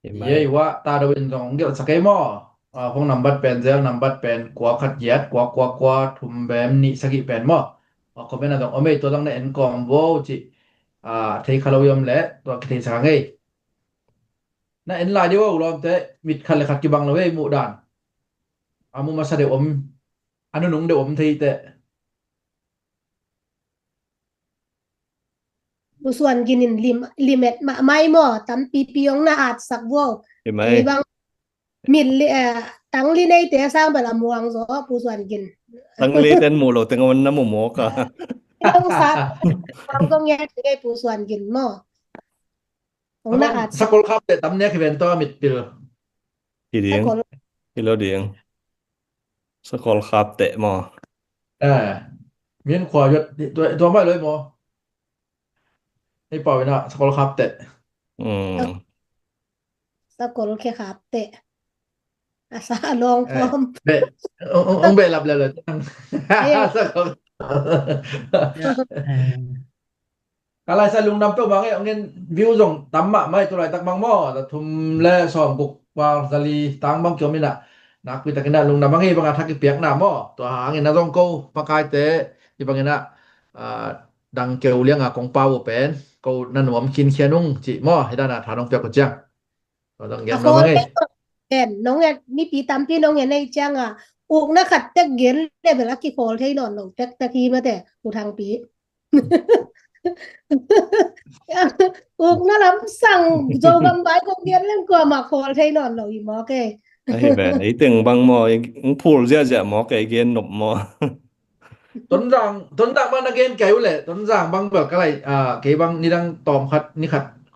Hi mai. Ye i wa ta do in zong gelhsak ei maw. Ah, phone nambat pen, zel nambat pen, kua khat giat, kua kua kua, thum bem nih sagih pen maw. Ah, comment a zong om ei, tua zong na en kawm vo ci. Ah, thei kha lo i om le, tua kitheisak a ngei. Na en lai di vo lawmte, mit khat le khat kibang lo ei muh dan. A mu masa deuh om, a nunung deuh om thei te. Pu Suan Gin in lim, lim et mahmah i maw, tampipi ong na atsak vo. Hi mai. Ei bang mit li, eh, tang li nei te sang bel a muang zaw, Pu Suan Gin. Tang li ten muh lo teng on na mu mawk a. Ong sa, ang zong ngen ngei Pu Suan Gin maw. Ong na atsak. Sakol khap te tam nek hi ven to mit pil. Hi ding. Sakol. Hi lo ding. Sakol khap teh maw. Eh, min khua yot, tua, tua mai loi maw. Ei pau ina sakol khap teh. Mm. Sakol khe khap teh. A sa a long khom. Be, ong, ong, ong be lap lel lel. Ayo. Sakol. Ka laisa lungdam peuh bang e, ong en view zong tam mahmah i tu laitak bang maw, za thum le sawm guk val za li tang bang kiom inah, nakpi takinah lungdam bang e, bangah thak i piakna maw, tua hangin a zong ko pakaite i banginah, ah, dang keu lianga kong pau uh pen ko na nuam khinkhia nung cih maw, hi dana tha nong piak uh ciang. Tua dang gen bang e. Ken nong en, mipi tampi nong en ei cianga ukna khat tek gen le bel a kikhawl thei nawn lo tektek hi mate, U Thangpi. Ukna lam sang Zogam bai kong gen leng kuamah khawl thei nawn lo hi maw kei. Ahi ven, ei teng bang maw, eng phul ziahziah maw kei gen nop maw. Tonzang, Tonzang bang na gen kei uh leh, Tonzang bang bel ka lai, ah, kei bang nidang tawm khat, ni khat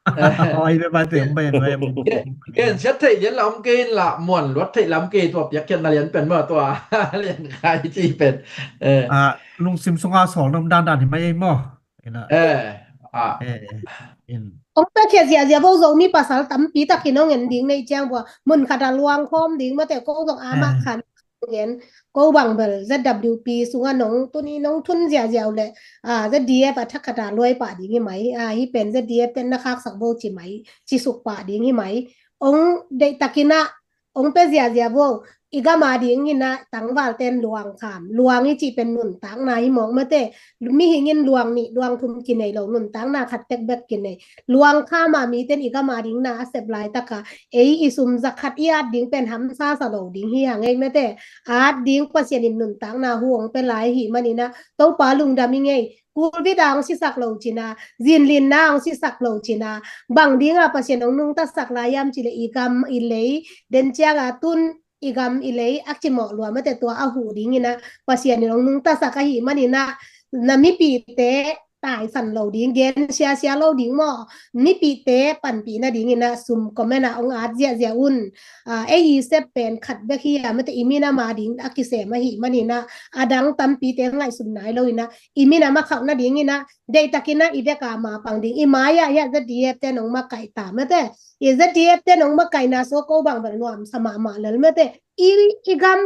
Oi, bia ba te, bai, bai, bai. Gen siat theih lian la om kei in la, muan luat theih la om kei, tua piakkhiatna lian pen maw, tua lian khai ci pen. Eh. Ah, lungsim sunga sawl na om dandan hi mai ei maw? Ina. Eh, ah. Eh, in. Ong piakkhiat ziahziah vo, Zomi pasal tampi takin ong en ding nei ciang bua, mun khat a luang khawm ding mate, ko zong a mak khan gen, ko bang bel Z W P sunga nong tuni nong thun ziahziah uh le, ah, Z D F a thak khat a luai pah ding hi mai, ah, hi pen Z D F ten na khaksak vo ci mai, ci suk pah ding hi mai. Ong deih takin ah, ong pia ziahziah vo, i gam a ding in ah tangval ten luang kham, luang i cih pen nuntakna hi mawk mate, mihing in luang nih, luang thum kinei lo, nuntakna khat tek bek kinei. Luang kham a mi ten i gam a ding na a sep laitak a, ei i sum za khat i at ding pen hamsa sa lo ding hi hang ei mate. At ding Pasian in nuntakna hu ong pia lai hi manin ah, Topa lungdam i ngei, kulvit a ong sisak lo cin a, zinlinna a ong sisak lo cin a, bang ding a Pasian ong nungtasak lai hiam cih leh i gam i lei, den ciang a tun i gam i lei a cimawh lua mate, tua a huh ding in ah Pasian in ong nungtasak ahi manin ah, na mipite taisan lo ding, gen siasia lo ding maw, mipite panpih nading in ah sum comment ah ong at ziahziah un. Ah, ei i sep pen khat bek hi a mate, i minam a ding a kisem ahi manin ah, a dang tampite ngaihsun nai lo in ah, i minam a khauh nading in ah, deih takin ah i vek a mapang ding, i mai ah hiah Z D F ten ong makaih ta mate, i Z D F ten ong makaihna sua ko bang bel nuamsa mahmah lel mate, i, i gam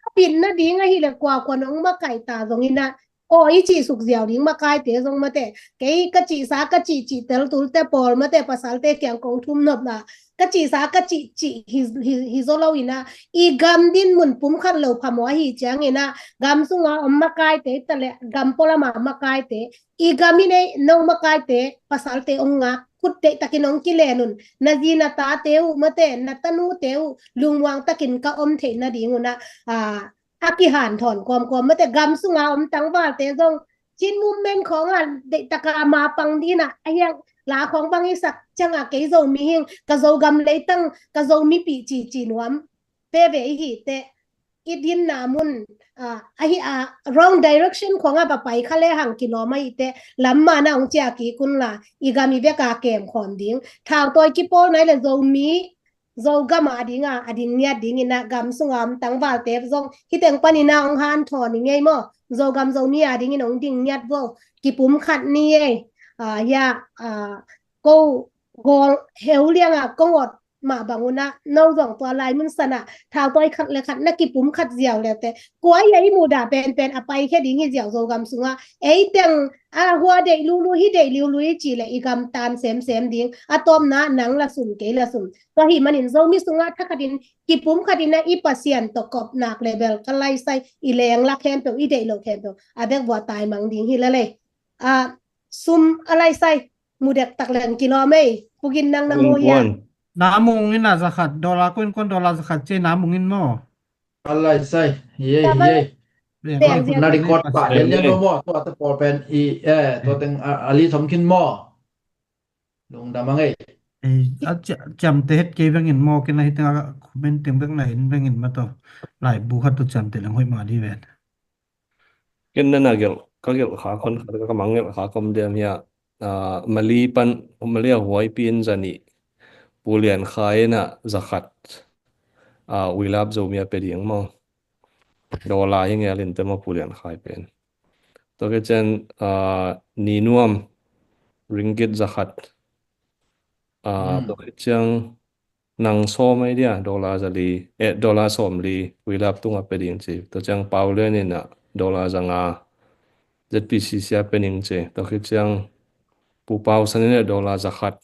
a pit nading ahi le kuakua nong makaih ta zong in ah, aw i cih suk ziau ding makaite zong mate, kei ka cihsa ka cih cih tel tulte pawl mate, pasalte kiang kong thum nop la, ka cihsa ka cih cih hi, hi, hi zaw lo in ah, i gam din mun pum khat lo phamawh ahi ciangin ah, gam sunga om makaite ta le gam pualam a makaite, i gam i nei nong makaite, pasalte ong ngak, khut deih takin ong kilen un, na zi na tate uh mate, na tanute uh lungmuang takin ka om theih nading un ah, ah, a kihanthawn kawmkawm mate, gam sunga om tangvalte zong Chin movement khawng a deih taka mapang ding in ah, a hiang la khawng bang i sak ciang a, kei Zo mihing, ka Zogam leitang, ka Zo mipih cici nuam veve i hi teh, i dinna mun, ah, ahi a, wrong direction khawng a va pai kha le hang kilawm ahi teh, lam man a ong ciah kik un la, i gam i vek a kem khawm ding. Thautawi kipawl nai le Zomi, Zogam a ding a, a ding ngiat ding in ah, gam sunga om tangvalte zong hi teng panin ah ong hanthawn i ngei maw? Zogam Zomi a dingin ong ding ngiat vo, kipum khat ni ei. Ah, hiah, ah, ko gawng heu liang a kong awt mah bang un ah, no zong tua lai mun san ah thautawi khat le khat na kipum khat ziau le teh, kua i a i mudah penpen a paikhia ding hi ziau Zogam sungah. Ei teng a hua deih lulu, hi deih lulu i cih leh i gam tan semsem ding, a tawpna nang la sum kei la sum. Tua hi manin Zomi sungah thakhatin kipum khatin ah i Pasian tawh kop nak le bel ka laisai, i leng la khempeuh, i deih lo khempeuh a bek vua taimang ding hi la lei. Ah, sum a laisai, mu dektak leng kilawm ei. Pu Gin, nang na mu hia? Na mung in a zakhat, dollar, kuan kuan dollar zakhat ci na mung in maw? A laisai, hi ei, hi ei. Na record pah lian lian maw, tua te pawl pen i, eh, tua teng a, a li thom khin maw? Lungdam a ngei. Ei, a ciamteh het kei vengin maw, kei na hi teng a comment teng vek na hin vengin maw, tua laibu khat tua ciamteh leng hoih mah di ven. Ken na na gelh, ka gelh kha khon khat, ka mang gelh kha khom diam hiah, ah, Mali pan, Mali a huaipi in za nih, Pu Lian Khai in a za khat, ah, We Love Zomi a pia ding maw? Dollar hi ngel in te maw Pu Lian Khai pen. Tua khit ciang, ah, Ni Nuam ringgit za khat. Ah, tua khit ciang Nang Sawm ai dia, dollar za li, eh, dollar sawm li, We Love tungah pia ding ci. Tua ciang Pau Lian in a dollar za nga, Z P C C a pia ning ci. Tua khit ciang Pu Pau San in a dollar za khat.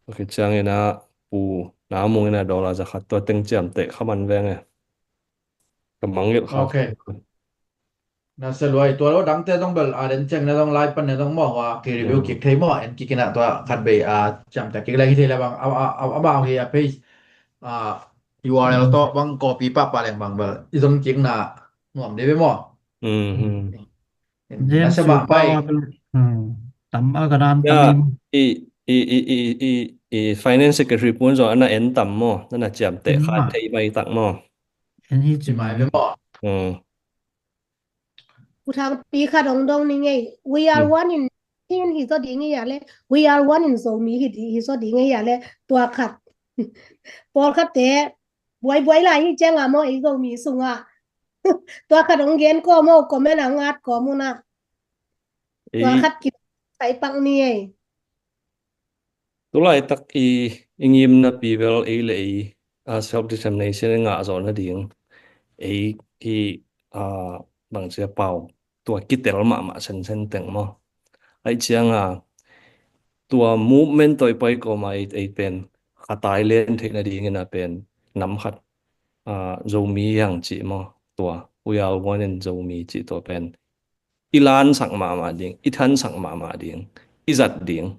Tua khit ciang in a Pu Na Mung in a dollar za khat. Tua teng ciamteh kha man veng e. Ka mangngilh kha. Ok. Na se luai, tua lo dangte zong bel, a, den ciang na zong lai pan na zong maw, hua ki review kik thei maw, en kik in a tua khat bei, a, ciamteh kik leng hi thei le bang, a, a, a, amau hi a page, a, U R L tawh bang copy pahpah leng bang bel i zon kik na nuam dei ve maw? Na se mah pai. Tam a ka dan tam i, i, i finance secretary pun zong ana en tam maw, na na ciamteh kha thei bai tak maw? En hi ci mai ve maw? Pu Thangpi kha dongdong ni ngei. We are one in Chin hi zaw ding hi a le, we are one in Zomi hi di, hi zaw ding hi a le, tua khat. Pawlkhatte, buaibuai lai hi cianga maw ei Zomi sungah. Tua khat hong gen kawm aw, comment ah hong at kawm un ah. Tua khat ki sai pak ni ei. Tulaitak i, i ngimnapi bel ei le ei, a, self determination i ngah zawh nading ei i, a, bangci a pau tua kitel mahmah sensen teng maw. Aih cianga tua movement tawh i pai kawma ei, ei pen khatai len theih nadingin a pen nam khat, a, Zomi hiang cih maw, tua we are one in Zomi cih tua pen i lansak mahmah ding, i thansak mahmah ding, i zat ding,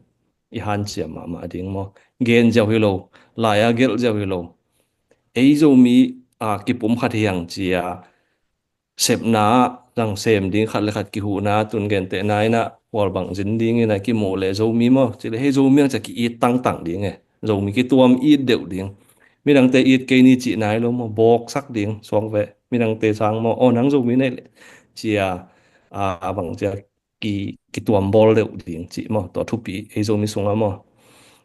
i hanciam mahmah ding maw. Gen ziau hi lo, lai-a gelh ziau hi lo. Ei Zomi, a, kipum khat hiang cia sepna ah zang sem ding, khat le khat kihuhna, tun gentehna inah hualbang zin ding inah kimuh le Zomi maw, cile hei Zomi ang cia ki-it tangtang ding e. Zomi kituam it deuh ding. Midangte it kei ni cih nai lo maw, bawksak ding suang veh. Midangte sang maw, aw nang Zomi nei le cia, a, bang cia ki, kituam bawl deuh ding cih maw, tua thupi ei Zomi sungah maw.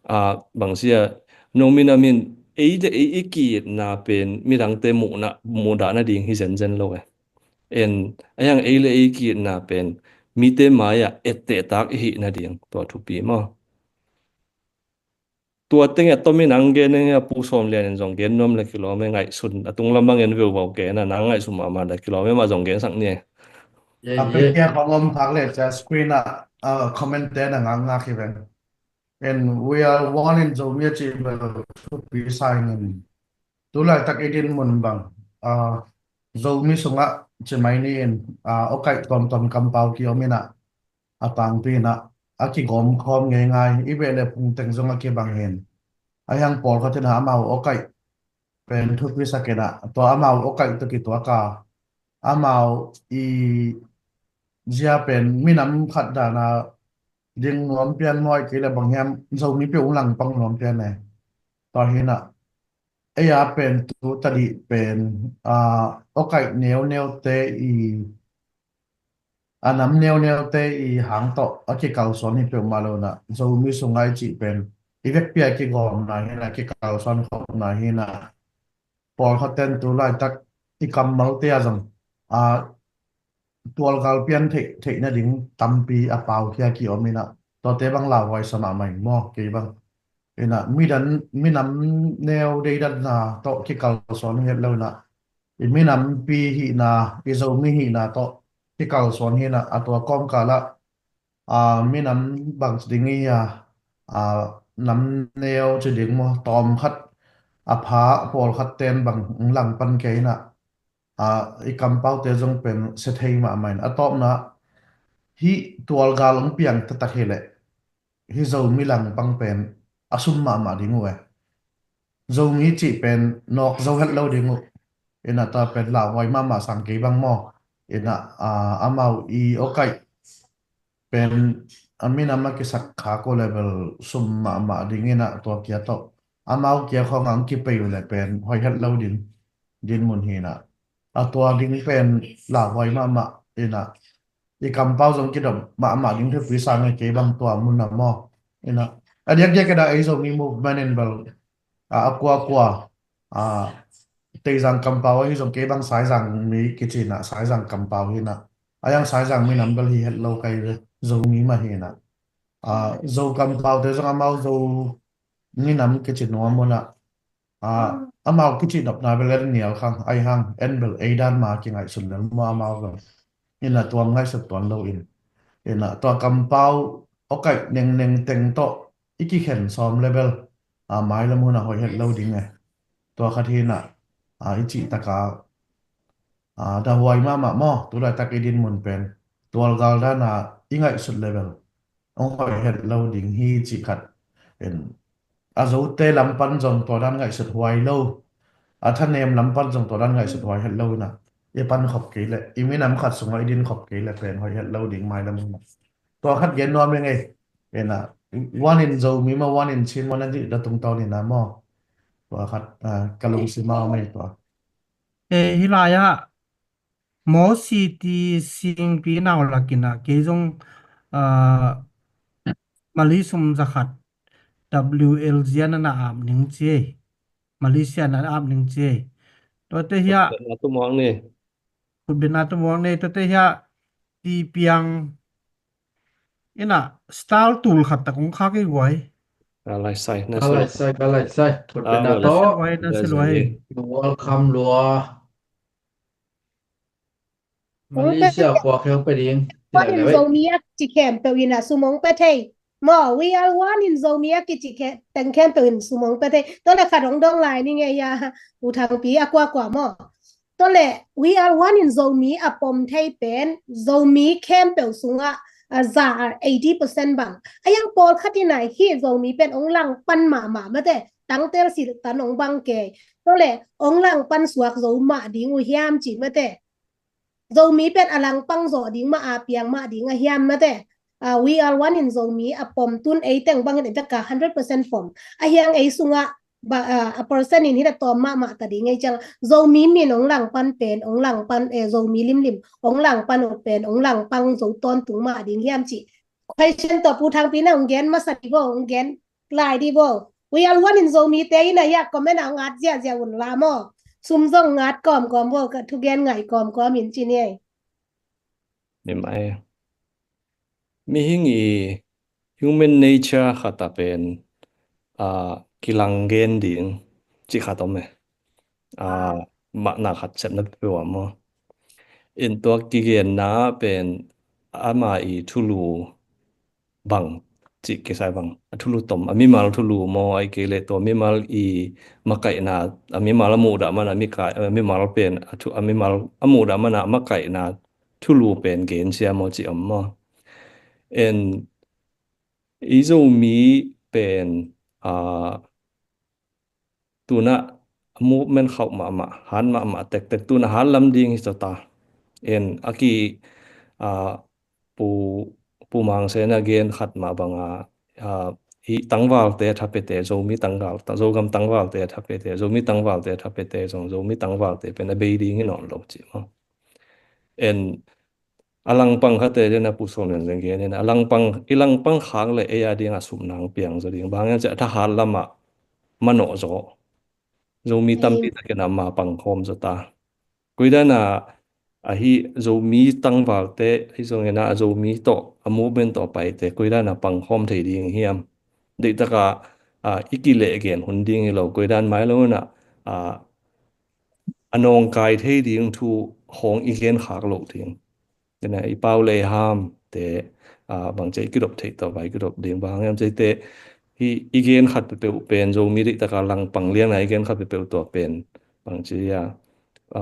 A, bang cia, no minamin ei le ei i ki-itna pen midangte muhna, muhdahna ding hi zenzen lo e. En, a hiang ei le ei ki-itna pen mite mai-ah ettehtak i hih nading tua thupi maw. Tua tengah tomin ang gen eng a Pu Sawm Lian in zong gen nuam le kilawm e, ngaihsun a tunglam bangin veuvau gen a nang ngaihsun mahmah le kilawm e, mah zong gensak ni e. A pek kia khawng om khak le cia screen ah, a, comment te na ngakngak hi veng. And we are one in Zomi a cih bel thupi sa ing in. Tulaitak i dinmun bang, a, Zomi sungah ci mai ni in, a, awkaih tuamtuam kampau ki om inah, a tangpi inah a kigawm khawm ngeingai, i beh le phung teng zong a kibang hin. A hiang pawlkhat inah amau awkaih pen thupi sak inah tua amau awkaih tawh kituak a, amau i zia pen minam khat dana ding nuam pian maw, ahih kei le bang hiam Zomi peuh ung langpang nuam pian e. Tua hinah ei a pen tu tadih pen, a, awkaih neuneute i, a nam neuneute i hang tawh a kikalsuan hi peuhmah lo inah Zomi sungah i cih pen i vekpi a kigawmna hinah kikalsuan khopna hinah pawlkhat ten tu laitak i kammalte a zong, a, tualgal pian theih, theih nading tampi a pau khia ki om inah tuate bang lauhuai sa mahmah in maw, kei bang. Inah midan, minam neu deidanna tawh kikalsuan hi het lo inah i minampi hihna, i Zomi hihna tawh kikalsuan hi inah a tua kawmkal ah, a, minam bang ci ding hi a, a, nam neu ci ding maw, tawmkhat a pha pawlkhat ten bang langpan kei inah, a, i kampaute zong pen sia thei mahmah in a tawpna hih tualgal hong piang taktak hi leh hih Zomi langpang pen a sum mahmah ding uh e. Zomi cih pen nawk zo het lo ding uh. Inah tua pen lauhuai mahmah sang kei bang maw. Inah, a, amau i awkaih pen a minam a kisak khak uh le bel sum mahmah ding inah tua kia tawh amau kia khawng ang kipei uh le pen hoih het lo ding dinmun hi inah a tua ding pen lauhuai mahmah inah i kampau zong kidop mahmah ding thupi sa ngai kei bang tua mun a maw. Inah a diakdiak inah ei Zomi movement in bel, a, a kuakua, a, Teizang kampau ahi zong kei bang Saizang mi kici inah Saizang kampau hi inah a hiang Saizang minam bel hi het lo kai ve, Zomi mah hi inah, a, Zo kampaute zong amau Zo minam kici nuam un ah, a, amau kici nopna bel en nial khang, ahi hang en bel ei dan ma kingaihsun lel maw amau bel. Inah tua ngaihsut tuan lo in. Inah tua kampau awkaih nengneng teng tawh i kikhen sawm le bel, a, mailam hun a hoih het lo ding e. Tua khat hi inah, a, i cih taka, a, dahuai mahmah maw, tulaitak i dinmun pen tualgal dana i ngaihsut le bel hong hoih het lo ding hi cih khat. En, a Zote lam pan zong tua dan ngaihsut huai lo, a thanem lam pan zong tua dan ngaihsut huai het lo inah i pan khop kei leh i minam khat sungah i din khop kei leh pen hoih het lo ding mailam inah. Tua khat gen nuam ing ei. Inah one in Zomi maw, one in Chin maw, na dih da tungtawn inah maw. Tua khat, a, ka lungsim a om ei tua. E, hih lai-ah Mawsi ti singpi nau lakin ah kei zong, ah, Mali sum zakhat W L Z na na ap ning ci ei. Malaysia na ap ning ci ei. Tuate hiah khutbetna tumuak ni. Khutbetna tumuak ni. Tuate hiah tipiang ina star tul khat tak ung khak i guai. Ka lai sai na Ka lai sai, ka lai sai. Khutbetna ah, to. Guai na si luai. Welcome lua. Malaysia kua kheng pe ding. Panin Zomi a kici khempeuh in a sum ong pe thei. Maw, we are one in Zomi a kici khe-, teng khempeuh in sum ong pe thei. Tua le khat ong dong lai ni ngei a, U Thangpi a kuakua maw. Tua le, we are one in Zomi a pom thei pen, Zomi khempeuh sungah, a za a eighty percent bang. A yang pawlkhat in a hi Zomi pen ong langpan mahmah mate, tangtel si tan ong bang kei. Tua le, ong langpan suak zo mah ding uh hiam ci mate. Zomi pen a langpang zawh ding mah, a piang mah ding a hiam mate. Ah, we are one in Zomi a pom tun ei teng bangin ei taka hundred percent pom. A hiang ei sungah ba, ah, a percent in hita tawm mahmah ta ding ei ciang. Zomi min ong langpan pen, ong langpan, eh, Zomi limlim, ong langpan uh pen, ong langpang zo tawntung mah ding hiam ci. Question tawh Pu Thangpi na ong gen masa di bo, ong gen lai di bo. We are one in Zomi te in a hiah comment a ngat ziahziah un la maw. Sum zong ngat kawmkawm bo, ka thugen ngai kawmkawm in ci ni ei. Mimai. Mihing i human nature khat a pen, a, kilang gen ding ci khat om e. A, mahna khat sepna peuh a maw. In tua kigenna pen ama i thulu bang, cih kisai bang, a thulu tom, a mimal thulu maw, ai kei leh tua mimal i makaihna, a mimal a muhdah mana mikai, a mimal pen, a thu, a mimal a muhdah mana a makaihna thulu pen gensia maw, cih om maw. En, i Zomi pen, a, tunah a movement khauh mahmah, han mahmah tektek, tunah han lam ding hi ta. En a ki, a, Pu, Pu Mang Sen a gen khat mah banga, a, hi tangvalte a thapete, Zomi tangval, ta, Zogam tangvalte a thapete, Zomi tangvalte a thapete, zong Zomi tangvalte pen a bei ding hi nawn lo ci maw. En a langpang khate den a Pu Sawm Lian Zeng gen in a langpang, i langpang khak le ei a ding a sum nang piang zaw ding. Bang hiam cih a thahat lamah manawh zaw. Zomi tampi takin a ma pangkhawm zaw ta. Koidan a, a hi Zomi tangvalte, hi zongin a Zomi tawh, a movement tawh paite, koidan a pangkhawm thei ding hiam. Deihtak a, a, i kileh gen hun ding hi lo, koidan mai lo na, a, a nawngkai thei ding thu hong i gen khak loh ding. Tena i pau lei ham te, a, bangcia i kidop theih tawh vai kidop ding bang hiam cih te, hi i gen khat peuhpeuh pen, Zomi deihtak a langpang liangna i gen khat peuhpeuh tua pen, bangcia, a,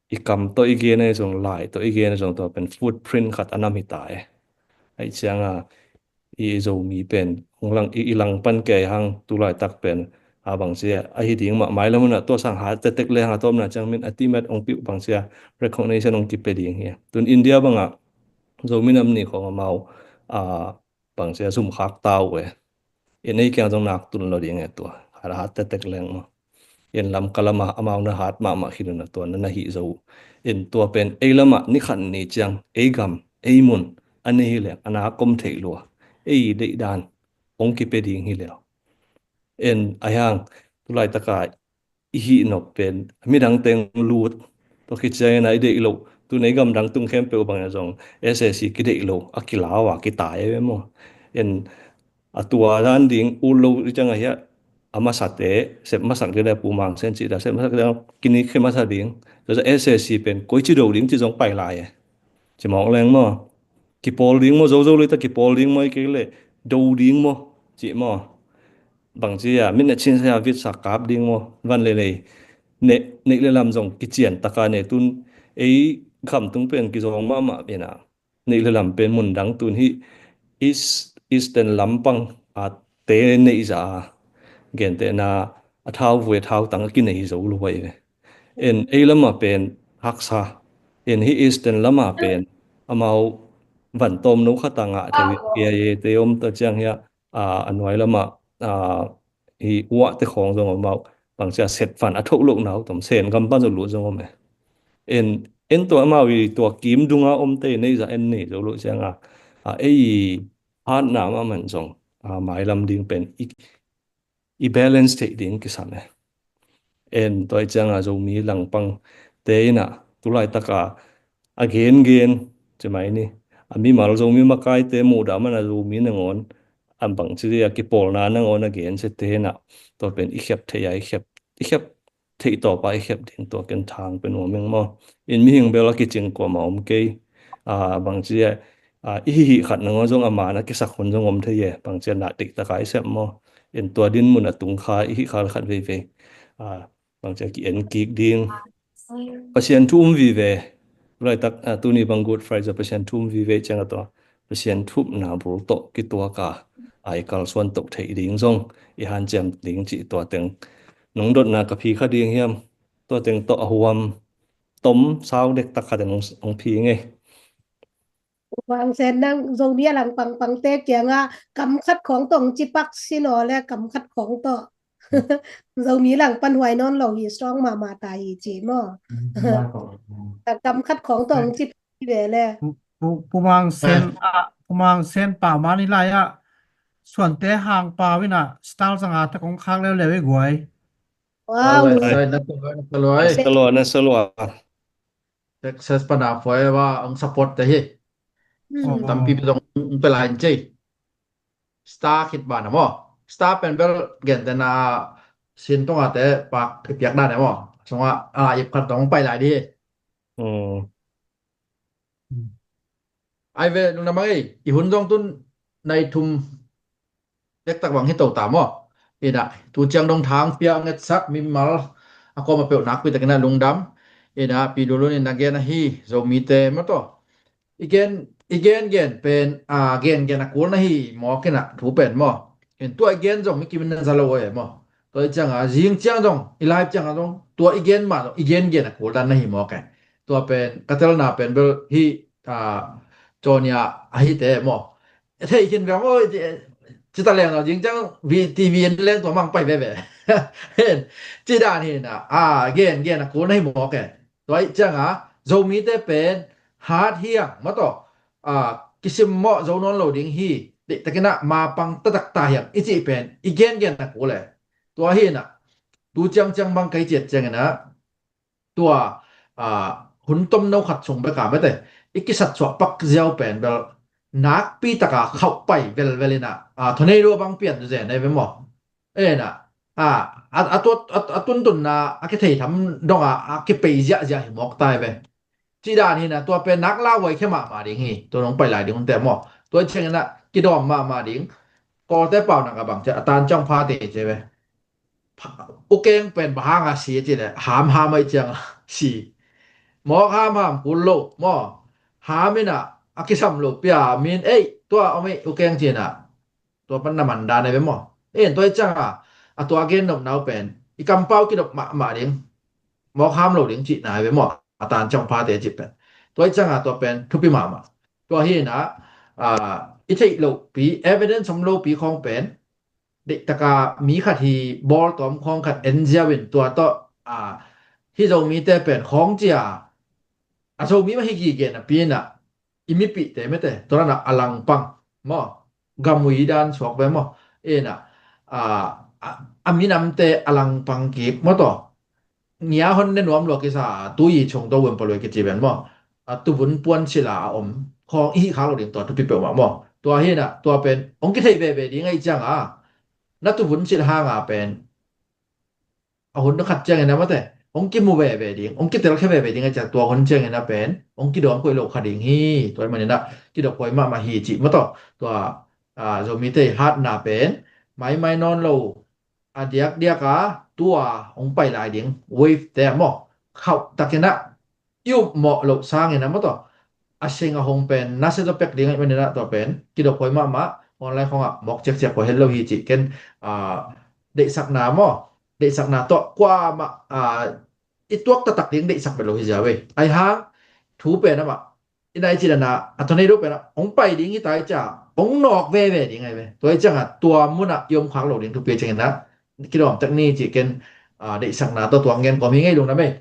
i kam tawh i gen ahi zong, lai tawh i gen ahi zong tua pen footprint khat a nam hi ta e. Ahi cianga, i Zomi pen, hong lang, i, i langpan kei hang tu laitak pen, a bangci, a hi ding mah, mailam hunah tua sang hat tektek le hang a tawpna ciang min a timet hong piuh bangcia, recognition hong kipia ding hi. Tun India bangah, Zomi nam ni khong amau, a, bangcia zum khak ta uh e. In ei kiang zong nak tun lo ding e tua. Hat, hat tektek leng maw. In Lamka lamah amau na hat mahmah khin uh na tua na, na hih zo uh. In tua pen ei lamah ni khat ni ciang, ei gam, ei mun, a nei hi leng, a na kom theih lua. Ei deih dan, hong kipia ding hi leng. In a hiang, tu laitaka i hih nop pen, midang teng lut, tua khit ciangin a i deih loh, tu nei gamdang tung khempeuh bangin zong, S A C kideih lo, a kilau a, kitai e maw. En, a tua dan ding, ut lo i ciang a hiah, a masate, sep masak ding le Pu Mang Sen cih dan, sep masak ding, kinik khia masa ding, tua S A C pen, koi ci do ding ci zong pai lai e. Ci mawk leng maw. Kipawl ding maw, zozo lui ta kipawl ding maw, i kei le, do ding maw, cih maw. Bangci a, min a chin sa a vit sa kap ding maw, van le lei. Neih, neih le lam zong kician taka nei tun, ei kham tung pen kizawng mahmah ina. Neih le lam pen mun dang tun hi, East, Eastern lampang a te neih za a. Gentehna, a thau vui, a thau tang a kinei zo lo vai ve. En ei lama pen haksa. En hi Eastern lama pen amau van tawm no khat a ngah te, K I A te om ta ciang hia, a, a nuai lama, a, hi uah te khawng zong amau bangcia set van a thoh loh nau tom sen gam pan zong lut zong om e. En, en tua amau i tua kim dunga om te nei za en nei zo lo ciang a, a, ei hatna mahmah zong, a, mailam ding pen i, i balance theih ding kisam e. En tua i cianga Zomi langpang te ina tulai taka a gen gen cimai ni. A mimal Zomi makaite muhdah mana Zomi nangawn a bangci a kipawlna nangawn a gen se te ina tua pen i khiap thei a i khiap, i khiap theih tawpa i khiap ding tua ken thang pen uameng maw. In mihing bel a kicing kuama om kei. A, bangci a, a, i hihih khat nangawn zong a man a kisak hun zong om thei e. Bangci a na teihtaka i sep maw. In tua din mun a tung kha i hih khal khat veivei. A, bangci a ki-en kik ding. Pasian thu um vive. Laitak, a, tuni bang Good Friday Pasian thu um vive ciang a tua Pasian thu upna bul tawh kituaka a i kalsuan toh theih ding zong i hanciam ding cih tua teng nong dotna ka phi kha ding hiam? Tua teng tawh a huam tom sau dektak khat in hong, hong phi ngei. Pu Mang Sen nang Zomi a langpangpangte kianga kam khat khawng tawh hong cipak sin aw le kam khat khawng tawh. Zomi langpan huai nawn lo hi strong mahmah ta hi ci maw. Kam khat khawng tawh hong cipak hi ve le. Pu, Pu, Pu Mang Sen, a, Pu Mang Sen pau mani lai a suante hang pau ina style zanga tak hong khak leuleu i guai. Wow. Ai, ai, na salua, na salua. Texas pana forever ang support te hi. Tampi pi zong ang pelain cei. Star khit bana maw. Star pen bel gente na sin tonga te pak ipiak dan e maw. Sunga a ip khat tong pai lai di. Ai ve lungna mang ei. I hun zong tun nai thum dektak bang hi to ta maw. Ina tu ciang dong thang pia ngetsak mimal a kawm a peuh nakpi takin a lungdam. Ina pi lulun ina gen ahi Zomite maw to. I gen, i gen gen pen a gen gen a kul na hi mawk ina thu pen maw. In tua i gen zong mi kimin na za lo e maw. Tua i cianga zing ciang zong i live cianga zong tua i gen ma zong i gen gen a kul dan na hi mawk e. Tua pen ka telna pen bel hi a Jonia ahi te maw. Thei khin veng aw, ci, ci ta leng lo, zing ciang V T V en leng tua mang pai veve. Hen, ci dan hi na, a, gen, gen a kul na hi mawk e. Tua i cianga, Zomite pen, hat hiang, maw to, a, kisim mawh zo nawn lo ding hi, deihtakin a, ma pang taktak ta hiang, i cih pen, i gen, gen a kul e. Tua hi na, tu ciang ciang bang kai ciat ciangin a, tua, a, hun tomno khat sung beka mete, i kisat suah pak ziau pen bel, nakpi taka khauh pai velvel ina, a, thonei lua bang pian zen ei ve maw. Ena, a, a, a, tua, a, a tuntunna, a kithei tham donga, a kipei ziahziah hi mawk tai ve. Ci dan hi na, tua pen nak lauhuai khia mahmah ding hi, tua nong pai lai ding hun te maw. Tua i ciangin a, kidawm mahmah ding, Kawlte pau nak a bang cia, a tan ciang phate cia ve. U Keng pen bang hanga si a ci le, ham ham a i cianga si. Mawk ham ham kul lo, maw. Ham ina, a kisam lo pia, min, ei, tua om ei, U Keng cina. Tua pan na man dan e ve maw. En tua i cianga, a tua gen nop nau pen, i kampau kidop mahmah ding. Mawk ham lo ding cina e ve maw. A tan ciang phate ci pen. Tua i cianga, tua pen, thupi mahmah. Tua hi na, a, i theih lopi, evidence om lopi khawng pen, deihtaka mi khat hi bawl tawm khawng khat en ziau in tua tawh, a, hi Zomite pen khawng cia, a Zomi mah hi gige napi ina, i mipihte mete, tua lana a langpang, maw, gamui dan suak ve maw, ina, a, a, a minamte a langpang kik maw taw, ngia hon ne nuam lua kisa, tu i chung to vun palui kici ven maw. A tu vun puan sila a om. Khawng i hih khak lo ding tua thupi peuhmah maw. Tua hi na, tua pen, hong kithei veve ding ahi cianga. Na tu vun sil hanga pen. A hun khat ciangin a mate. Hong kimu veve ding, hong kitelkhia veve ding ahi ciang tua hun ciangin a pen. Hong kidawm khuai lo kha ding hi. Tua hi manin a, kidawm khuai mahmah hi ci maw taw. Tua, a, Zomite hatna pen. Maimai nawn lo. A diakdiak a tua hong pai lai ding wave te a maw khauh takin a i upmawh loh sangin a maw taw a sing a hong pen nasia zaw pek ding ahih manin a tua pen kidawm khuai mahmah online khawngah mawk ciakciak khuai het lo hi cih ken, a, deihsakna maw deihsakna tawh kuamah, a, i tuak taktak ding deihsak bel lo hi zia ve. Ahi hang thu pen amah i nai ci dana a thonei lo pen a hong pai ding hi ta i cia hong nawk veve ding ahi ve. Tua i cianga tua muna i om khak lo ding thupi ciangin a kidawm tek ni ci ken, a, deihsakna tawh tuang gen kawm hi ngei lungdam ei.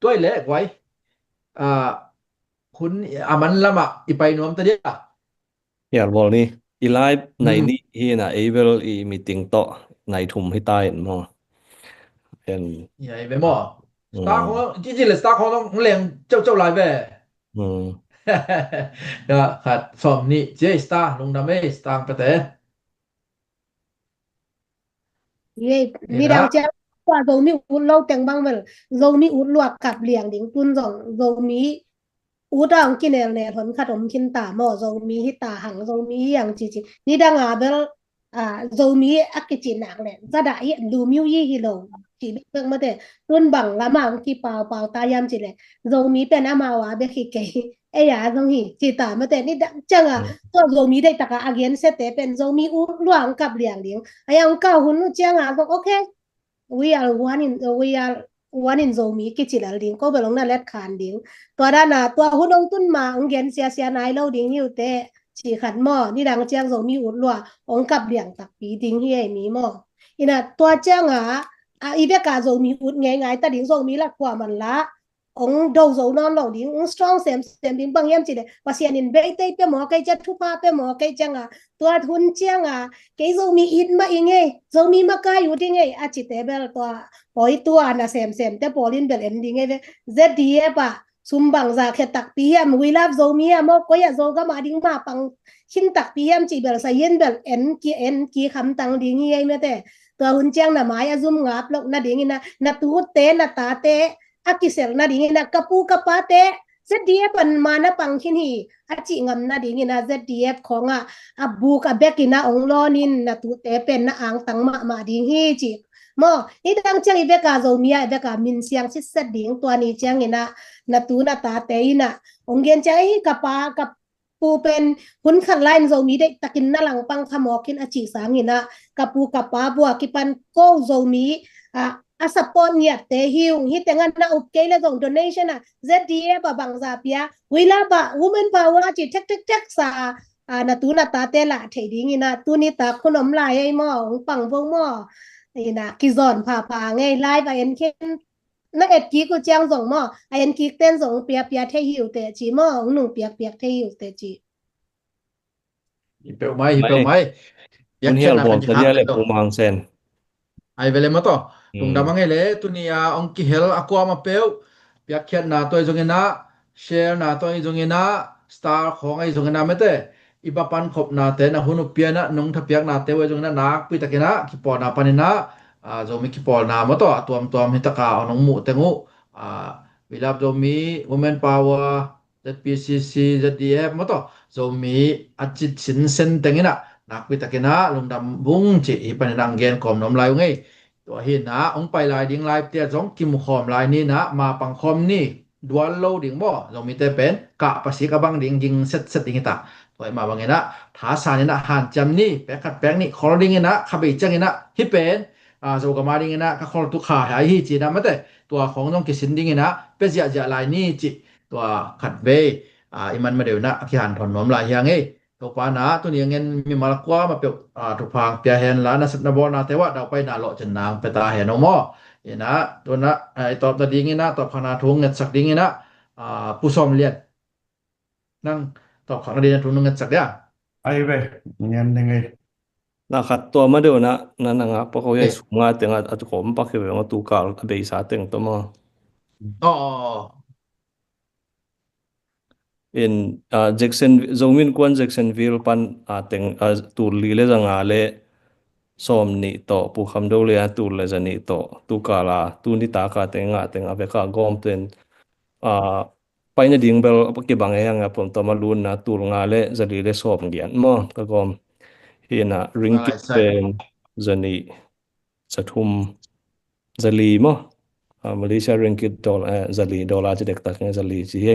Tua i leh guai, a, hun a man lamah i pai nuam ta dia. Hial bawl ni. I live nai nih hi na, ei bel i meeting tawh nai thum hi ta in maw. En. Ya, i ve maw. Star khong, ci ci le star khong leng ceu ceu lai ve. Ya, khat sawm nih ci ei star, lungdam ei star pete. Ye, nidang ciang tua Zomi ut lo teng bang bel, Zomi ut lua kap liang ding tun zong, Zomi ut a ong kinel nel hon khat om khin ta maw, Zomi hi ta hang, Zomi hi ang ci ci. Nidang a bel, a, Zomi a kici nak le, zada hi, lu miu yi hi lo, ci bek bek mate, tun bang lama ong kipau pau ta yam ci le, Zomi pen amau a bek hi kei. Ei a zong hi, ci ta mate nidang ciang a, tua Zomi deih taka a gensiate pen Zomi ut lua ong kap liang ding. A yang ka hun uh ciang a zong, okay, we are one in, we are one in Zomi kici lel ding, ko bel ong na let khan ding. Tua dan a, tua hun ong tun ma, ong gensia sia nai lo ding hi uh te, ci khat maw, nidang ciang Zomi ut lua ong kap liang takpi ding hi ei mi maw. Ina tua ciang a, a, i bek a Zomi ut ngei ngai ta ding, Zomi la kua man la, ong do zo nawn lo ding, ong strong sem sem ding bang hiam ci le, Pasian in beitei pia maw kei ciang, thupha pia maw kei ciang a, tua hun ciang a, kei Zomi it mah i ngei, Zomi makai ut i ngei, a cite bel tua, poi tua na sem sem te pawl in bel en ding ei ve, Z D F a, sum bang za khe takpi hiam, we love Zomi a maw, koi a Zogam a ding ma pang khin takpi hiam ci bel sa yin bel en ki, en ki kham tang ding hi ei mate. Tua hun ciang na mai a zum ngap lo na ding ina, na tute, na tate, a kisel na ding ina, ka pu ka pa te, Z D F an ma na pang khin hi, a ci ngam na ding ina, Z D F khong a, a buk a bek ina, ong lon in na tute pen na ang tang mah mah ding hi ci. Maw, nidang ciang i bek a Zomi a, i bek a min siang sitset ding, tua ni ciang ina, na tu na tate ina, ong gen ciang hi ka pa, ka pu pen hun khat lai in Zomi deih takin na langpang kha mawk in a cih sangin ah, ka pu ka pa bua kipan ko Zomi, ah, a support ngiatte hi ung. Hih tengah na up kei le zong donation ah Z D F ah bangza pia, We Love ah, Women Power ah cih thek thek thek sa, ah, na tu na tate lah thei dingin ah, tuni tak hun om lai ei maw, hong pang vo maw. Ina kizawn phapha ngei, live ah en khin na et kik uh ciang zong maw, a en kik ten zong pia pia thei hi uh teh ci maw, hong nung piak piak thei hi uh teh ci. Hi peuh mai, hi peuh mai. Piak khiatna pen hi hang le pu Mang Sen. Ai vele maw taw. Lungdam a ngei le, tuni a hong kihel a kuama peuh. Piak khiatna tawh i zongin ah, share na tawh i zongin ah, star khawng a i zongin ah mete. I va pankhopnate na hun uh pian ah, nong thapiaknate uh a i zongin ah, nakpi takin ah, kipawlna panin ah, ah, Zomi kipawlna maw taw, a tuamtuam hi taka, a nong muh teng uh, ah, We Love Zomi, Women Power, Z P C C, Z D F maw taw, Zomi a cit sinsen tengin ah, nakpi takin ah, lungdam vung cih, hih panin ah, hong gen kawm nuam lai ung ei. Tua hi in ah, hong pai lai ding live te ah zong kimu khawm lai ni in ah, ma pang khawm ni, dual lo ding maw, Zomite pen kah pasik a bang ding, ging setset ding hi ta. Tua hi mah bangin ah, thasan in ah hanciam ni, pek khat pek nih khol dingin ah, kha bei ciangin ah, hih pen, ah, Zogam a dingin ah, ka khol tu kha hai hi ci in ah mate, tua khawng zong kisin dingin ah, pia ziahziah lai ni cih, tua khat vei, ah, i man ma deuh in ah, a kihanthawn nuam lai hi hang ei. Topa in ah, tuni a ngen mimal kuama peuh, ah, thupha hong pia hen la, na sepna bawlnate uh ah, daupaina lawhcinna hong pia ta hen aw maw. In ah, tu in ah, ah, i tawpna dingin ah, tawpkhakna thu hong ngetsak dingin ah, ah, Pu Sawm Lian. Nang tawpkhakna dingin ah thu hong ngetsak dia. Ai ve, ngen ding ei. Na khat tua ma deuh in ah, na nang a pa ko hi a, sum nga teng a, a tu kawm pak hi ve, nga tu kal a beisa teng tawh maw. Aw, aw, aw. In, ah, Jackson, Zomi Innkuan Jacksonville pan, ah, teng, ah, tul li le za nga le sawm nih tawh, Pu Kham Do le a tul le za nih tawh, tu kal a, tuni tak a teng nga teng a vek a gawm ten, ah, paina ding bel kibang e hang a, pom tawm a lun na tul nga le za li le sawm giat maw, ka gawm. Hi in ah, ringgit pen za nih, za thum, za li maw. Ah, Malaysia ringgit dollar, eh, za li dollar ci dektak nge, za li ci hi.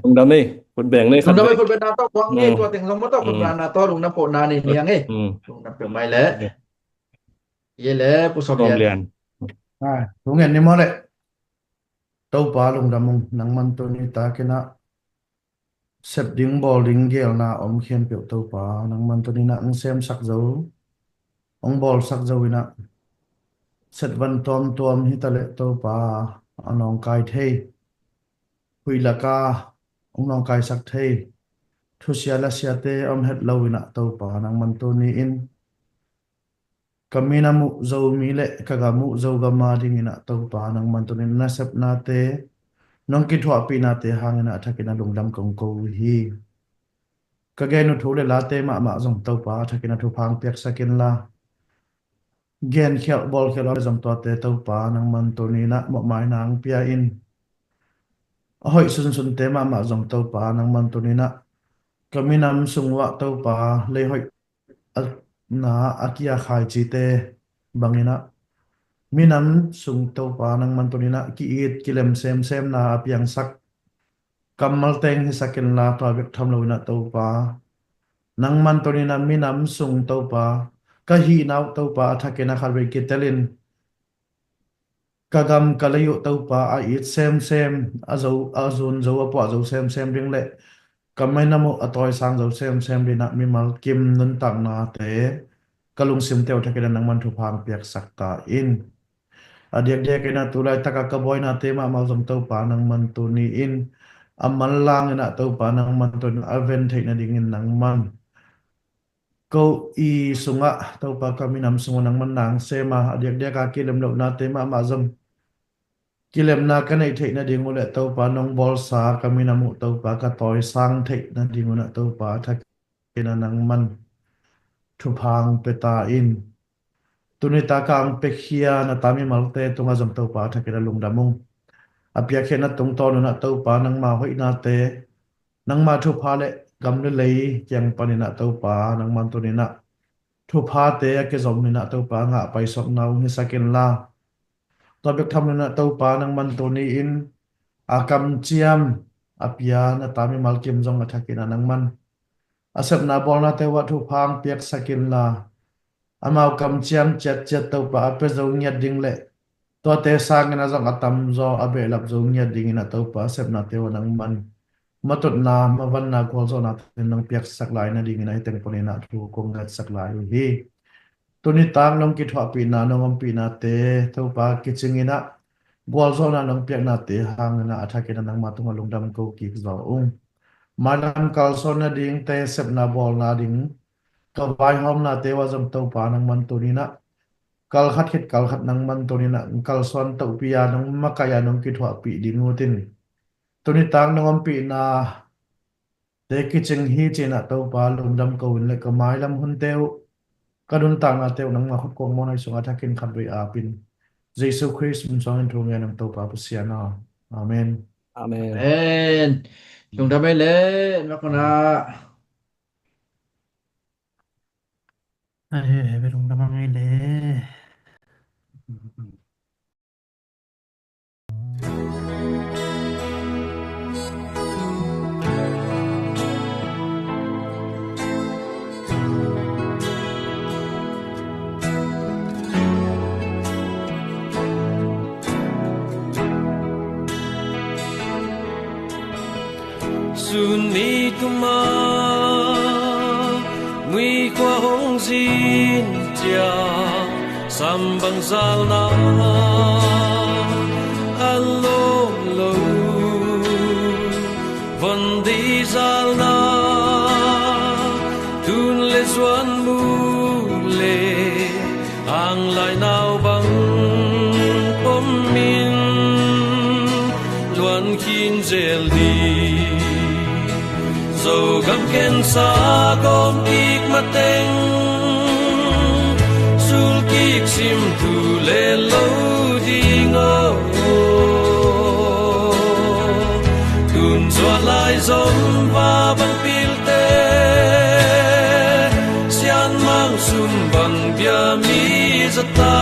Lungdam ei, khut beng nei khat. Lungdam ei, khut beng na tawh kuang ni, tua teng zong maw tawh, khut beng na tawh, lungdam pawh na ni ni hang ei. Lungdam peuh mai le. Ye le, Pu Sawm Lian. Sawm Lian. Ah, lungdam ni maw le. Topa lungdam ung, nangman tuni takin ah sep ding bawl ding geelna om khempeuh Topa, nangman tuni in ah hong semsak zo, hong bawlsak zo in ah, set van tuamtuam hi ta leh Topa, a nawngkai thei, huih lak a nawngkaisak thei, thusia lasiate om het lo in ah Topa nangman tuni-in ka minam uh Zomi le ka gam uh Zogam a dingin ah Topa nangman tuni-in na sepnate, nong kithuahpihnate hangin ah a thakin ah lungdam kong ko uh hi. Ka gen uh thu le late mahmah zong Topa a thakin ah thupha hong piaksak inla, genkhialh bawlkhialh a zong tuate Topa nangman tuni-in ah mawhmaina hong pia in, a hoih sunsunte mahmah zong Topa nangman tuni-in ah ka minam sung uh ah Topa lei hoih a, na a kia khaici te bangin ah minam sung Topa nangman tuni-in ah ki-it kilem semsemna a piangsak kammal teng hisak inla, tua bek tham lo in ah Topa nangman tuni-in ah minam sung Topa ka hihna uh Topa a thakin ah khatvei kitelin ka gam ka lei uh Topa a it semsem, a zo, a zun zo, a puah zo semsem ding le ka minam uh a tawisang zo semsem dingin ah mimal kim nuntaknate ka lungsimte uh thakin ah nangman thupha hong piaksak ta in. A diakdiakin ah tu laitak a ka buainate mahmah zong Topa nangman tuni-in a manlang in ah Topa nangman tuni-in a ven theih nadingin nangman ko i sungah Topa ka minam sung uh nangman na hong sem a, a diakdiak a kilem lohnate mahmah zong kilemna ka neih theih nading uh le Topa nong bawlsa ka minam uh Topa ka tawisang theih nading un ah Topa a thakin ah nangman thupha hong pia ta in. Tuni tak a hong piakhia na ta mimalte tungah zong Topa a thakin ah lungdam ung. A piakkhiatna tungtawn un ah Topa nangma hoihnate, nangma thupha le gam le lei kiang panin ah Topa nangman tuni-in ah thuphate a kizom in ah Topa ngah paisawkna hong hisak inla, tua bek tham lo in ah Topa nangman tuni-in a kamciam a pia na ta mimal kim zong a thakin ah nangman a sepna bawlnate uh ah thupha hong piaksak inla, amau kamciam ciatciat Topa a pia zo ngiat ding le tuate sangin ah zong a tamzaw a behlap zo ngiat dingin ah Topa a sepnate uh ah nangman matutna, mavanna, gualzawhnate nong piaksak lai nadingin ah hih teng panin ah thu kong ngetsak lai uh hi. Tuni tak nong kithuahpihna, nong ompihnate Topa kicingin ah gualzawhna nong piaknate hangin ah a thakin ah nangma tungah lungdam ko kik zaw ung. Mailam kalsuan nadingte sepna bawlna ding ka vaihawmnate uh ah zong Topa nangman tuni-in ah kal khat khit kal khat nangman tuni-in ah kalsuan tohpi a nong makaih a nong kithuahpih ding uh tin, tuni tak nong ompihna te kicing hi ci-in ah Topa lungdam ko in le ka mailam hunte uh, ka nuntaknate uh nangma khut kuang mawhna sungah a thakin khatvei apin Jesu Khrist min suangin thu ngen ung Topa Pasian aw. Amen. Amen. Amen. Lungdam ei le, mak mana. Ai, ai, lungdam ei le. Sun ni kum a mui khua hong zin ciang, sam bang zalna a lawm lo, von dei zalna tun le zuan mu le, ang lai nau bang pom in luan khin zel ding. Zogam khensa gawm kik mateng, sul kik sim thu le lo ding aw. Tun zuan lai zom va bang pilte, sian mang sum bang bia mi zata,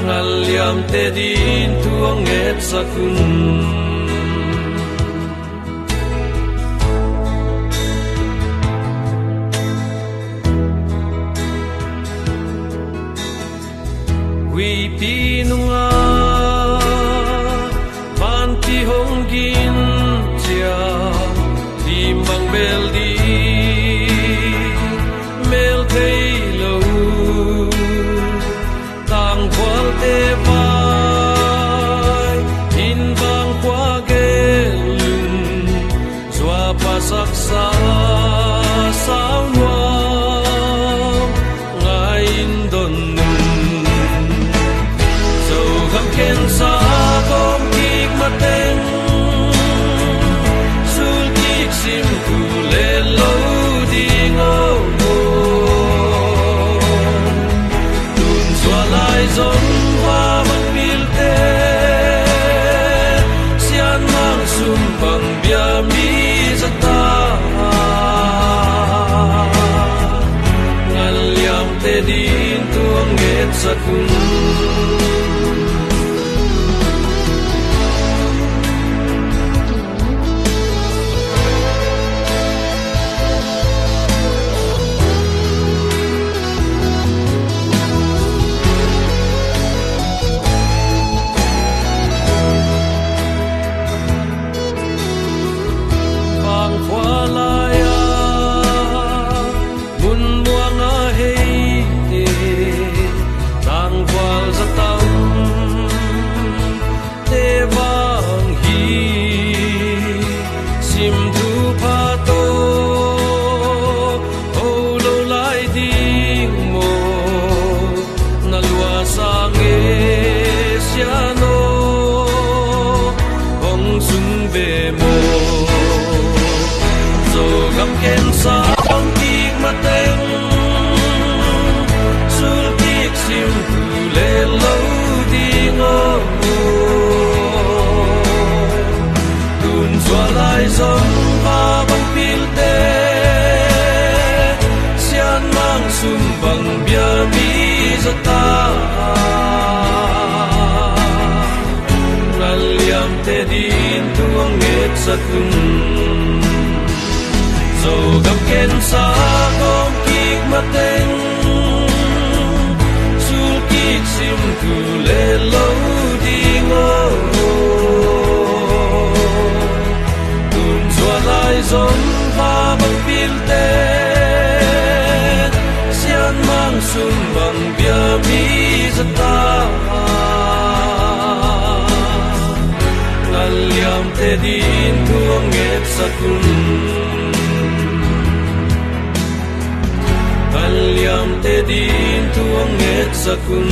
ngal liamte din thu hong ngetsak un. Huipi nungah vanpi hong gin ciang, lim bang bel ding mel thei lo, tangkhualte vai in bang ngetsak un. Vangkhua lai-a mun muang a heite, tangval za tamte vang hi. Sim thupha tawh ho lo lai ding maw? Na lua sang e, Sian aw, hong sung ve maw? Zogam gensa hong kik mateng, sulkik sim thu le lo ding aw. Tun zual lai zong va bang pilte, Sian Mang Sum bang bia mi za ta. Ngal liamte din thu hong ngetsak un. Zogam gensa hong kik mateng, sulkik sim thu le lo ding aw. Tun zual lai zong va bang pilte, Sian Mang Sum bang bia mi za ta. Ngal liamte din thu hong ngetsak un. Ngal liamte din thu hong ngetsak un.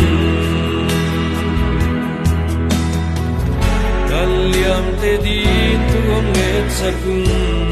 Ngal liamte din thu hong ngetsak un.